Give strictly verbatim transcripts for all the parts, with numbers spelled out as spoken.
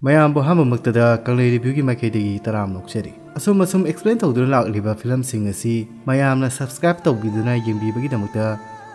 ꯃꯌꯥꯝꯕꯨ ꯑꯍꯥꯟꯕꯃꯛꯇꯗ ꯀꯪꯂꯩ ꯔꯤꯚ꯭ꯌꯨꯒꯤ ꯃꯥꯏꯀꯩꯗꯒꯤ ꯇꯔꯥꯝꯅ ꯑꯣꯛꯆꯔꯤ꯫ ꯑꯁꯨꯝ ꯑꯁꯨꯝ ꯑꯦꯛꯁꯄ꯭ꯂꯦꯟ ꯇꯧꯗꯨꯅ ꯂꯥꯛꯂꯤꯕ ꯐꯤꯂꯝꯁꯤꯡ ꯑꯁꯤ ꯃꯌꯥꯝꯅ ꯁꯕꯁꯀ꯭ꯔꯥꯏꯕ ꯇꯧꯕꯤꯗꯨꯅ ꯌꯦꯡꯕꯤꯕꯒꯤꯗꯃꯛꯇ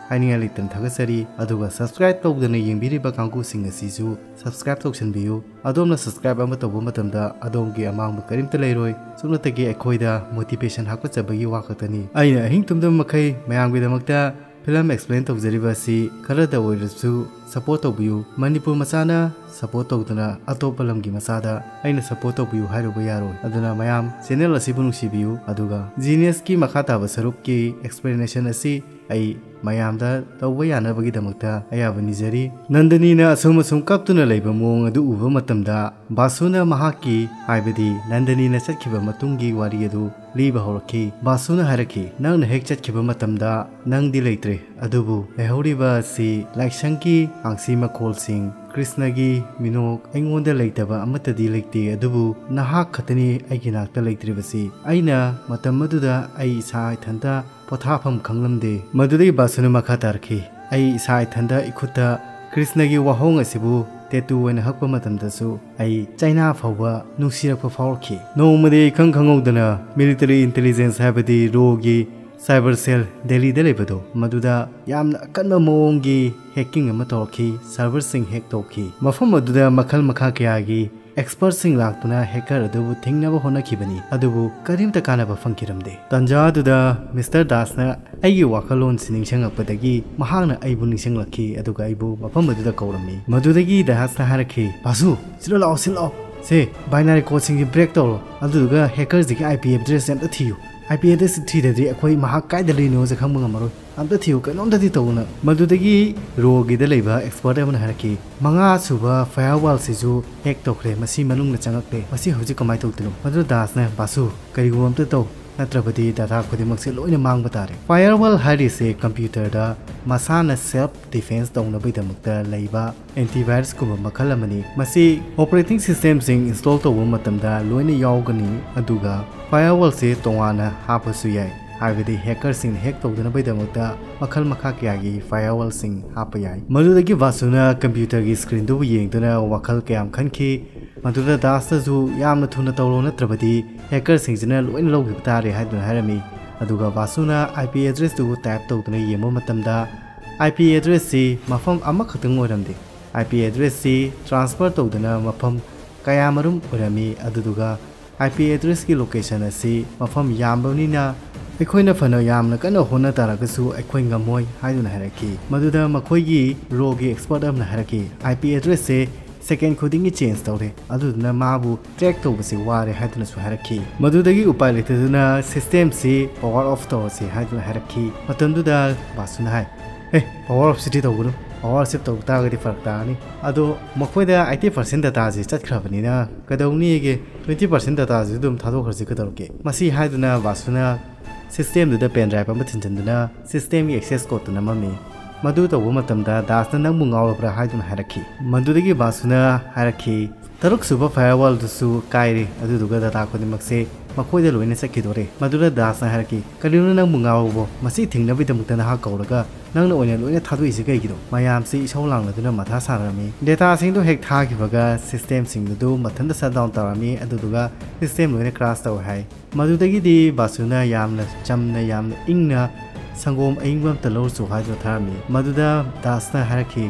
ꯍꯥꯏꯅꯤꯡꯉꯥꯏ ꯂꯩꯇꯅ ꯊꯥꯒꯠꯆꯔꯤ꯫ ꯑꯗꯨꯒ ꯁꯕꯁꯀ꯭ꯔꯥꯏꯕ ꯇꯧꯗꯅ ꯌꯦꯡꯕꯤꯔꯤꯕ ꯀꯥꯡꯕꯨꯁꯤꯡ ꯑꯁꯤꯁꯨ ꯁꯕꯁꯀ꯭ꯔꯥꯏꯕ ꯇꯧꯁꯤꯟꯕꯤꯌꯨ꯫ ꯑꯗꯣꯝꯅ ꯁꯕꯁꯀ꯭ꯔꯥꯏꯕ ꯑꯃ ꯇꯧꯕ ꯃꯇꯝꯗ ꯑꯗꯣꯝꯒꯤ ꯑꯃꯥꯡꯕ ꯀꯔꯤꯝꯇ ꯂꯩꯔꯣꯏ, ꯁꯨꯞꯅꯇꯒꯤ ꯑꯩꯈꯣꯏꯗ ꯃꯣꯇꯤꯚꯦꯁꯟ ꯍꯥꯞꯀꯠꯆꯕꯒꯤ ꯋꯥ ꯈꯛꯇꯅꯤ꯫ ꯑꯩꯅ ꯑꯍꯤꯡ ꯇꯨꯝꯗꯕ ꯃꯈꯩ ꯃꯌꯥꯝꯒꯤꯗꯃꯛꯇ ꯐꯤꯂꯝ ꯑꯦꯛꯁꯄ꯭ꯂꯦꯟ ꯇꯧꯖꯔꯤꯕ ꯑꯁꯤ ꯈꯔꯗ ꯑꯣꯏꯔꯁꯨ ꯁꯄꯣꯔꯠ ꯇꯧꯕꯤꯌꯨ꯫ ꯃꯅꯤꯄꯨꯔ ꯃꯆꯥꯅ ꯁꯄꯣꯔꯠ ꯇꯧꯗꯅ ꯑꯇꯣꯞꯄ ꯂꯝꯒꯤ ꯃꯆꯥꯗ ꯑꯩꯅ ꯁꯄꯣꯔꯠ ꯇꯧꯕꯤꯌꯨ ꯍꯥꯏꯔꯨꯕ ꯌꯥꯔꯣꯏ꯫ ꯑꯗꯨꯅ ꯃꯌꯥꯝ ꯆꯦꯅꯦꯜ ꯑꯁꯤꯕꯨ ꯅꯨꯡꯁꯤꯕꯤꯌꯨ꯫ ꯑꯗꯨꯒ ꯖꯤꯅꯤꯌꯁꯀꯤ ꯃꯈꯥ ꯇꯥꯕ ꯁꯔꯨꯛꯀꯤ ꯑꯦꯛꯁꯄ꯭ꯂꯦꯅꯦꯁꯟ ꯑꯁꯤ ꯑꯩ ꯃꯌꯥꯝꯗ ꯇꯧꯕ ꯌꯥꯅꯕꯒꯤꯗꯃꯛꯇ ꯑꯌꯥꯕ ꯅꯤꯖꯔꯤ꯫ ꯅꯟꯗꯅꯤꯅ ꯑꯁꯨꯝ ꯑꯁꯨꯝ ꯀꯞꯇꯨꯅ ꯂꯩꯕ ꯃꯑꯣꯡ ꯑꯗꯨ ꯎꯕ ꯃꯇꯝꯗ ꯕꯥꯁꯨꯅ ꯃꯍꯥꯛꯀꯤ, ꯍꯥꯏꯕꯗꯤ ꯅꯟꯗꯅꯤꯅ ꯆꯠꯈꯤꯕ ꯃꯇꯨꯡꯒꯤ ꯋꯥꯔꯤ ꯑꯗꯨ ꯂꯤꯕ ꯍꯧꯔꯛꯈꯤ꯫ ꯕꯥꯁꯨꯅ ꯍꯥꯏꯔꯛꯈꯤ, "ꯅꯪꯅ ꯍꯦꯛ ꯆꯠꯈꯤꯕ ꯃꯇꯝꯗ ꯅꯪꯗꯤ ꯂꯩꯇ꯭ꯔꯦ, ꯑꯗꯨꯕꯨ ꯂꯩꯍꯧꯔꯤꯕ ꯑꯁꯤ ꯂꯥꯏꯁꯪꯒꯤ ꯀꯥꯡꯁꯤ ꯃꯈꯣꯜꯁꯤꯡ, ꯀ꯭ꯔꯤꯁꯅꯒꯤ ꯃꯤꯅꯣꯛ, ꯑꯩꯉꯣꯟꯗ ꯂꯩꯇꯕ ꯑꯃꯠꯇꯗꯤ ꯂꯩꯇꯦ, ꯑꯗꯨꯕꯨ ꯅꯍꯥꯛ ꯈꯛꯇꯅꯤ ꯑꯩꯒꯤ ꯅꯥꯛꯇ ꯂꯩꯇ꯭ꯔꯤꯕꯁꯤ꯫ ꯑꯩꯅ ꯃꯇꯝ ꯑꯗꯨꯗ ꯑꯩ ꯏꯁꯥ ꯏꯊꯟꯇ ꯄꯣꯊꯥꯐꯝ ꯈꯪꯂꯝꯗꯦ꯫" ꯃꯗꯨꯗꯒꯤ ꯕꯥꯁꯨꯅ ꯃꯈꯥ ꯇꯥꯔꯛꯈꯤ, "ꯑꯩ ꯏꯁꯥ ꯏꯊꯟꯇ ꯏꯈꯨꯠꯇ ꯀ꯭ꯔꯤꯁꯅꯒꯤ ꯋꯥꯍꯣꯡ ꯑꯁꯤꯕꯨ ꯇꯦꯇꯨ ꯑꯣꯏꯅ ꯍꯛꯄ ꯃꯇꯝꯗꯁꯨ ꯑꯩ ꯆꯩꯅꯥ ꯐꯥꯎꯕ ꯅꯨꯡꯁꯤꯔꯛꯄ ꯐꯥꯎꯔꯛꯈꯤ꯫ ꯅꯣꯡꯃꯗꯤ ꯏꯈꯪ ꯈꯪꯍꯧꯗꯅ ꯃꯤꯂꯤꯇꯔꯤ ꯏꯟꯇꯦꯂꯤꯖꯦꯟꯁ, ꯍꯥꯏꯕꯗꯤ ꯔꯣꯒꯤ ꯁꯥꯏꯕꯔ ꯁꯦꯜ ꯗꯦꯜꯂꯤꯗ ꯂꯩꯕꯗꯣ, ꯃꯗꯨꯗ ꯌꯥꯝꯅ ꯑꯀꯟꯕ ꯃꯑꯣꯡꯒꯤ ꯍꯦꯛꯀꯤꯡ ꯑꯃ ꯇꯧꯔꯛꯈꯤ꯫ ꯁꯔꯚꯔꯁꯤꯡ ꯍꯦꯛ ꯇꯧꯈꯤ꯫ ꯃꯐꯝ ꯑꯗꯨꯗ ꯃꯈꯜ ꯃꯈꯥ ꯀꯌꯥꯒꯤ ꯑꯦꯛꯁꯄꯔꯠꯁꯤꯡ ꯂꯥꯛꯇꯨꯅ ꯍꯦꯀꯔ ꯑꯗꯨꯕꯨ ꯊꯤꯡꯅꯕ ꯍꯣꯠꯅꯈꯤꯕꯅꯤ, ꯑꯗꯨꯕꯨ ꯀꯔꯤꯝꯇ ꯀꯥꯟꯅꯕ ꯐꯪꯈꯤꯔꯝꯗꯦ꯫ ꯇꯥꯟꯖꯥ ꯑꯗꯨꯗ ꯃꯤꯁꯇꯔ ꯗꯥꯁꯅ ꯑꯩꯒꯤ ꯋꯥꯈꯜꯂꯣꯟꯁꯤ ꯅꯤꯡꯁꯤꯡꯂꯛꯄꯗꯒꯤ ꯃꯍꯥꯛꯅ ꯑꯩꯕꯨ ꯅꯤꯡꯁꯤꯡꯂꯛꯈꯤ, ꯑꯗꯨꯒ ꯑꯩꯕꯨ ꯃꯐꯝ ꯑꯗꯨꯗ ꯀꯧꯔꯝꯃꯤ꯫ ꯃꯗꯨꯗꯒꯤ ꯗꯥꯁꯅ ꯍꯥꯏꯔꯛꯈꯤ, "ꯕꯥꯁꯨ, ꯁꯤꯗ ꯂꯥꯛꯑꯣ, ꯁꯤꯗ ꯂꯥꯛꯑꯣ꯫ ꯁꯦ, ꯕꯥꯏꯅꯥꯔꯤ ꯀꯣꯗꯁꯤꯡꯁꯤ ꯕ꯭ꯔꯦꯛ ꯇꯧꯔꯣ, ꯑꯗꯨꯗꯨꯒ ꯍꯦꯀꯔꯁꯤꯒꯤ ꯑꯥꯏ ꯄꯤ ꯑꯦꯗ꯭ꯔꯦꯁꯁꯦ ꯑꯝꯇ ꯊꯤꯌꯨ꯫ ꯑꯥꯏ ꯄꯤ ꯑꯦꯗ꯭ꯔꯦꯁꯁꯤ ꯊꯤꯗ꯭ꯔꯗꯤ ꯑꯩꯈꯣꯏ ꯃꯍꯥꯛ ꯀꯥꯏꯗ ꯂꯩꯅꯣꯁꯦ ꯈꯪꯕ ꯉꯝꯃꯔꯣꯏ꯫ ꯑꯝꯇ ꯊꯤꯌꯨ, ꯀꯩꯅꯣꯝꯇꯗꯤ ꯇꯧꯅ꯫" ꯃꯗꯨꯗꯒꯤ ꯔꯣꯒꯤꯗ ꯂꯩꯕ ꯑꯦꯛꯁꯄꯔꯠ ꯑꯃꯅ ꯍꯥꯏꯔꯛꯈꯤ, "ꯃꯉꯥ ꯁꯨꯕ ꯐꯥꯌꯔꯋꯥꯜꯁꯤꯁꯨ ꯍꯦꯛ ꯇꯧꯈ꯭ꯔꯦ, ꯃꯁꯤ ꯃꯅꯨꯡꯗ ꯆꯪꯉꯛꯂꯦ, ꯃꯁꯤ ꯍꯧꯖꯤꯛ ꯀꯃꯥꯏꯅ ꯇꯧꯗꯣꯏꯅꯣ?" ꯃꯗꯨꯗ ꯗꯥꯁꯅ, "ꯕꯥꯁꯨ, ꯀꯔꯤꯒꯨꯝꯕ ꯑꯝꯇ ꯇꯧ, ꯅꯠꯇ꯭ꯔꯕꯗꯤ ꯗꯥꯇꯥ ꯈꯨꯗꯤꯡꯃꯛꯁꯦ ꯂꯣꯏꯅ ꯃꯥꯡꯕ ꯇꯥꯔꯦ꯫" ꯐꯥꯌꯔꯋꯥꯜ ꯍꯥꯏꯔꯤꯁꯦ ꯀꯝꯄ꯭ꯌꯨꯇꯔꯗ ꯃꯁꯥꯅ ꯁꯦꯜꯐ ꯗꯤꯐꯦꯟꯁ ꯇꯧꯅꯕꯒꯤꯗꯃꯛꯇ ꯂꯩꯕ ꯑꯦꯟꯇꯤꯚꯥꯏꯔꯁꯀꯨꯝꯕ ꯃꯈꯜ ꯑꯃꯅꯤ꯫ ꯃꯁꯤ ꯑꯣꯄꯔꯦꯇꯤꯡ ꯁꯤꯁꯇꯦꯝꯁꯤꯡ ꯏꯟꯁꯇꯣꯜ ꯇꯧꯕ ꯃꯇꯝꯗ ꯂꯣꯏꯅ ꯌꯥꯎꯒꯅꯤ, ꯑꯗꯨꯒ ꯐꯥꯌꯔꯋꯥꯜꯁꯦ ꯇꯣꯉꯥꯟꯅ ꯍꯥꯞꯄꯁꯨ ꯌꯥꯏ, ꯍꯥꯏꯕꯗꯤ ꯍꯦꯀꯔꯁꯤꯡꯅ ꯍꯦꯛ ꯇꯧꯗꯅꯕꯒꯤꯗꯃꯛꯇ ꯃꯈꯜ ꯃꯈꯥ ꯀꯌꯥꯒꯤ ꯐꯥꯌꯔꯋꯥꯜꯁꯤꯡ ꯍꯥꯞꯄ ꯌꯥꯏ꯫ ꯃꯗꯨꯗꯒꯤ ꯕꯥꯁꯨꯅ ꯀꯝꯄ꯭ꯌꯨꯇꯔꯒꯤ ꯁ꯭ꯀ꯭ꯔꯤꯟꯗꯨꯕꯨ ꯌꯦꯡꯗꯨꯅ ꯋꯥꯈꯜ ꯀꯌꯥꯝ ꯈꯟꯈꯤ꯫ ꯃꯗꯨꯗ ꯗꯥꯁꯅꯁꯨ "ꯌꯥꯝꯅ ꯊꯨꯅ ꯇꯧꯔꯣ, ꯅꯠꯇ꯭ꯔꯕꯗꯤ ꯍꯦꯀꯔꯁꯤꯡꯁꯤꯅ ꯂꯣꯏꯅ ꯂꯧꯈꯤꯕ ꯇꯥꯔꯦ" ꯍꯥꯏꯗꯨꯅ ꯍꯥꯏꯔꯝꯃꯤ꯫ ꯑꯗꯨꯒ ꯕꯥꯁꯨꯅ IP addressꯇꯨ type ꯇꯧꯗꯨꯅ ꯌꯦꯡꯕ ꯃꯇꯝꯗ, IP addressꯁꯤ ꯃꯐꯝ ꯑꯃꯈꯛꯇꯪ ꯑꯣꯏꯔꯝꯗꯦ꯫ IP addressꯁꯤ transfer ꯇꯧꯗꯨꯅ ꯃꯐꯝ ꯀꯌꯥꯃꯔꯨꯝ ꯑꯣꯏꯔꯝꯃꯤ꯫ ꯑꯗꯨꯗꯨꯒ IP addressꯀꯤ location ꯑꯁꯤ ꯃꯐꯝ ꯌꯥꯝꯕꯅꯤꯅ ꯑꯩꯈꯣꯏꯅ ꯐꯅ ꯌꯥꯝꯅ ꯀꯟꯅ ꯍꯣꯠꯅ ꯇꯥꯔꯒꯁꯨ ꯑꯩꯈꯣꯏ ꯉꯝꯃꯣꯏ ꯍꯥꯏꯗꯨꯅ ꯍꯥꯏꯔꯛꯈꯤ꯫ ꯃꯗꯨꯗ ꯃꯈꯣꯏꯒꯤ RAWꯒꯤ expert ꯑꯃꯅ ꯍꯥꯏꯔꯛꯈꯤ, "IP addressꯁꯦ second ꯈꯨꯗꯤꯡꯒꯤ change ꯇꯧꯔꯦ, ꯑꯗꯨꯗꯨꯅ ꯃꯥꯕꯨ track ꯇꯧꯕꯁꯦ ꯋꯥꯔꯦ" ꯍꯥꯏꯗꯨꯅꯁꯨ ꯍꯥꯏꯔꯛꯈꯤ꯫ ꯃꯗꯨꯗꯒꯤ ꯎꯄꯥꯏ ꯂꯩꯇꯗꯨꯅ systemꯁꯤ power off ꯇꯧꯔꯁꯤ ꯍꯥꯏꯗꯨꯅ ꯍꯥꯏꯔꯛꯈꯤ꯫ ꯃꯇꯝꯗꯨꯗ ꯕꯥꯁꯨꯅ ꯍꯥꯏ, "ꯑꯦ, power off city ꯇꯧꯒꯅꯨ, power save ꯇꯧ ꯇꯥꯔꯒꯗꯤ ꯐꯔꯛ ꯇꯥꯔꯅꯤ꯫ ꯑꯗꯣ ꯃꯈꯣꯏꯗ eighty percent dataꯁꯤ ꯆꯠꯈ꯭ꯔꯕꯅꯤꯅ ꯀꯩꯗꯧꯅꯤꯒꯦ, twenty percent dataꯁꯤ ꯑꯗꯨꯝ ꯊꯥꯗꯣꯛꯈ꯭ꯔꯁꯤ ꯀꯩꯗꯧꯔꯒꯦ?" ꯃꯁꯤ ꯍꯥꯏꯗꯨꯅ ꯕꯥꯁꯨꯅ systemꯗꯨꯗ pen drive ꯑꯃ ꯊꯤꯟꯖꯤꯟꯗꯨꯅ systemꯒꯤ access codeꯇꯨ ꯅꯝꯃꯝꯃꯤ꯫ ꯃꯗꯨ ꯇꯧꯕ ꯃꯇꯝꯗ ꯗꯥꯁꯅ "ꯅꯪꯕꯨ ꯉꯥꯎꯔꯕ꯭ꯔꯥ?" ꯍꯥꯏꯗꯨꯅ ꯍꯥꯏꯔꯛꯈꯤ꯫ ꯃꯗꯨꯗꯒꯤ ꯕꯥꯁꯨꯅ ꯍꯥꯏꯔꯛꯈꯤ, "ꯇꯔꯨꯛ ꯁꯨꯕ firewallꯗꯨꯁꯨ ꯀꯥꯏꯔꯦ, ꯑꯗꯨꯗꯨꯒ data ꯈꯨꯗꯤꯡꯃꯛꯁꯦ ꯃꯈꯣꯏꯗ ꯂꯣꯏꯅ ꯆꯠꯈꯤꯗꯣꯔꯦ꯫" ꯃꯗꯨꯗ ꯗꯥꯁꯅ ꯍꯥꯏꯔꯛꯈꯤ, "ꯀꯔꯤꯅꯣ ꯅꯪꯕꯨ ꯉꯥꯎꯔꯕꯣ? ꯃꯁꯤ ꯊꯤꯡꯅꯕꯒꯤꯗꯃꯛꯇ ꯅꯍꯥꯛ ꯀꯧꯔꯒ ꯅꯪꯅ ꯑꯣꯏꯅ ꯂꯣꯏꯅ ꯊꯥꯗꯣꯛꯏꯁꯤ ꯀꯩꯒꯤꯅꯣ?" ꯃꯌꯥꯝꯁꯤ ꯏꯁꯧ ꯂꯥꯡꯅꯗꯨꯅ ꯃꯊꯥ ꯁꯥꯔꯝꯃꯤ꯫ Dataꯁꯤꯡꯗꯨ ꯍꯦꯛ ꯊꯥꯈꯤꯕꯒ systemꯁꯤꯡꯗꯨ ꯃꯊꯟꯇ shutdown ꯇꯧꯔꯝꯃꯤ, ꯑꯗꯨꯗꯨꯒ system ꯂꯣꯏꯅ crash ꯇꯧꯋꯦ ꯍꯥꯏ꯫ ꯃꯗꯨꯗꯒꯤꯗꯤ ꯕꯥꯁꯨꯅ ꯌꯥꯝꯅ ꯆꯝꯅ, ꯌꯥꯝꯅ ꯏꯪꯅ "ꯁꯪꯒꯣꯝ ꯑꯏꯪꯕ ꯑꯝꯇ ꯂꯧꯔꯨꯆꯣ" ꯍꯥꯏꯗꯨꯅ ꯊꯥꯔꯝꯃꯤ꯫ ꯃꯗꯨꯗ ꯗꯥꯁꯅ ꯍꯥꯏꯔꯛꯈꯤ,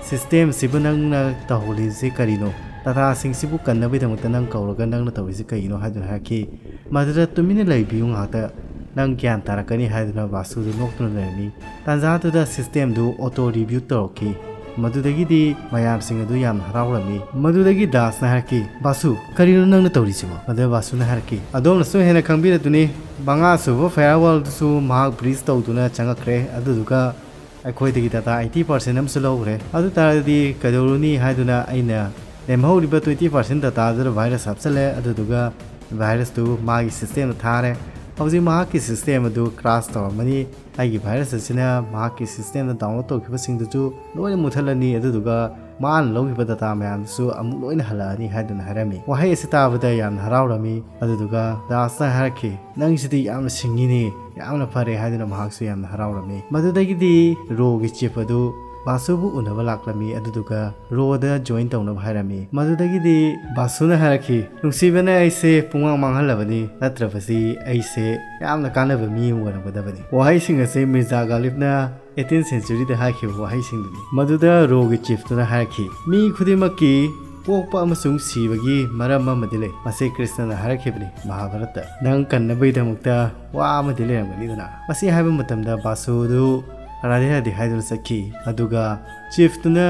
"systemꯁꯤꯕꯨ ꯅꯪꯅ ꯇꯧꯍꯜꯂꯤꯁꯤ ꯀꯔꯤꯅꯣ? Dataꯁꯤꯡꯁꯤꯕꯨ ꯀꯟꯅꯕꯒꯤꯗꯃꯛꯇ ꯅꯪ ꯀꯧꯔꯒ ꯅꯪꯅ ꯇꯧꯔꯤꯁꯤ ꯀꯩꯒꯤꯅꯣ?" ꯍꯥꯏꯗꯨꯅ ꯍꯥꯏꯔꯛꯈꯤ꯫ ꯃꯗꯨꯗ "ꯇꯨꯃꯤꯟꯅ ꯂꯩꯕꯤꯌꯨ ꯉꯥꯏꯍꯥꯛꯇ, ꯅꯪ ꯒ꯭ꯌꯥꯟ ꯇꯥꯔꯛꯀꯅꯤ" ꯍꯥꯏꯗꯨꯅ ꯕꯥꯁꯨꯗꯨ ꯅꯣꯛꯇꯨꯅ ꯂꯩꯔꯝꯃꯤ꯫ ꯇꯥꯟꯖꯥꯗꯨꯗ systemꯗꯨ auto reboot ꯇꯧꯔꯛꯈꯤ꯫ ꯃꯗꯨꯗꯒꯤꯗꯤ ꯃꯌꯥꯝꯁꯤꯡ ꯑꯗꯨ ꯌꯥꯝꯅ ꯍꯔꯥꯎꯔꯝꯃꯤ꯫ ꯃꯗꯨꯗꯒꯤ ꯗꯥꯁꯅ ꯍꯥꯏꯔꯛꯈꯤ, "ꯕꯥꯁꯨ, ꯀꯔꯤꯅꯣ ꯅꯪꯅ ꯇꯧꯔꯤꯁꯤꯕꯣ?" ꯃꯗꯨꯗ ꯕꯥꯁꯨꯅ ꯍꯥꯏꯔꯛꯈꯤ, "ꯑꯗꯣꯝꯅꯁꯨ ꯍꯦꯟꯅ ꯈꯪꯕꯤꯔꯗꯨꯅꯤ, ꯃꯉꯥ ꯁꯨꯕ firewallꯗꯨꯁꯨ ꯃꯍꯥꯛ breach ꯇꯧꯗꯨꯅ ꯆꯪꯉꯛꯈ꯭ꯔꯦ, ꯑꯗꯨꯗꯨꯒ ꯑꯩꯈꯣꯏꯗꯒꯤ data eighty percent ꯑꯃꯁꯨ ꯂꯧꯈ꯭ꯔꯦ꯫ ꯑꯗꯨ ꯇꯥꯔꯗꯤ ꯀꯩꯗꯧꯔꯨꯅꯤ ꯍꯥꯏꯗꯨꯅ ꯑꯩꯅ ꯂꯦꯝꯍꯧꯔꯤꯕ twenty percent dataꯗꯨꯗ virus ꯍꯥꯞꯆꯤꯜꯂꯦ, ꯑꯗꯨꯗꯨꯒ virusꯇꯨ ꯃꯥꯒꯤ systemꯗ ꯊꯥꯔꯦ꯫ ꯍꯧꯖꯤꯛ ꯃꯍꯥꯛꯀꯤ system ꯑꯗꯨ crash ꯇꯧꯔꯝꯃꯅꯤ꯫ ꯑꯩꯒꯤ virus ꯑꯁꯤꯅ ꯃꯍꯥꯛꯀꯤ systemꯗ download ꯇꯧꯈꯤꯕꯁꯤꯡꯗꯨꯁꯨ ꯂꯣꯏꯅ ꯃꯨꯠꯊꯠꯂꯅꯤ, ꯑꯗꯨꯗꯨꯒ ꯃꯥꯅ ꯂꯧꯈꯤꯕ data ꯃꯌꯥꯝꯗꯨꯁꯨ ꯑꯃꯨꯛ ꯂꯣꯏꯅ ꯍꯜꯂꯛꯑꯅꯤ" ꯍꯥꯏꯗꯨꯅ ꯍꯥꯏꯔꯝꯃꯤ꯫ ꯋꯥꯍꯩ ꯑꯁꯤ ꯇꯥꯕꯗ ꯌꯥꯝꯅ ꯍꯔꯥꯎꯔꯝꯃꯤ꯫ ꯑꯗꯨꯗꯨꯒ ꯗꯥꯁꯅ ꯍꯥꯏꯔꯛꯈꯤ, "ꯅꯪꯁꯤꯗꯤ ꯌꯥꯝꯅ ꯁꯤꯡꯉꯤꯅꯦ, ꯌꯥꯝꯅ ꯐꯔꯦ" ꯍꯥꯏꯗꯨꯅ ꯃꯍꯥꯛꯁꯨ ꯌꯥꯝꯅ ꯍꯔꯥꯎꯔꯝꯃꯤ꯫ ꯃꯗꯨꯗꯒꯤꯗꯤ RAWꯒꯤ chief ꯑꯗꯨ ꯕꯥꯁꯨꯕꯨ ꯎꯅꯕ ꯂꯥꯛꯂꯝꯃꯤ, ꯑꯗꯨꯗꯨꯒ ꯔꯣꯗ ꯖꯣꯏꯟ ꯇꯧꯅꯕ ꯍꯥꯏꯔꯝꯃꯤ꯫ ꯃꯗꯨꯗꯒꯤꯗꯤ ꯕꯥꯁꯨꯅ ꯍꯥꯏꯔꯛꯈꯤ, "ꯅꯨꯡꯁꯤꯕꯅ ꯑꯩꯁꯦ ꯄꯨꯡꯃꯥꯡ ꯃꯥꯡꯍꯜꯂꯕꯅꯤ, ꯅꯠꯇ꯭ꯔꯕꯁꯤ ꯑꯩꯁꯦ ꯌꯥꯝꯅ ꯀꯥꯟꯅꯕ ꯃꯤ ꯑꯃ ꯑꯣꯏꯔꯝꯒꯗꯕꯅꯤ"꯫ ꯋꯥꯍꯩꯁꯤꯡ ꯑꯁꯤ ꯃꯤꯔꯖꯥ ꯒꯥꯂꯤꯕꯅ ꯑꯩꯇꯤꯟ ꯁꯦꯟꯆꯨꯔꯤꯗ ꯍꯥꯏꯈꯤꯕ ꯋꯥꯍꯩꯁꯤꯡꯗꯨꯅꯤ꯫ ꯃꯗꯨꯗ ꯔꯣꯒꯤ ꯆꯤꯐꯇꯨꯅ ꯍꯥꯏꯔꯛꯈꯤ, "ꯃꯤ ꯈꯨꯗꯤꯡꯃꯛꯀꯤ ꯄꯣꯛꯄ ꯑꯃꯁꯨꯡ ꯁꯤꯕꯒꯤ ꯃꯔꯝ ꯑꯃꯗꯤ ꯂꯩ꯫ ꯃꯁꯤ ꯀ꯭ꯔꯤꯁꯅꯅ ꯍꯥꯏꯔꯛꯈꯤꯕꯅꯤ ꯃꯍꯥꯚꯥꯔꯠꯇ꯫ ꯅꯪ ꯀꯟꯅꯕꯒꯤꯗꯃꯛꯇ ꯋꯥ ꯑꯃꯗꯤ ꯂꯩꯔꯝꯒꯅꯤꯗꯅ"꯫ ꯃꯁꯤ ꯍꯥꯏꯕ ꯃꯇꯝꯗ ꯕꯥꯁꯨꯗꯨ ꯔꯥꯙꯦ ꯔꯥꯙꯦ ꯍꯥꯏꯗꯨꯅ ꯆꯠꯈꯤ꯫ ꯑꯗꯨꯒ ꯆꯤꯐꯇꯨꯅ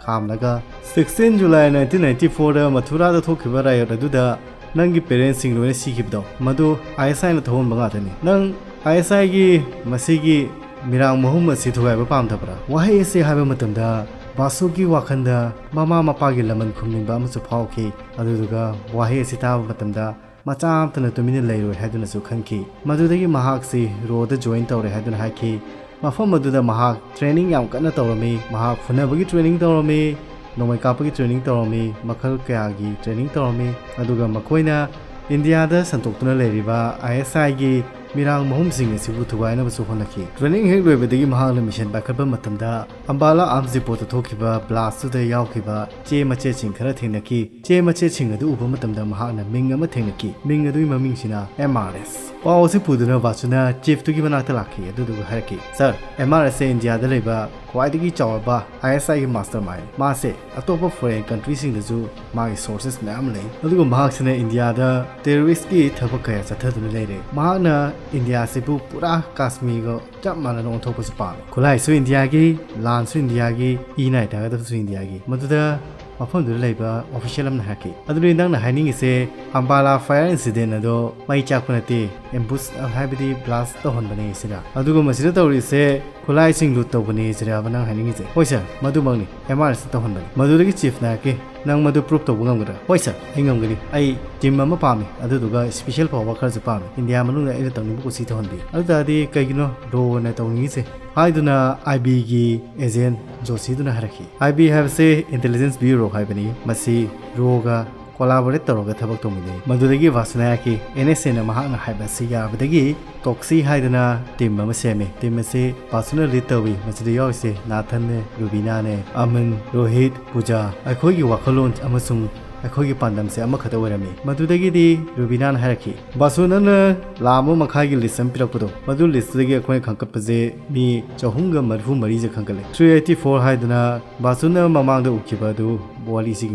ꯈꯥꯝꯂꯒ, "ꯁꯤꯛꯁꯇꯤꯟ ꯖꯨꯂꯥꯏ ꯅꯥꯏꯟꯇꯤꯟ ꯅꯥꯏꯟꯇꯤ ꯐꯣꯔꯗ ꯃꯊꯨꯔꯥꯗ ꯊꯣꯛꯈꯤꯕ ꯔꯥꯏꯌꯣꯠ ꯑꯗꯨꯗ ꯅꯪꯒꯤ ꯄꯦꯔꯦꯟꯁꯁꯤꯡ ꯂꯣꯏꯅ ꯁꯤꯈꯤꯕꯗꯣ, ꯃꯗꯨ ꯑꯥꯏ ꯑꯦꯁ ꯑꯥꯏꯅ ꯊꯧꯍꯟꯕ ꯉꯥꯛꯇꯅꯤ꯫ ꯅꯪ ꯑꯥꯏ ꯑꯦꯁ ꯑꯥꯏꯒꯤ ꯃꯁꯤꯒꯤ ꯃꯤꯔꯥꯡ ꯃꯍꯨꯝ ꯑꯁꯤ ꯊꯨꯒꯥꯏꯕ ꯄꯥꯝꯗꯕ꯭ꯔꯥ?" ꯋꯥꯍꯩ ꯑꯁꯤ ꯍꯥꯏꯕ ꯃꯇꯝꯗ ꯕꯥꯁꯨꯒꯤ ꯋꯥꯈꯜꯗ ꯃꯃꯥ ꯃꯄꯥꯒꯤ ꯂꯃꯟ ꯈꯨꯝꯅꯤꯡꯕ ꯑꯃꯁꯨ ꯐꯥꯎꯈꯤ꯫ ꯑꯗꯨꯗꯨꯒ ꯋꯥꯍꯩ ꯑꯁꯤ ꯇꯥꯕ ꯃꯇꯝꯗ ꯃꯆꯥ ꯑꯃꯠꯇꯅ ꯇꯨꯃꯤꯟꯅ ꯂꯩꯔꯣꯏ ꯍꯥꯏꯗꯨꯅꯁꯨ ꯈꯟꯈꯤ꯫ ꯃꯗꯨꯗꯒꯤ ꯃꯍꯥꯛꯁꯤ ꯔꯣꯗ ꯖꯣꯏꯟ ꯇꯧꯔꯦ ꯍꯥꯏꯗꯨꯅ ꯍꯥꯏꯈꯤ꯫ ꯃꯐꯝ ꯑꯗꯨꯗ ꯃꯍꯥꯛ ꯇ꯭ꯔꯦꯅꯤꯡ ꯌꯥꯝ ꯀꯟꯅ ꯇꯧꯔꯝꯃꯤ꯫ ꯃꯍꯥꯛ ꯐꯨꯅꯕꯒꯤ ꯇ꯭ꯔꯦꯅꯤꯡ ꯇꯧꯔꯝꯃꯤ, ꯅꯣꯡꯃꯩ ꯀꯥꯞꯄꯒꯤ ꯇ꯭ꯔꯦꯅꯤꯡ ꯇꯧꯔꯝꯃꯤ, ꯃꯈꯜ ꯀꯌꯥꯒꯤ ꯇ꯭ꯔꯦꯅꯤꯡ ꯇꯧꯔꯝꯃꯤ꯫ ꯑꯗꯨꯒ ꯃꯈꯣꯏꯅ ꯏꯟꯗꯤꯌꯥꯗ ꯁꯟꯗꯣꯛꯇꯨꯅ ꯂꯩꯔꯤꯕ ꯑꯥꯏ ꯑꯦꯁ ꯑꯥꯏꯒꯤ ꯃꯤꯔꯥꯡ ꯃꯍꯨꯝꯁꯤꯡ ꯑꯁꯤꯕꯨ ꯊꯨꯒꯥꯏꯅꯕꯁꯨ ꯍꯣꯠꯅꯈꯤ꯫ ꯇ꯭ꯔꯦꯅꯤꯡ ꯍꯦꯛ ꯂꯣꯏꯕꯗꯒꯤ ꯃꯍꯥꯛꯅ ꯃꯤꯁꯟ ꯄꯥꯏꯈꯠꯄ ꯃꯇꯝꯗ ꯑꯝꯕꯥꯂꯥ ꯑꯥꯔꯝꯁ ꯗꯤꯄꯣꯠꯇ ꯊꯣꯛꯈꯤꯕ ꯕ꯭ꯂꯥꯁꯇꯨꯗ ꯌꯥꯎꯈꯤꯕ ꯆꯦ ꯃꯆꯦꯠꯁꯤꯡ ꯈꯔ ꯊꯦꯡꯅꯈꯤ꯫ ꯆꯦ ꯃꯆꯦꯠꯁꯤꯡ ꯑꯗꯨ ꯎꯕ ꯃꯇꯝꯗ ꯃꯍꯥꯛꯅ ꯃꯤꯡ ꯑꯃ ꯊꯦꯡꯅꯈꯤ꯫ ꯃꯤꯡ ꯑꯗꯨꯒꯤ ꯃꯃꯤꯡꯁꯤꯅ ꯑꯦꯝ ꯑꯥꯔ ꯑꯦꯁ꯫ ꯄꯥꯎ ꯑꯁꯤ ꯄꯨꯗꯨꯅ ꯕꯥꯁꯨꯅ ꯆꯤꯐꯇꯨꯒꯤ ꯃꯅꯥꯛꯇ ꯂꯥꯛꯈꯤ, ꯑꯗꯨꯗꯨꯒ ꯍꯥꯏꯔꯛꯈꯤ, "ꯁꯥꯔ, ꯑꯦꯝ ꯑꯥꯔ ꯑꯦꯁ ꯑꯁꯤ ꯏꯟꯗꯤꯌꯥꯗ ꯂꯩꯕ ꯈ꯭ꯋꯥꯏꯗꯒꯤ ꯆꯥꯎꯔꯕ ꯑꯥꯏ ꯑꯦꯁ ꯑꯥꯏꯒꯤ ꯃꯥꯁꯇꯔ ꯃꯥꯏꯟ꯫ ꯃꯥꯁꯦ ꯑꯇꯣꯞꯄ ꯐꯣꯔꯦꯟ ꯀꯟꯇ꯭ꯔꯤꯁꯤꯡꯗꯁꯨ ꯃꯥꯒꯤ ꯁꯣꯔꯁꯦꯁ ꯃꯌꯥꯝ ꯂꯩ, ꯑꯗꯨꯒ ꯃꯍꯥꯛꯁꯤꯅ ꯏꯟꯗꯤꯌꯥꯗ ꯇꯦꯔꯣꯔꯤꯁꯀꯤ ꯊꯕꯛ ꯀꯌꯥ ꯆꯠꯊꯗꯨꯅ ꯂꯩꯔꯦ꯫ ꯃꯍꯥꯛꯅ ꯏꯟꯗꯤꯌꯥꯁꯤꯕꯨ ꯄꯨꯔꯥ ꯀꯥꯁꯃꯤꯔꯒ ꯆꯞ ꯃꯥꯟꯅꯅ ꯑꯣꯟꯊꯣꯛꯄꯁꯨ ꯄꯥꯝꯃꯤ꯫ ꯈꯨꯠꯂꯥꯏꯁꯨ ꯏꯟꯗꯤꯌꯥꯒꯤ, ꯂꯥꯟꯁꯨ ꯏꯟꯗꯤꯌꯥꯒꯤ, ꯏ ꯅꯥꯏ ꯇꯥꯒꯗꯕꯁꯨ ꯏꯟꯗꯤꯌꯥꯒꯤ"꯫ ꯃꯗꯨꯗ ꯃꯐꯝꯗꯨꯗ ꯂꯩꯕ ꯑꯣꯐꯤꯁꯤꯌꯦꯜ ꯑꯃꯅ ꯍꯥꯏꯔꯛꯈꯤ, "ꯑꯗꯨꯗꯤ ꯅꯪꯅ ꯍꯥꯏꯅꯤꯡꯉꯤꯁꯦ ꯑꯝꯕꯥꯂꯥ ꯐꯥꯌꯔ ꯏꯟꯁꯤꯗꯦꯟ ꯑꯗꯣ ꯃꯩ ꯆꯥꯛꯄ ꯅꯠꯇꯦ, ꯑꯦꯝꯕꯨꯁ ꯍꯥꯏꯕꯗꯤ ꯕ꯭ꯂꯥꯁ ꯇꯧꯍꯟꯕꯅꯦ ꯁꯤꯔꯥ? ꯑꯗꯨꯒ ꯃꯁꯤꯗ ꯇꯧꯔꯤꯁꯦ ꯈꯨꯠꯂꯥꯏꯁꯤꯡ ꯂꯨꯠ ꯇꯧꯕꯅꯦ ꯁꯤꯔꯥꯕ ꯅꯪ ꯍꯥꯏꯅꯤꯡꯉꯤꯁꯦ?" "ꯍꯣꯏ ꯁꯥꯔ, ꯃꯗꯨꯃꯛꯅꯤ, ꯑꯦꯝ ꯑꯥꯔ ꯑꯦꯁꯇ ꯇꯧꯍꯟꯕꯅꯤ"꯫ ꯃꯗꯨꯗꯒꯤ ꯆꯤꯐꯅ ꯍꯥꯏꯔꯛꯈꯤ, "ꯅꯪ ꯃꯗꯨ ꯄ꯭ꯔꯨꯐ ꯇꯧꯕ ꯉꯝꯒꯗ꯭ꯔꯥ?" "ꯍꯣꯏ ꯁꯥꯔ, ꯑꯩ ꯉꯝꯒꯅꯤ꯫ ꯑꯩ ꯇꯤꯝ ꯑꯃ ꯄꯥꯝꯃꯤ, ꯑꯗꯨꯗꯨꯒ ꯏꯁꯄꯤꯁꯦꯜ ꯄꯥꯋꯔ ꯈꯔꯁꯨ ꯄꯥꯝꯃꯤ꯫ ꯏꯟꯗꯤꯌꯥ ꯃꯅꯨꯡꯗ ꯑꯩꯅ ꯇꯧꯅꯤꯡꯕ ꯀꯨꯁꯤ ꯇꯧꯍꯟꯕꯤꯌꯨ꯫ ꯑꯗꯨ ꯇꯥꯔꯗꯤ ꯀꯩꯒꯤꯅꯣ ꯔꯣꯅ ꯇꯧꯅꯤꯡꯉꯤꯁꯦ?" ꯍꯥꯏꯗꯨꯅ ꯑꯥꯏ ꯕꯤꯒꯤ ꯑꯦꯖꯦꯟ ꯖꯣꯁꯤꯗꯨꯅ ꯍꯥꯏꯔꯛꯈꯤ꯫ ꯑꯥꯏ ꯕꯤ ꯍꯥꯏꯕꯁꯤ ꯏꯟꯇꯦꯂꯤꯖꯦꯟꯁ ꯕ꯭ꯌꯨꯔꯣ ꯍꯥꯏꯕꯅꯤ꯫ ꯃꯁꯤ ꯔꯣꯒ ꯀꯣꯂꯥꯕꯣꯔꯦꯠ ꯇꯧꯔꯒ ꯊꯕꯛ ꯇꯧꯃꯤꯟꯅꯩ꯫ ꯃꯗꯨꯗꯒꯤ ꯕꯥꯁꯨꯅ ꯍꯥꯏꯔꯛꯈꯤ, ꯑꯦꯟ ꯑꯦꯁ ꯑꯦꯅ ꯃꯍꯥꯛꯅ ꯍꯥꯏꯕ ꯑꯁꯤ ꯌꯥꯕꯗꯒꯤ ꯇꯣꯛꯁꯤ ꯍꯥꯏꯗꯅ ꯇꯤꯝ ꯑꯃ ꯁꯦꯝꯃꯤ꯫ ꯇꯤꯝ ꯑꯁꯤ ꯕꯥꯁꯨꯅ ꯂꯤꯗ ꯇꯧꯏ꯫ ꯃꯁꯤꯗ ꯌꯥꯎꯔꯤꯁꯦ ꯅꯥꯊꯟꯅꯦ, ꯔꯨꯕꯤꯅꯥꯅꯦ, ꯑꯃꯟ, ꯔꯣꯍꯤꯠ, ꯄꯨꯖꯥ꯫ ꯑꯩꯈꯣꯏꯒꯤ ꯋꯥꯈꯜꯂꯣꯟ ꯑꯃꯁꯨꯡ ꯑꯩꯈꯣꯏꯒꯤ ꯄꯥꯟꯗꯝꯁꯦ ꯑꯃꯈꯛꯇ ꯑꯣꯏꯔꯝꯃꯤ꯫ ꯃꯗꯨꯗꯒꯤꯗꯤ ꯔꯨꯕꯤꯅꯥꯅ ꯍꯥꯏꯔꯛꯈꯤ, "ꯕꯥꯁꯨ, ꯅꯪꯅ ꯂꯥꯛ ꯑꯃ ꯃꯈꯥꯏꯒꯤ ꯂꯤꯁ ꯑꯃ ꯄꯤꯔꯛꯄꯗꯣ, ꯃꯗꯨ ꯂꯤꯁꯇꯨꯗꯒꯤ ꯑꯩꯈꯣꯏꯅ ꯈꯟꯒꯠꯄꯁꯦ ꯃꯤ ꯆꯍꯨꯝꯒ ꯃꯔꯤꯐꯨ ꯃꯔꯤꯁꯦ ꯈꯟꯒꯠꯂꯦ꯫ ꯊ꯭ꯔꯤ ꯑꯩꯠꯇꯤ ꯐꯣꯔ ꯍꯥꯏꯗꯨꯅ ꯕꯥꯁꯨꯅ ꯃꯃꯥꯡꯗ ꯎꯈꯤꯕ ꯑꯗꯨ ꯋꯥꯔꯤꯁꯤꯒꯤ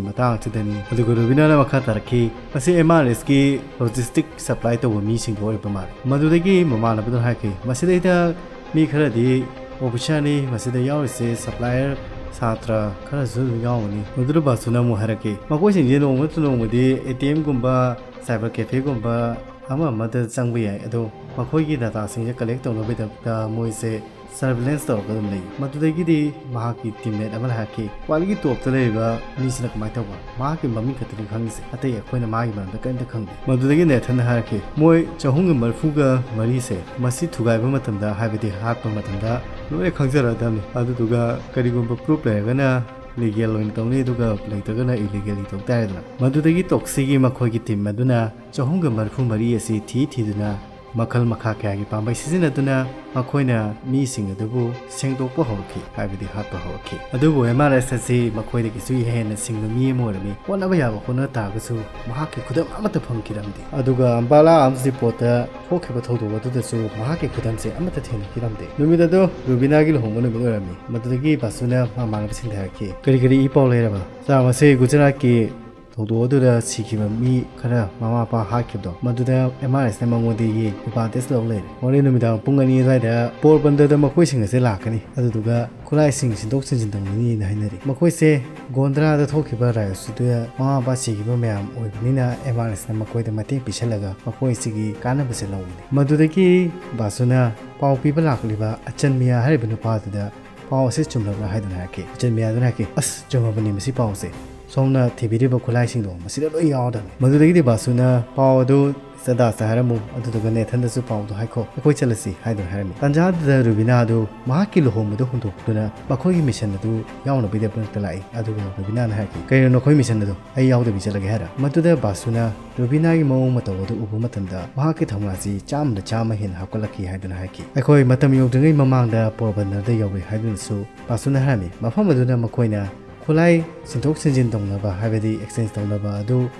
ꯃꯇꯥꯡ ꯑꯁꯤꯗꯅꯤ꯫ ꯑꯗꯨꯒ ꯔꯨꯕꯤꯅꯥꯅ ꯃꯈꯥ ꯇꯥꯔꯛꯈꯤ, ꯃꯁꯤ ꯑꯦꯝ ꯑꯥꯔ ꯑꯦꯁꯀꯤ ꯂꯣꯖꯤꯁꯇꯤꯛ ꯁꯄ꯭ꯂꯥꯏ ꯇꯧꯕ ꯃꯤꯁꯤꯡꯗꯣ ꯑꯣꯏꯕ ꯃꯥꯜꯂꯦ꯫ ꯃꯗꯨꯗꯒꯤ ꯃꯃꯥꯟꯅꯕꯗꯨꯅ ꯍꯥꯏꯔꯛꯈꯤ, ꯃꯁꯤꯗꯩꯗ ꯃꯤ ꯈꯔꯗꯤ ꯑꯣꯐꯤꯁꯥꯔꯅꯤ, ꯃꯁꯤꯗ ꯌꯥꯎꯔꯤꯁꯦ ꯁꯄ꯭ꯂꯥꯏꯌꯔ, ꯁꯥꯇ꯭ꯔ ꯈꯔꯁꯨ ꯑꯗꯨꯝ ꯌꯥꯎꯒꯅꯤ꯫ ꯃꯗꯨꯗ ꯕꯥꯁꯨꯅ ꯑꯃꯨꯛ ꯍꯥꯏꯔꯛꯈꯤ, ꯃꯈꯣꯏꯁꯤꯡꯁꯦ ꯅꯣꯡꯃ ꯅꯠꯇ꯭ꯔ ꯅꯣꯡꯃꯗꯤ ꯑꯦ ꯇꯤ ꯑꯦꯝꯒꯨꯝꯕ, ꯁꯥꯏꯕꯔ ꯀꯦꯐꯦꯒꯨꯝꯕ ꯑꯃ ꯑꯃꯗ ꯆꯪꯕ ꯌꯥꯏ, ꯑꯗꯣ ꯃꯈꯣꯏꯒꯤ ꯗꯥꯇꯥꯁꯤꯡꯁꯦ ꯀꯂꯦꯛ ꯇꯧꯅꯕꯒꯤꯗꯃꯛꯇ ꯃꯣꯏꯁꯦ ꯁꯔꯚꯤꯂꯦꯟꯁ ꯇꯧꯔꯒ ꯑꯗꯨꯝ ꯂꯩ꯫ ꯃꯗꯨꯗꯒꯤꯗꯤ ꯃꯍꯥꯛꯀꯤ ꯇꯤꯝꯃꯦꯠ ꯑꯃꯅ ꯍꯥꯏꯔꯛꯈꯤ, "ꯈ꯭ꯋꯥꯏꯗꯒꯤ ꯇꯣꯞꯇ ꯂꯩꯔꯤꯕ ꯃꯤꯁꯤꯅ ꯀꯃꯥꯏꯅ ꯇꯧꯕ? ꯃꯍꯥꯛꯀꯤ ꯃꯃꯤꯡ ꯈꯛꯇꯅꯤ ꯈꯪꯉꯤꯁꯦ, ꯑꯇꯩ ꯑꯩꯈꯣꯏꯅ ꯃꯥꯒꯤ ꯃꯔꯝꯗ ꯀꯔꯤꯝꯇ ꯈꯪꯗꯦ"꯫ ꯃꯗꯨꯗꯒꯤ ꯅꯦꯊꯟꯅ ꯍꯥꯏꯔꯛꯈꯤ, "ꯃꯣꯏ ꯆꯍꯨꯝꯒ ꯃꯔꯤꯐꯨꯒ ꯃꯔꯤꯁꯦ ꯃꯁꯤ ꯊꯨꯒꯥꯏꯕ ꯃꯇꯝꯗ, ꯍꯥꯏꯕꯗꯤ ꯍꯥꯠꯄ ꯃꯇꯝꯗ ꯂꯣꯏꯅ ꯈꯪꯖꯔꯛꯑꯗꯕꯅꯤ, ꯑꯗꯨꯗꯨꯒ ꯀꯔꯤꯒꯨꯝꯕ ꯄ꯭ꯔꯨꯐ ꯂꯩꯔꯒꯅ ꯂꯤꯒꯦꯜ ꯑꯣꯏꯅ ꯇꯧꯅꯤ, ꯑꯗꯨꯒ ꯂꯩꯇ꯭ꯔꯒꯅ ꯏꯂꯤꯒꯦꯜꯂꯤ ꯇꯧ ꯇꯥꯔꯦꯗꯅ"꯫ ꯃꯗꯨꯗꯒꯤ ꯇꯣꯛꯁꯤꯒꯤ ꯃꯈꯣꯏꯒꯤ ꯇꯤꯝ ꯑꯗꯨꯅ ꯆꯍꯨꯝꯒ ꯃꯔꯤꯐꯨ ꯃꯔꯤ ꯑꯁꯤ ꯊꯤ ꯊꯤꯗꯨꯅ ꯃꯈꯜ ꯃꯈꯥ ꯀꯌꯥꯒꯤ ꯄꯥꯝꯕꯩ ꯁꯤꯖꯤꯟꯅꯗꯨꯅ ꯃꯈꯣꯏꯅ ꯃꯤꯁꯤꯡ ꯑꯗꯨꯕꯨ ꯁꯦꯡꯗꯣꯛꯄ ꯍꯧꯔꯛꯈꯤ, ꯍꯥꯏꯕꯗꯤ ꯍꯥꯠꯄ ꯍꯧꯔꯛꯈꯤ꯫ ꯑꯗꯨꯕꯨ ꯑꯦꯝ ꯑꯥꯔ ꯑꯦꯁ ꯑꯁꯤ ꯃꯈꯣꯏꯗꯒꯤꯁꯨ ꯍꯦꯟꯅ ꯁꯤꯡꯕ ꯃꯤ ꯑꯃ ꯑꯣꯏꯔꯝꯃꯤ꯫ ꯍꯣꯠꯅꯕ ꯌꯥꯕ ꯍꯣꯠꯅ ꯇꯥꯔꯒꯁꯨ ꯃꯍꯥꯛꯀꯤ ꯈꯨꯗꯝ ꯑꯃꯠꯇ ꯐꯪꯈꯤꯔꯝꯗꯦ꯫ ꯑꯗꯨꯒ ꯑꯝꯕꯥꯂꯥ ꯑꯥꯔꯝꯁ ꯗꯤꯄꯣꯠꯇ ꯊꯣꯛꯈꯤꯕ ꯊꯧꯗꯣꯛ ꯑꯗꯨꯗꯁꯨ ꯃꯍꯥꯛꯀꯤ ꯈꯨꯗꯝꯁꯦ ꯑꯃꯠꯇ ꯊꯦꯡꯅꯈꯤꯔꯝꯗꯦ꯫ ꯅꯨꯃꯤꯠ ꯑꯗꯨ ꯔꯨꯕꯤꯅꯥꯒꯤ ꯂꯨꯍꯣꯡꯕ ꯅꯨꯃꯤꯠ ꯑꯣꯏꯔꯝꯃꯤ꯫ ꯃꯗꯨꯗꯒꯤ ꯕꯥꯁꯨꯅ ꯃꯃꯥꯟꯅꯕꯁꯤꯡꯗ ꯍꯥꯏꯔꯛꯈꯤ, "ꯀꯔꯤ ꯀꯔꯤ ꯏ ꯄꯥꯎ ꯂꯩꯔꯕ?" "ꯁꯥꯔ, ꯃꯁꯤ ꯒꯨꯖꯔꯥꯠꯀꯤ ꯊꯧꯗꯣꯛ ꯑꯗꯨꯗ ꯁꯤꯈꯤꯕ ꯃꯤ ꯈꯔ ꯃꯃꯥ ꯃꯄꯥ ꯍꯥꯠꯈꯤꯕꯗꯣ, ꯃꯗꯨꯗ ꯑꯦꯝ ꯑꯥꯔ ꯑꯦꯁꯅ ꯃꯉꯣꯟꯗꯒꯤ ꯑꯦꯗꯚꯥꯟꯇꯦꯖ ꯂꯧ ꯂꯩꯔꯦ꯫ ꯍꯣꯔꯦꯟ ꯅꯨꯃꯤꯗꯥꯡ ꯄꯨꯡ ꯑꯅꯤ ꯑꯗꯨꯋꯥꯏꯗ ꯄꯣꯔꯕꯟꯗꯔꯗ ꯃꯈꯣꯏꯁꯤꯡ ꯑꯁꯦ ꯂꯥꯛꯀꯅꯤ, ꯑꯗꯨꯗꯨꯒ ꯈꯨꯠꯂꯥꯏꯁꯤꯡ ꯁꯤꯟꯗꯣꯛ ꯁꯤꯟꯖꯤꯟ ꯇꯧꯅꯅꯤꯅ ꯍꯥꯏꯅꯔꯤ꯫ ꯃꯈꯣꯏꯁꯦ ꯒꯣꯟꯗ꯭ꯔꯥꯗ ꯊꯣꯛꯈꯤꯕ ꯔꯥꯏꯑꯣꯠꯁꯤꯗ ꯃꯃꯥ ꯃꯄꯥ ꯁꯤꯈꯤꯕ ꯃꯌꯥꯝ ꯑꯣꯏꯕꯅꯤꯅ ꯑꯦꯝ ꯑꯥꯔ ꯑꯦꯁꯅ ꯃꯈꯣꯏꯗ ꯃꯇꯦꯡ ꯄꯤꯁꯜꯂꯒ ꯃꯈꯣꯏꯁꯤꯒꯤ ꯀꯥꯟꯅꯕꯁꯦ ꯂꯧꯕꯅꯤ"꯫ ꯃꯗꯨꯗꯒꯤ ꯕꯥꯁꯨꯅ ꯄꯥꯎ ꯄꯤꯕ ꯂꯥꯛꯂꯤꯕ ꯑꯆꯟ ꯃꯤꯌꯥ ꯍꯥꯏꯔꯤꯕ ꯅꯨꯄꯥꯗꯨꯗ ꯄꯥꯎ ꯑꯁꯤ ꯆꯨꯝꯂꯕ꯭ꯔꯥ ꯍꯥꯏꯗꯨꯅ ꯍꯥꯏꯔꯛꯈꯤ꯫ ꯑꯆꯟ ꯃꯤꯌꯥꯗꯨꯅ ꯍꯥꯏꯔꯛꯈꯤ, "ꯑꯁ, ꯆꯨꯝꯃꯕꯅꯤ ꯃꯁꯤ ꯄꯥꯎꯁꯦ꯫ ꯁꯣꯝꯅ ꯊꯤꯕꯤꯔꯤꯕ ꯈꯨꯠꯂꯥꯏꯁꯤꯡꯗꯣ ꯃꯁꯤꯗ ꯂꯣꯏ ꯌꯥꯎꯔꯗꯕꯅꯤ꯫ ꯃꯗꯨꯗꯒꯤꯗꯤ ꯕꯥꯁꯨꯅ ꯄꯥꯎ ꯑꯗꯨ ꯁꯗꯥꯁꯇ ꯍꯥꯏꯔꯝꯃꯨ, ꯑꯗꯨꯗꯨꯒ ꯅꯦꯊꯟꯗꯁꯨ ꯄꯥꯎꯗꯣ ꯍꯥꯏꯈꯣ, ꯑꯩꯈꯣꯏ ꯆꯠꯂꯁꯤ ꯍꯥꯏꯗꯨꯅ ꯍꯥꯏꯔꯝꯃꯤ꯫ ꯇꯥꯟꯖꯥꯗꯨꯗ ꯔꯨꯕꯤꯅꯥ ꯑꯗꯨ ꯃꯍꯥꯛꯀꯤ ꯂꯨꯍꯣꯡꯕꯗ ꯍꯨꯟꯗꯣꯛꯇꯨꯅ ꯃꯈꯣꯏꯒꯤ ꯃꯤꯁꯟ ꯑꯗꯨ ꯌꯥꯎꯅꯕꯒꯤꯗꯃꯛꯇ ꯂꯥꯛꯏ꯫ ꯑꯗꯨꯒ ꯔꯨꯕꯤꯅꯥꯅ ꯍꯥꯏꯔꯛꯈꯤ, "ꯀꯔꯤꯅꯣ ꯅꯈꯣꯏ ꯃꯤꯁꯟ ꯑꯗꯨ? ꯑꯩ ꯌꯥꯎꯗꯕꯤ ꯆꯠꯂꯒꯦ ꯍꯥꯏꯔ?" ꯃꯗꯨꯗ ꯕꯥꯁꯨꯅ ꯔꯨꯕꯤꯅꯥꯒꯤ ꯃꯑꯣꯡ ꯃꯇꯧ ꯑꯗꯨ ꯎꯕ ꯃꯇꯝꯗ ꯃꯍꯥꯛꯀꯤ ꯊꯧꯅꯥꯁꯤ ꯆꯥꯝꯃꯗ ꯆꯥꯝꯃ ꯍꯦꯟꯅ ꯍꯥꯞꯀꯠꯂꯛꯈꯤ ꯍꯥꯏꯗꯨꯅ ꯍꯥꯏꯈꯤ꯫ "ꯑꯩꯈꯣꯏ ꯃꯇꯝ ꯌꯧꯗ꯭ꯔꯤꯉꯩ ꯃꯃꯥꯡꯗ ꯄꯣꯔꯕꯟꯗꯔꯗ ꯌꯧꯔꯦ" ꯍꯥꯏꯗꯨꯅꯁꯨ ꯕꯥꯁꯨꯅ ꯍꯥꯏꯔꯝꯃꯤ꯫ ꯃꯐꯝ ꯑꯗꯨꯗ ꯃꯈꯣꯏꯅ ꯈꯨꯠꯂꯥꯏ ꯁꯤꯟꯊꯣꯛ ꯁꯤꯟꯖꯤꯟ ꯇꯧꯅꯕ, ꯍꯥꯏꯕꯗꯤ exchange ꯇꯧꯅꯕ ꯑꯗꯨ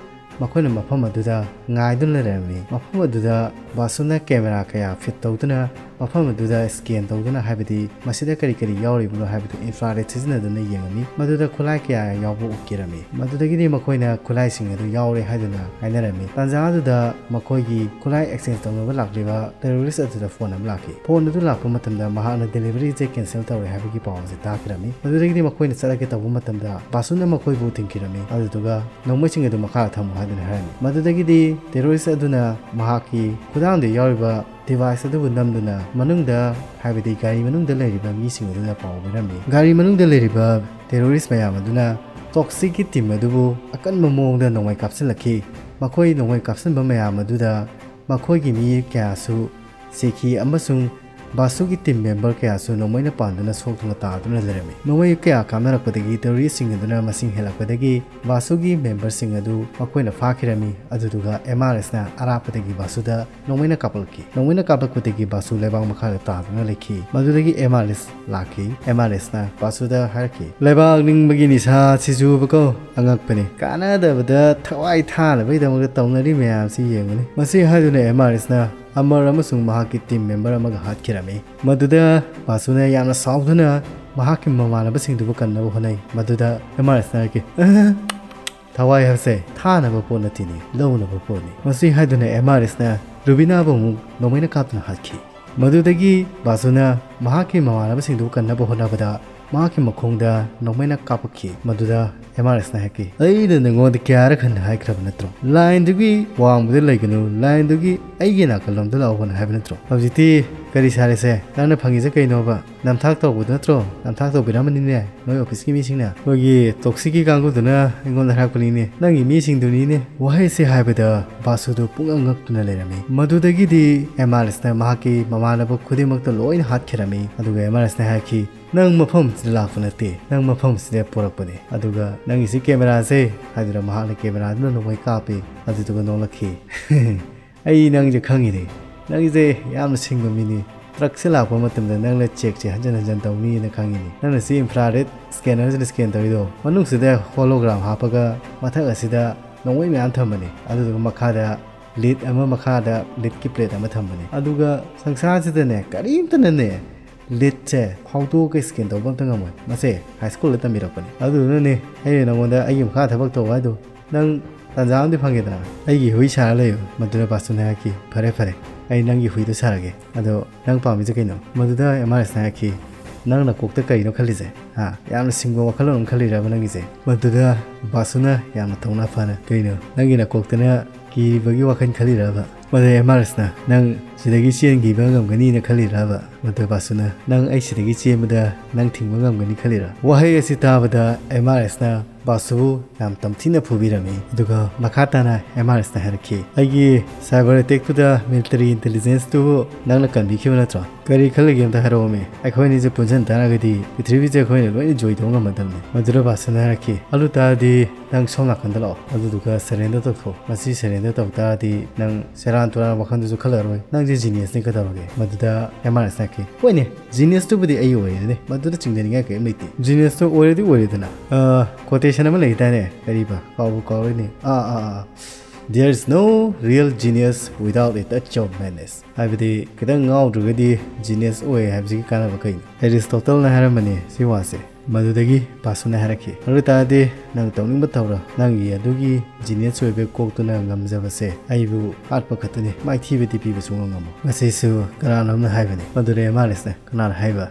ꯃꯈꯣꯏꯅ ꯃꯐꯝ ꯑꯗꯨꯗ ꯉꯥꯏꯗꯨꯅ ꯂꯩꯔꯝꯃꯤ꯫ ꯃꯐꯝ ꯑꯗꯨꯗ ꯕꯥꯁꯨꯅ camera ꯀꯌꯥ fit ꯇꯧꯗꯨꯅ ꯃꯐꯝ ꯑꯗꯨꯗ scan ꯇꯧꯗꯨꯅ, ꯍꯥꯏꯕꯗꯤ ꯃꯁꯤꯗ ꯀꯔꯤ ꯀꯔꯤ ꯌꯥꯎꯔꯤꯕꯅꯣ ꯍꯥꯏꯕꯗꯨ infrared ꯁꯤꯖꯤꯟꯅꯗꯨꯅ ꯌꯦꯡꯉꯝꯃꯤ꯫ ꯃꯗꯨꯗ ꯈꯨꯠꯂꯥꯏ ꯀꯌꯥ ꯌꯥꯎꯕ ꯎꯈꯤꯔꯝꯃꯤ꯫ ꯃꯗꯨꯗꯒꯤꯗꯤ ꯃꯈꯣꯏꯅ ꯈꯨꯠꯂꯥꯏꯁꯤꯡ ꯑꯗꯨ ꯌꯥꯎꯔꯦ ꯍꯥꯏꯗꯨꯅ ꯍꯥꯏꯅꯔꯝꯃꯤ꯫ ꯇꯥꯟꯖꯥ ꯑꯗꯨꯗ ꯃꯈꯣꯏꯒꯤ ꯈꯨꯠꯂꯥꯏ exchange ꯇꯧꯅꯕ ꯂꯥꯛꯂꯤꯕ terrorist ꯑꯗꯨꯗ phone ꯑꯃ ꯂꯥꯛꯈꯤ꯫ Phone ꯑꯗꯨ ꯂꯥꯛꯄ ꯃꯇꯝꯗ ꯃꯍꯥꯛꯅ delivery ꯁꯦ cancel ꯇꯧꯔꯦ ꯍꯥꯏꯕꯒꯤ ꯄꯥꯎ ꯑꯁꯤ ꯇꯥꯈꯤꯔꯝꯃꯤ꯫ ꯃꯗꯨꯗꯒꯤꯗꯤ ꯃꯈꯣꯏꯅ ꯆꯠꯂꯒꯦ ꯇꯧꯕ ꯃꯇꯝꯗ ꯕꯥꯁꯨꯅ ꯃꯈꯣꯏꯕꯨ ꯊꯤꯡꯈꯤꯔꯝꯃꯤ꯫ ꯑꯗꯨꯗꯨꯒ ꯅꯣꯡꯃꯩꯁꯤꯡ ꯑꯗꯨ ꯃꯈꯥꯗ ꯊꯝꯃꯨ ꯍꯥꯏꯗꯨꯅ ꯍꯥꯏꯔꯝꯃꯤ꯫ ꯃꯗꯨꯗꯒꯤꯗꯤ terrorist ꯑꯗꯨꯅ ꯃꯍꯥꯛꯀꯤ ꯈꯨꯗꯥꯡꯗ ꯌꯥꯎꯔꯤꯕ device ꯑꯗꯨꯕꯨ ꯅꯝꯗꯨꯅ ꯃꯅꯨꯡꯗ, ꯍꯥꯏꯕꯗꯤ ꯒꯥꯔꯤ ꯃꯅꯨꯡꯗ ꯂꯩꯔꯤꯕ ꯃꯤꯁꯤꯡ ꯑꯗꯨꯗ ꯄꯥꯎ ꯄꯤꯔꯝꯃꯤ꯫ ꯒꯥꯔꯤ ꯃꯅꯨꯡꯗ ꯂꯩꯔꯤꯕ terrorist ꯃꯌꯥꯝ ꯑꯗꯨꯅ ꯇꯣꯛꯁꯤꯛꯀꯤ team ꯑꯗꯨꯕꯨ ꯑꯀꯟꯕ ꯃꯑꯣꯡꯗ ꯅꯣꯡꯃꯩ ꯀꯥꯞꯁꯤꯜꯂꯛꯈꯤ꯫ ꯃꯈꯣꯏ ꯅꯣꯡꯃꯩ ꯀꯥꯞꯁꯤꯟꯕ ꯃꯌꯥꯝ ꯑꯗꯨꯗ ꯃꯈꯣꯏꯒꯤ ꯃꯤ ꯀꯌꯥꯁꯨ ꯁꯤꯈꯤ ꯑꯃꯁꯨꯡ ꯕꯥꯁꯨꯒꯤ team member ꯀꯌꯥꯁꯨ ꯅꯣꯡꯃꯩꯅ ꯄꯥꯟꯗꯨꯅ ꯁꯣꯛꯇꯨꯅ ꯇꯥꯗꯨꯅ ꯂꯩꯔꯝꯃꯤ꯫ ꯅꯣꯡꯃꯩ ꯀꯌꯥ ꯀꯥꯞꯅꯔꯛꯄꯗꯒꯤ terroristꯁꯤꯡ ꯑꯗꯨꯅ ꯃꯁꯤꯡ ꯍꯦꯜꯂꯛꯄꯗꯒꯤ ꯕꯥꯁꯨꯒꯤ memberꯁꯤꯡ ꯑꯗꯨ ꯃꯈꯣꯏꯅ ꯐꯥꯈꯤꯔꯝꯃꯤ꯫ ꯑꯗꯨꯗꯨꯒ MRSꯅ ꯑꯔꯥꯞꯄꯗꯒꯤ ꯕꯥꯁꯨꯗ ꯅꯣꯡꯃꯩꯅ ꯀꯥꯞꯂꯛꯈꯤ꯫ ꯅꯣꯡꯃꯩꯅ ꯀꯥꯞꯂꯛꯄꯗꯒꯤ ꯕꯥꯁꯨ ꯂꯩꯕꯥꯛ ꯃꯈꯥꯗ ꯇꯥꯗꯨꯅ ꯂꯩꯈꯤ꯫ ꯃꯗꯨꯗꯒꯤ MRS ꯂꯥꯛꯈꯤ꯫ MRSꯅ ꯕꯥꯁꯨꯗ ꯍꯥꯏꯔꯛꯈꯤ, "ꯂꯩꯕꯥꯛ ꯅꯤꯡꯕꯒꯤ ꯅꯤꯁꯥ ꯁꯤꯖꯨꯕꯀꯣ ꯑꯉꯛꯄꯅꯤ꯫ ꯀꯥꯟꯅꯗꯕꯗ ꯊꯋꯥꯏ ꯊꯥꯅꯕꯒꯤꯗꯃꯛꯇ ꯇꯧꯅꯔꯤ ꯃꯌꯥꯝꯁꯤ ꯌꯦꯡꯉꯨꯅꯦ꯫" ꯃꯁꯤ ꯍꯥꯏꯗꯨꯅ MRSꯅ ꯑꯃꯔ ꯑꯃꯁꯨꯡ ꯃꯍꯥꯛꯀꯤ team member ꯑꯃꯒ ꯍꯥꯠꯈꯤꯔꯝꯃꯤ꯫ ꯃꯗꯨꯗ ꯕꯥꯁꯨꯅ ꯌꯥꯝꯅ ꯁꯥꯎꯗꯨꯅ ꯃꯍꯥꯛꯀꯤ ꯃꯃꯥꯟꯅꯕꯁꯤꯡꯗꯨꯕꯨ ꯀꯟꯅꯕ ꯍꯣꯠꯅꯩ꯫ ꯃꯗꯨꯗ MRSꯅ ꯍꯥꯏꯔꯛꯈꯤ, "ꯑꯍ, ꯊꯋꯥꯏ ꯍꯥꯏꯕꯁꯦ ꯊꯥꯅꯕ ꯄꯣꯠ ꯅꯠꯇꯦꯅꯦ, ꯂꯧꯅꯕ ꯄꯣꯠꯅꯤ꯫" ꯃꯁꯤ ꯍꯥꯏꯗꯨꯅ MRSꯅ ꯔꯨꯕꯤꯅꯥꯕꯨ ꯑꯃꯨꯛ ꯅꯣꯡꯃꯩꯅ ꯀꯥꯞꯇꯨꯅ ꯍꯥꯠꯈꯤ꯫ ꯃꯗꯨꯗꯒꯤ ꯕꯥꯁꯨꯅ ꯃꯍꯥꯛꯀꯤ ꯃꯃꯥꯟꯅꯕꯁꯤꯡꯗꯨ ꯀꯟꯅꯕ ꯍꯣꯠꯅꯕꯗ ꯃꯍꯥꯛꯀꯤ ꯃꯈꯣꯡꯗ ꯅꯣꯡꯃꯩꯅ ꯀꯥꯞꯄꯛꯈꯤ꯫ ꯃꯗꯨꯗ ꯑꯦꯝ ꯑꯥꯔ ꯑꯦꯁꯅ ꯍꯥꯏꯈꯤ, "ꯑꯩꯅ ꯅꯉꯣꯟꯗ ꯀꯌꯥꯔꯛ ꯍꯟꯅ ꯍꯥꯏꯈ꯭ꯔꯕ ꯅꯠꯇ꯭ꯔꯣ? ꯂꯥꯏꯟꯗꯨꯒꯤ ꯋꯥꯡꯃꯗ ꯂꯩꯒꯅꯨ, ꯂꯥꯏꯟꯗꯨꯒꯤ ꯑꯩꯒꯤ ꯅꯥꯀꯜꯂꯣꯝꯗ ꯂꯥꯛꯑꯣꯅ ꯍꯥꯏꯕ ꯅꯠꯇ꯭ꯔꯣ? ꯍꯧꯖꯤꯛꯇꯤ ꯀꯔꯤ ꯁꯥꯔꯦꯁꯦ? ꯅꯪꯅ ꯐꯪꯉꯤꯁꯦ ꯀꯩꯅꯣꯕ? ꯅꯝꯊꯥꯛ ꯇꯧꯕꯗꯨ ꯅꯠꯇ꯭ꯔꯣ? ꯅꯝꯊꯥꯛ ꯇꯧꯕꯤꯔꯝꯕꯅꯤꯅꯦ ꯅꯣꯏ ꯑꯣꯐꯤꯁꯀꯤ ꯃꯤꯁꯤꯡꯅ꯫ ꯑꯩꯈꯣꯏꯒꯤ ꯇꯣꯛꯁꯤꯛꯀꯤ ꯀꯥꯡꯕꯨꯗꯨꯅ ꯑꯩꯉꯣꯟꯗ ꯍꯥꯏꯔꯛꯄꯅꯤꯅꯦ, ꯅꯪꯒꯤ ꯃꯤꯁꯤꯡꯗꯨꯅꯤꯅꯦ"꯫ ꯋꯥꯍꯩꯁꯦ ꯍꯥꯏꯕꯗ ꯕꯥꯁꯨꯗꯨ ꯄꯨꯡꯉꯛ ꯉꯛꯇꯨꯅ ꯂꯩꯔꯝꯃꯤ꯫ ꯃꯗꯨꯗꯒꯤꯗꯤ ꯑꯦꯝ ꯑꯥꯔ ꯑꯦꯁꯅ ꯃꯍꯥꯛꯀꯤ ꯃꯃꯥꯟꯅꯕ ꯈꯨꯗꯤꯡꯃꯛꯇ ꯂꯣꯏꯅ ꯍꯥꯠꯈꯤꯔꯝꯃꯤ꯫ ꯑꯗꯨꯒ ꯑꯦꯝ ꯑꯥꯔ ꯑꯦꯁꯅ ꯍꯥꯏꯈꯤ, "ꯅꯪ ꯃꯐꯝꯁꯤꯗ ꯂꯥꯛꯄ ꯅꯠꯇꯦ, ꯅꯪ ꯃꯐꯝꯁꯤꯗ ꯄꯣꯔꯛꯄꯅꯦ꯫ ꯑꯗꯨꯒ ꯅꯪꯒꯤꯁꯤ ꯀꯦꯃꯦꯔꯥꯁꯦ" ꯍꯥꯏꯗꯨꯅ ꯃꯍꯥꯛꯅ ꯀꯦꯃꯦꯔꯥꯗꯨꯅ ꯅꯣꯡꯃꯩ ꯀꯥꯞꯄꯤ꯫ ꯑꯗꯨꯗꯨꯒ ꯅꯣꯛꯂꯛꯈꯤ꯫ "ꯑꯩ ꯅꯪꯁꯦ ꯈꯪꯉꯤꯅꯦ, ꯅꯪꯁꯦ ꯌꯥꯝꯅ ꯁꯤꯡꯕ ꯃꯤꯅꯤ꯫ ꯇ꯭ꯔꯛꯁꯦ ꯂꯥꯛꯄ ꯃꯇꯝꯗ ꯅꯪꯅ ꯆꯦꯛꯁꯦ ꯍꯟꯖꯤꯟ ꯍꯟꯖꯤꯟ ꯇꯧꯅꯤꯅ ꯈꯪꯉꯤꯅꯦ꯫ ꯅꯪꯅ ꯁꯤ ꯏꯟꯐ꯭ꯔꯥꯔꯦꯗ ꯁ꯭ꯀꯦꯅꯔꯁꯤꯅ ꯁ꯭ꯀꯦꯟ ꯇꯧꯔꯤꯗꯣ, ꯃꯅꯨꯡꯁꯤꯗ ꯍꯣꯂꯣꯒ꯭ꯔꯥꯝ ꯍꯥꯞꯄꯒ ꯃꯊꯛ ꯑꯁꯤꯗ ꯅꯣꯡꯃꯩ ꯃꯌꯥꯝ ꯊꯝꯕꯅꯦ, ꯑꯗꯨꯗꯨꯒ ꯃꯈꯥꯗ ꯂꯤꯠ ꯑꯃ, ꯃꯈꯥꯗ ꯂꯤꯠꯀꯤ ꯄ꯭ꯂꯦꯠ ꯑꯃ ꯊꯝꯕꯅꯦ꯫ ꯑꯗꯨꯒ ꯁꯪꯁꯥꯔꯁꯤꯗꯅꯦ ꯀꯔꯤꯝꯇꯅꯅꯦ ꯂꯤꯠꯁꯦ ꯐꯥꯎꯗꯣꯛꯑꯒ ꯁ꯭ꯀꯦꯟ ꯇꯧꯕ ꯑꯝꯇ ꯉꯝꯃꯣꯏ꯫ ꯃꯁꯦ ꯍꯥꯏ ꯁ꯭ꯀꯨꯜꯗ ꯇꯝꯕꯤꯔꯛꯄꯅꯦ꯫ ꯑꯗꯨꯗꯨꯅꯅꯦ ꯑꯩꯅ ꯅꯉꯣꯟꯗ ꯑꯩꯒꯤ ꯃꯈꯥ ꯊꯕꯛ ꯇꯧꯕ ꯍꯥꯏꯗꯣ꯫ ꯅꯪ ꯇꯥꯟꯖꯥ ꯑꯃꯗꯤ ꯐꯪꯒꯦꯗꯅ, ꯑꯩꯒꯤ ꯍꯨꯏ ꯁꯥꯔ ꯂꯩꯌꯨ"꯫ ꯃꯗꯨꯗ ꯕꯥꯁꯨꯅ ꯍꯥꯏꯔꯛꯈꯤ, "ꯐꯔꯦ ꯐꯔꯦ, ꯑꯩ ꯅꯪꯒꯤ ꯍꯨꯏꯗꯣ ꯁꯥꯔꯒꯦ꯫ ꯑꯗꯣ ꯅꯪ ꯄꯥꯝꯃꯤꯁꯦ ꯀꯩꯅꯣ?" ꯃꯗꯨꯗ ꯑꯦꯝ ꯑꯥꯔ ꯑꯦꯁꯅ ꯍꯥꯏꯔꯛꯈꯤ, "ꯅꯪ ꯅꯀꯣꯛꯇ ꯀꯔꯤꯅꯣ ꯈꯜꯂꯤꯁꯦ? ꯍꯥ? ꯌꯥꯝꯅ ꯁꯤꯡꯕ ꯋꯥꯈꯜꯂꯣꯟ ꯑꯃ ꯈꯜꯂꯤꯔꯕ ꯅꯪꯒꯤꯁꯦ?" ꯃꯗꯨꯗ ꯕꯥꯁꯨꯅ ꯌꯥꯝꯅ ꯊꯧꯅꯥ ꯐꯅ, "ꯀꯩꯅꯣ, ꯅꯪꯒꯤ ꯅꯀꯣꯛꯇꯅ ꯀꯤꯕꯒꯤ ꯋꯥꯈꯜ ꯈꯜꯂꯤꯔꯕ?" ꯃꯗꯨꯗ ꯑꯦꯝ ꯑꯥꯔ ꯑꯦꯁꯅ, "ꯅꯪ ꯁꯤꯗꯒꯤ ꯆꯦꯟꯈꯤꯕ ꯉꯝꯒꯅꯤꯅ ꯈꯜꯂꯤꯔꯕ?" ꯃꯗꯨꯗ ꯕꯥꯁꯨꯅ, "ꯅꯪ ꯑꯩ ꯁꯤꯗꯒꯤ ꯆꯦꯟꯕꯗ ꯅꯪ ꯊꯤꯡꯕ ꯉꯝꯒꯅꯤ ꯈꯜꯂꯤꯔꯥ?" ꯋꯥꯍꯩ ꯑꯁꯤ ꯇꯥꯕꯗ ꯑꯦꯝ ꯑꯥꯔ ꯑꯦꯁꯅ ꯕꯥꯁꯨꯕꯨ ꯌꯥꯝ ꯇꯝꯊꯤꯅ ꯐꯨꯕꯤꯔꯝꯃꯤ꯫ ꯑꯗꯨꯒ ꯃꯈꯥ ꯇꯥꯅ ꯑꯦꯝ ꯑꯥꯔ ꯑꯦꯁꯅ ꯍꯥꯏꯔꯛꯈꯤ, "ꯑꯩꯒꯤ ꯁꯥꯏꯕꯔ ꯑꯦꯇꯦꯛꯇꯨꯗ ꯃꯤꯂꯤꯇꯔꯤ ꯏꯟꯇꯦꯂꯤꯖꯦꯟꯁꯇꯨꯕꯨ ꯅꯪꯅ ꯀꯟꯕꯤꯈꯤꯕ ꯅꯠꯇ꯭ꯔꯣ? ꯀꯔꯤ ꯈꯜꯂꯤꯒꯦ ꯑꯝꯇ ꯍꯥꯏꯔꯛꯑꯣꯃꯤ꯫ ꯑꯩꯈꯣꯏ ꯑꯅꯤꯁꯦ ꯄꯨꯟꯁꯤꯟ ꯇꯥꯔꯒꯗꯤ ꯄ꯭ꯔꯤꯊꯤꯕꯤꯁꯦ ꯑꯩꯈꯣꯏꯅ ꯂꯣꯏꯅ ꯖꯣꯏ ꯇꯧꯕ ꯉꯝꯃꯗꯕꯅꯤ"꯫ ꯃꯗꯨꯗ ꯕꯥꯁꯨꯅ ꯍꯥꯏꯔꯛꯈꯤ, "ꯑꯗꯨ ꯇꯥꯔꯗꯤ ꯅꯪ ꯁꯣꯝ ꯅꯥꯀꯟꯗ ꯂꯥꯛꯑꯣ, ꯑꯗꯨꯗꯨꯒ ꯁꯔꯦꯟꯗꯔ ꯇꯧꯊꯣꯛꯑꯣ꯫ ꯃꯁꯤ ꯁꯔꯦꯟꯗꯔ ꯇꯧ ꯇꯥꯔꯗꯤ ꯅꯪ ꯁꯦꯔꯥꯟ ꯇꯨꯔꯥꯟ ꯋꯥꯈꯜꯗꯨꯁꯨ ꯈꯜꯂꯔꯣꯏ, ꯅꯪꯁꯦ ꯖꯤꯅꯤꯌꯁꯅꯤ ꯀꯩꯗꯧꯔꯒꯦ?" ꯃꯗꯨꯗ ꯑꯦꯝ ꯑꯥꯔ ꯑꯦꯁꯅ ꯍꯥꯏꯔꯛꯈꯤ, "ꯍꯣꯏꯅꯦ, ꯖꯤꯅꯤꯌꯁꯇꯨꯕꯨꯗꯤ ꯑꯩ ꯑꯣꯏꯔꯦꯅꯦ, ꯃꯗꯨꯗ ꯆꯤꯡꯅꯅꯤꯡꯉꯥꯏ ꯀꯔꯤꯝ ꯂꯩꯇꯦ꯫ ꯖꯤꯅꯤꯌꯁꯇꯣ ꯑꯣꯏꯔꯗꯤ ꯑꯣꯏꯔꯦꯗꯅ꯫ ꯑ, ꯀꯣꯇꯦꯁꯟ ꯑꯃ ꯂꯩꯗꯥꯏꯅꯦ, ꯀꯔꯤꯕ? ꯀꯥꯎꯕꯨ ꯀꯥꯎꯔꯦꯅꯦ꯫ ꯑꯥ, ꯑꯥ, ꯑꯥ꯫ There is no real genius without a touch of madness." ꯍꯥꯏꯕꯗꯤ, ꯈꯤꯇꯪ ꯉꯥꯎꯗ꯭ꯔꯒꯗꯤ ꯖꯤꯅꯤꯌꯁ ꯑꯣꯏ ꯍꯥꯏꯕꯁꯤꯒꯤ ꯀꯥꯟꯅꯕ ꯀꯩꯅꯣ? ꯑꯦꯔꯤꯁꯇꯣꯇꯜꯅ ꯍꯥꯏꯔꯝꯕꯅꯤ ꯁꯤ ꯋꯥꯁꯦ꯫ ꯃꯗꯨꯗꯒꯤ ꯕꯥꯁꯨꯅ ꯍꯥꯏꯔꯛꯈꯤ, "ꯑꯗꯨ ꯑꯣꯏ ꯇꯥꯔꯗꯤ ꯅꯪ ꯇꯧꯅꯤꯡꯕ ꯇꯧꯔꯣ, ꯅꯪꯒꯤ ꯑꯗꯨꯒꯤ ꯖꯤꯅꯤꯌꯁ ꯑꯣꯏꯕ ꯀꯣꯛꯇꯨꯅ ꯉꯝꯖꯕꯁꯦ ꯑꯩꯕꯨ ꯍꯥꯠꯄ ꯈꯛꯇꯅꯤ, ꯃꯥꯏꯊꯤꯕꯗꯤ ꯄꯤꯕ ꯁꯨꯡꯉꯝ ꯉꯝꯃꯣꯏ"꯫ ꯃꯁꯤꯁꯨ ꯀꯅꯥꯅꯣꯝꯅ ꯍꯥꯏꯕꯅꯤ꯫ ꯃꯗꯨꯗ ꯑꯦꯝ ꯑꯥꯔ ꯑꯦꯁꯅ, "ꯀꯅꯥꯅ ꯍꯥꯏꯕ?"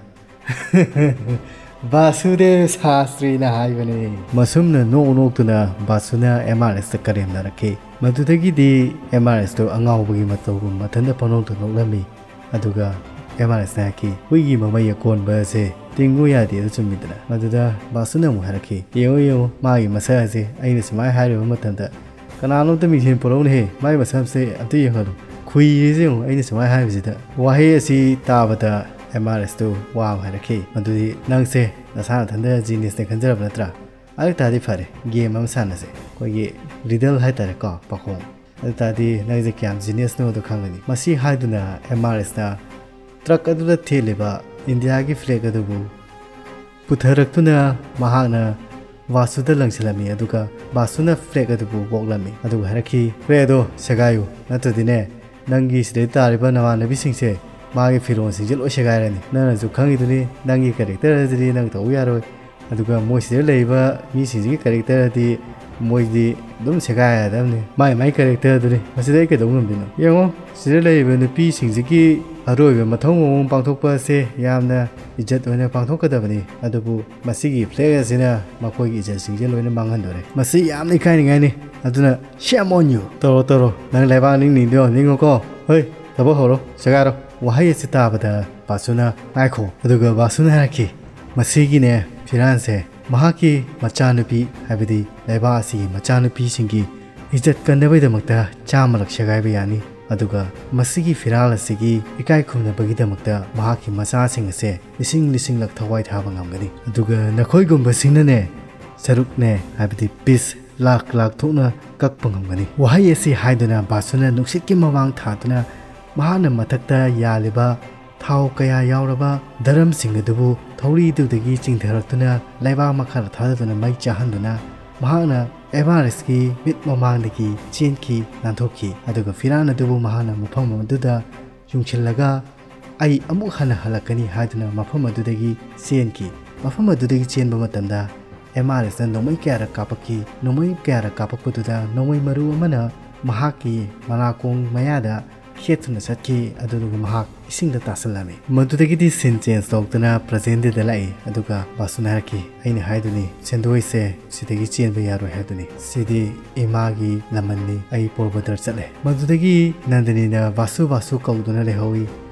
ꯕꯥꯁꯨꯗꯦꯕ ꯁꯥꯁꯇ꯭ꯔꯤꯅ ꯍꯥꯏꯕꯅꯤ꯫ ꯃꯁꯨꯝꯅ ꯅꯣꯛ ꯅꯣꯛꯇꯨꯅ ꯕꯥꯁꯨꯅ ꯑꯦꯝ ꯑꯥꯔ ꯑꯦꯁꯇ ꯀꯔꯦꯝꯅꯔꯛꯈꯤ꯫ ꯃꯗꯨꯗꯒꯤꯗꯤ ꯑꯦꯝ ꯑꯥꯔ ꯑꯦꯁꯇꯨ ꯑꯉꯥꯎꯕꯒꯤ ꯃꯇꯧꯒꯨꯝ ꯃꯊꯟꯇ ꯄꯪꯅꯣꯛꯇ ꯅꯣꯛꯂꯝꯃꯤ꯫ ꯑꯗꯨꯒ ꯑꯦꯝ ꯑꯥꯔ ꯑꯦꯁꯅ ꯍꯥꯏꯔꯛꯈꯤ, "ꯍꯨꯏꯒꯤ ꯃꯃꯩ ꯑꯀꯣꯟꯕ ꯑꯁꯦ ꯇꯤꯡꯉꯨ ꯌꯥꯗꯦ" ꯑꯗꯨ ꯆꯨꯝꯃꯤꯗꯅ꯫ ꯃꯗꯨꯗ ꯕꯥꯁꯨꯅ ꯑꯃꯨꯛ ꯍꯥꯏꯔꯛꯈꯤ, "ꯌꯦꯡꯉꯨ, ꯌꯦꯡꯉꯨ, ꯃꯥꯒꯤ ꯃꯁꯛ ꯑꯁꯦ ꯑꯩꯅ ꯁꯨꯃꯥꯏꯅ ꯍꯥꯏꯔꯨꯕ ꯃꯇꯝꯗ ꯀꯅꯥꯅꯣꯝꯇ ꯃꯤꯡꯁꯦꯟ ꯄꯨꯔꯛꯎꯅꯦꯍꯦ, ꯃꯥꯒꯤ ꯃꯁꯛꯁꯦ ꯑꯝꯇ ꯌꯦꯡꯍꯜꯂꯨ꯫ ꯈꯨꯏꯔꯤꯁꯦ ꯌꯦꯡꯉꯨ, ꯑꯩꯅ ꯁꯨꯃꯥꯏꯅ ꯍꯥꯏꯕꯁꯤꯗ"꯫ ꯋꯥꯍꯩ ꯑꯁꯤ ꯇꯥꯕꯗ ꯑꯦꯝ ꯑꯥꯔ ꯑꯦꯁꯇꯨ ꯋꯥ ꯑꯃ ꯍꯥꯏꯔꯛꯈꯤ꯫ ꯃꯗꯨꯗꯤ, "ꯅꯪꯁꯦ ꯅꯁꯥ ꯅꯊꯟꯗ ꯖꯤꯅꯤꯌꯁꯅꯦ ꯈꯟꯖꯔꯕ ꯅꯠꯇ꯭ꯔꯥ? ꯑꯗꯨ ꯇꯥꯔꯗꯤ ꯐꯔꯦ, ꯒꯦꯝ ꯑꯃ ꯁꯥꯟꯅꯁꯦ꯫ ꯑꯩꯈꯣꯏꯒꯤ ꯔꯤꯗꯜ ꯍꯥꯏꯇꯥꯔꯦꯀꯣ, ꯄꯥꯈꯣꯡ꯫ ꯑꯗꯨ ꯇꯥꯔꯗꯤ ꯅꯪꯁꯦ ꯀꯌꯥꯝ ꯖꯤꯅꯤꯌꯁꯅꯣꯗꯣ ꯈꯪꯒꯅꯤ"꯫ ꯃꯁꯤ ꯍꯥꯏꯗꯨꯅ ꯑꯦꯝ ꯑꯥꯔ ꯑꯦꯁꯅ ꯇ꯭ꯔꯛ ꯑꯗꯨꯗ ꯊꯦꯠꯂꯤꯕ ꯏꯟꯗꯤꯌꯥꯒꯤ ꯐ꯭ꯂꯦꯒ ꯑꯗꯨꯕꯨ ꯄꯨꯊꯔꯛꯇꯨꯅ ꯃꯍꯥꯛꯅ ꯕꯥꯁꯨꯗ ꯂꯪꯁꯤꯜꯂꯝꯃꯤ, ꯑꯗꯨꯒ ꯕꯥꯁꯨꯅ ꯐ꯭ꯂꯦꯒ ꯑꯗꯨꯕꯨ ꯋꯣꯛꯂꯝꯃꯤ꯫ ꯑꯗꯨꯒ ꯍꯥꯏꯔꯛꯈꯤ, "ꯐ꯭ꯂꯦꯒ ꯑꯗꯣ ꯁꯦꯒꯥꯏꯌꯨ, ꯅꯠꯇ꯭ꯔꯗꯤꯅꯦ, ꯅꯪꯒꯤ ꯁꯤꯗꯩ ꯇꯥꯔꯤꯕ ꯅꯃꯥꯟꯅꯕꯤꯁꯤꯡꯁꯦ ꯃꯥꯒꯤ ꯐꯤꯔꯣꯜꯁꯤꯡꯁꯦ ꯂꯣꯏ ꯁꯦꯒꯥꯏꯔꯅꯤ꯫ ꯅꯪꯅꯁꯨ ꯈꯪꯉꯤꯗꯨꯅꯤ, ꯅꯪꯒꯤ ꯀꯦꯔꯦꯛꯇꯔ ꯑꯁꯤꯗꯤ ꯅꯪ ꯇꯧꯕ ꯌꯥꯔꯣꯏ꯫ ꯑꯗꯨꯒ ꯃꯣꯏ ꯁꯤꯗ ꯂꯩꯔꯤꯕ ꯃꯤꯁꯤꯡꯁꯤꯒꯤ ꯀꯦꯔꯦꯛꯇꯔꯗꯤ ꯃꯣꯏꯗꯤ ꯑꯗꯨꯝ ꯁꯦꯒꯥꯏꯔꯗꯕꯅꯤ꯫ ꯃꯥꯏ ꯃꯥꯏ ꯀꯦꯔꯦꯛꯇꯔꯗꯨꯅꯤ꯫ ꯃꯁꯤꯗ ꯑꯩ ꯀꯩꯗꯧꯕ ꯉꯝꯗꯣꯏꯅꯣ? ꯌꯦꯡꯉꯣ, ꯁꯤꯗ ꯂꯩꯔꯤꯕ ꯅꯨꯄꯤꯁꯤꯡꯁꯤꯒꯤ ꯑꯔꯣꯏꯕ ꯃꯊꯧ ꯃꯉꯣꯟ ꯄꯥꯡꯊꯣꯛꯄ ꯑꯁꯦ ꯌꯥꯝꯅ ꯏꯖꯠ ꯑꯣꯏꯅ ꯄꯥꯡꯊꯣꯛꯀꯗꯕꯅꯤ꯫ ꯑꯗꯨꯕꯨ ꯃꯁꯤꯒꯤ ꯐ꯭ꯂꯦꯒ ꯑꯁꯤꯅ ꯃꯈꯣꯏꯒꯤ ꯏꯖꯠꯁꯤꯡꯁꯦ ꯂꯣꯏꯅ ꯃꯥꯡꯍꯟꯗꯣꯔꯦ꯫ ꯃꯁꯤ ꯌꯥꯝꯅ ꯏꯀꯥꯏꯅꯤꯡꯉꯥꯏꯅꯤ꯫ ꯑꯗꯨꯅ shame on you꯫ "ꯇꯧꯔꯣ, ꯇꯧꯔꯣ꯫ ꯅꯪ ꯂꯩꯕꯥꯛ ꯅꯤꯡ ꯅꯤꯡꯗꯣ ꯅꯤꯡꯉꯣꯀꯣ꯫ ꯍꯣꯏ, ꯊꯕꯛ ꯍꯧꯔꯣ, ꯁꯦꯒꯥꯏꯔꯣ"꯫ ꯋꯥꯍꯩ ꯑꯁꯤ ꯇꯥꯕꯗ ꯕꯥꯁꯨꯅ ꯉꯥꯏꯈꯣ꯫ ꯑꯗꯨꯒ ꯕꯥꯁꯨꯅ ꯍꯥꯏꯔꯛꯈꯤ, "ꯃꯁꯤꯒꯤꯅꯦ ꯐꯤꯔꯥꯟꯁꯦ ꯃꯍꯥꯛꯀꯤ ꯃꯆꯥꯅꯨꯄꯤ, ꯍꯥꯏꯕꯗꯤ ꯂꯩꯕꯥꯛ ꯑꯁꯤꯒꯤ ꯃꯆꯥꯅꯨꯄꯤꯁꯤꯡꯒꯤ ꯏꯖꯠ ꯀꯟꯅꯕꯒꯤꯗꯃꯛꯇ ꯆꯥꯝꯃꯂꯛ ꯁꯦꯒꯥꯏꯕ ꯌꯥꯅꯤ꯫ ꯑꯗꯨꯒ ꯃꯁꯤꯒꯤ ꯐꯤꯔꯥꯜ ꯑꯁꯤꯒꯤ ꯏꯀꯥꯏ ꯈꯨꯝꯅꯕꯒꯤꯗꯃꯛꯇ ꯃꯍꯥꯛꯀꯤ ꯃꯆꯥꯁꯤꯡ ꯑꯁꯦ ꯂꯤꯁꯤꯡ ꯂꯤꯁꯤꯡꯂꯛ ꯊꯋꯥꯏ ꯊꯥꯕ ꯉꯝꯒꯅꯤ꯫ ꯑꯗꯨꯒ ꯅꯈꯣꯏꯒꯨꯝꯕꯁꯤꯡꯅꯅꯦ ꯁꯔꯨꯛꯅꯦ, ꯍꯥꯏꯕꯗꯤ ꯄꯤꯁ ꯂꯥꯛ ꯂꯥꯛ ꯊꯣꯛꯅ ꯀꯛꯄ ꯉꯝꯒꯅꯤ"꯫ ꯋꯥꯍꯩ ꯑꯁꯤ ꯍꯥꯏꯗꯨꯅ ꯕꯥꯁꯨꯅ ꯅꯨꯡꯁꯤꯠꯀꯤ ꯃꯃꯥꯡ ꯊꯥꯗꯨꯅ ꯃꯍꯥꯛꯅ ꯃꯊꯛꯇ ꯌꯥꯜꯂꯤꯕ ꯊꯥꯎ ꯀꯌꯥ ꯌꯥꯎꯔꯕ ꯗꯔꯝꯁꯤꯡ ꯑꯗꯨꯕꯨ ꯊꯧꯔꯤꯗꯨꯗꯒꯤ ꯆꯤꯡꯊꯔꯛꯇꯨꯅ ꯂꯩꯕꯥꯛ ꯃꯈꯥꯗ ꯊꯥꯗꯗꯨꯅ ꯃꯩ ꯆꯥꯍꯟꯗꯨꯅ ꯃꯍꯥꯛꯅ ꯑꯦꯝ ꯑꯥꯔ ꯑꯦꯁꯀꯤ ꯃꯤꯠ ꯃꯃꯥꯡꯗꯒꯤ ꯆꯦꯟꯈꯤ, ꯅꯥꯟꯊꯣꯛꯈꯤ꯫ ꯑꯗꯨꯒ ꯐꯤꯔꯥꯟ ꯑꯗꯨꯕꯨ ꯃꯍꯥꯛꯅ ꯃꯐꯝ ꯑꯗꯨꯗ ꯌꯨꯡꯁꯤꯜꯂꯒ "ꯑꯩ ꯑꯃꯨꯛ ꯍꯟꯅ ꯍꯜꯂꯛꯀꯅꯤ" ꯍꯥꯏꯗꯨꯅ ꯃꯐꯝ ꯑꯗꯨꯗꯒꯤ ꯆꯦꯟꯈꯤ꯫ ꯃꯐꯝ ꯑꯗꯨꯗꯒꯤ ꯆꯦꯟꯕ ꯃꯇꯝꯗ ꯑꯦꯝ ꯑꯥꯔ ꯑꯦꯁꯅ ꯅꯣꯡꯃꯩ ꯀꯌꯥꯔꯛ ꯀꯥꯞꯄꯛꯈꯤ꯫ ꯅꯣꯡꯃꯩ ꯀꯌꯥꯔꯛ ꯀꯥꯞꯄꯛꯄꯗꯨꯗ ꯅꯣꯡꯃꯩ ꯃꯔꯨ ꯑꯃꯅ ꯃꯍꯥꯛꯀꯤ ꯃꯅꯥꯀꯣꯡ ꯃꯌꯥꯗ ꯈꯦꯠꯇꯨꯅ ꯆꯠꯈꯤ꯫ ꯑꯗꯨꯗꯨꯒ ꯃꯍꯥꯛ ꯏꯁꯤꯡꯗ ꯇꯥꯁꯜꯂꯝꯃꯤ꯫ ꯃꯗꯨꯗꯒꯤꯗꯤ scene change ꯇꯧꯗꯨꯅ present day ꯗ ꯂꯥꯛꯏ꯫ ꯑꯗꯨꯒ ꯕꯥꯁꯨꯅ ꯍꯥꯏꯔꯛꯈꯤ, "ꯑꯩꯅ ꯍꯥꯏꯗꯨꯅꯤ, ꯁꯦꯟꯗꯣꯏꯁꯦ ꯁꯤꯗꯒꯤ ꯆꯦꯟꯕ ꯌꯥꯔꯣꯏ ꯍꯥꯏꯗꯨꯅꯤ꯫ ꯁꯤꯗꯤ ꯏꯃꯥꯒꯤ ꯂꯃꯟꯅꯤ, ꯑꯩ ꯄꯣꯔꯕꯟꯗꯔ ꯆꯠꯂꯦ꯫" ꯃꯗꯨꯗꯒꯤ ꯅꯟꯗꯅꯤꯅ ꯕꯥꯁꯨ, ꯕꯥꯁꯨ ꯀꯧꯗꯨꯅ ꯂꯩꯍꯧꯏ꯫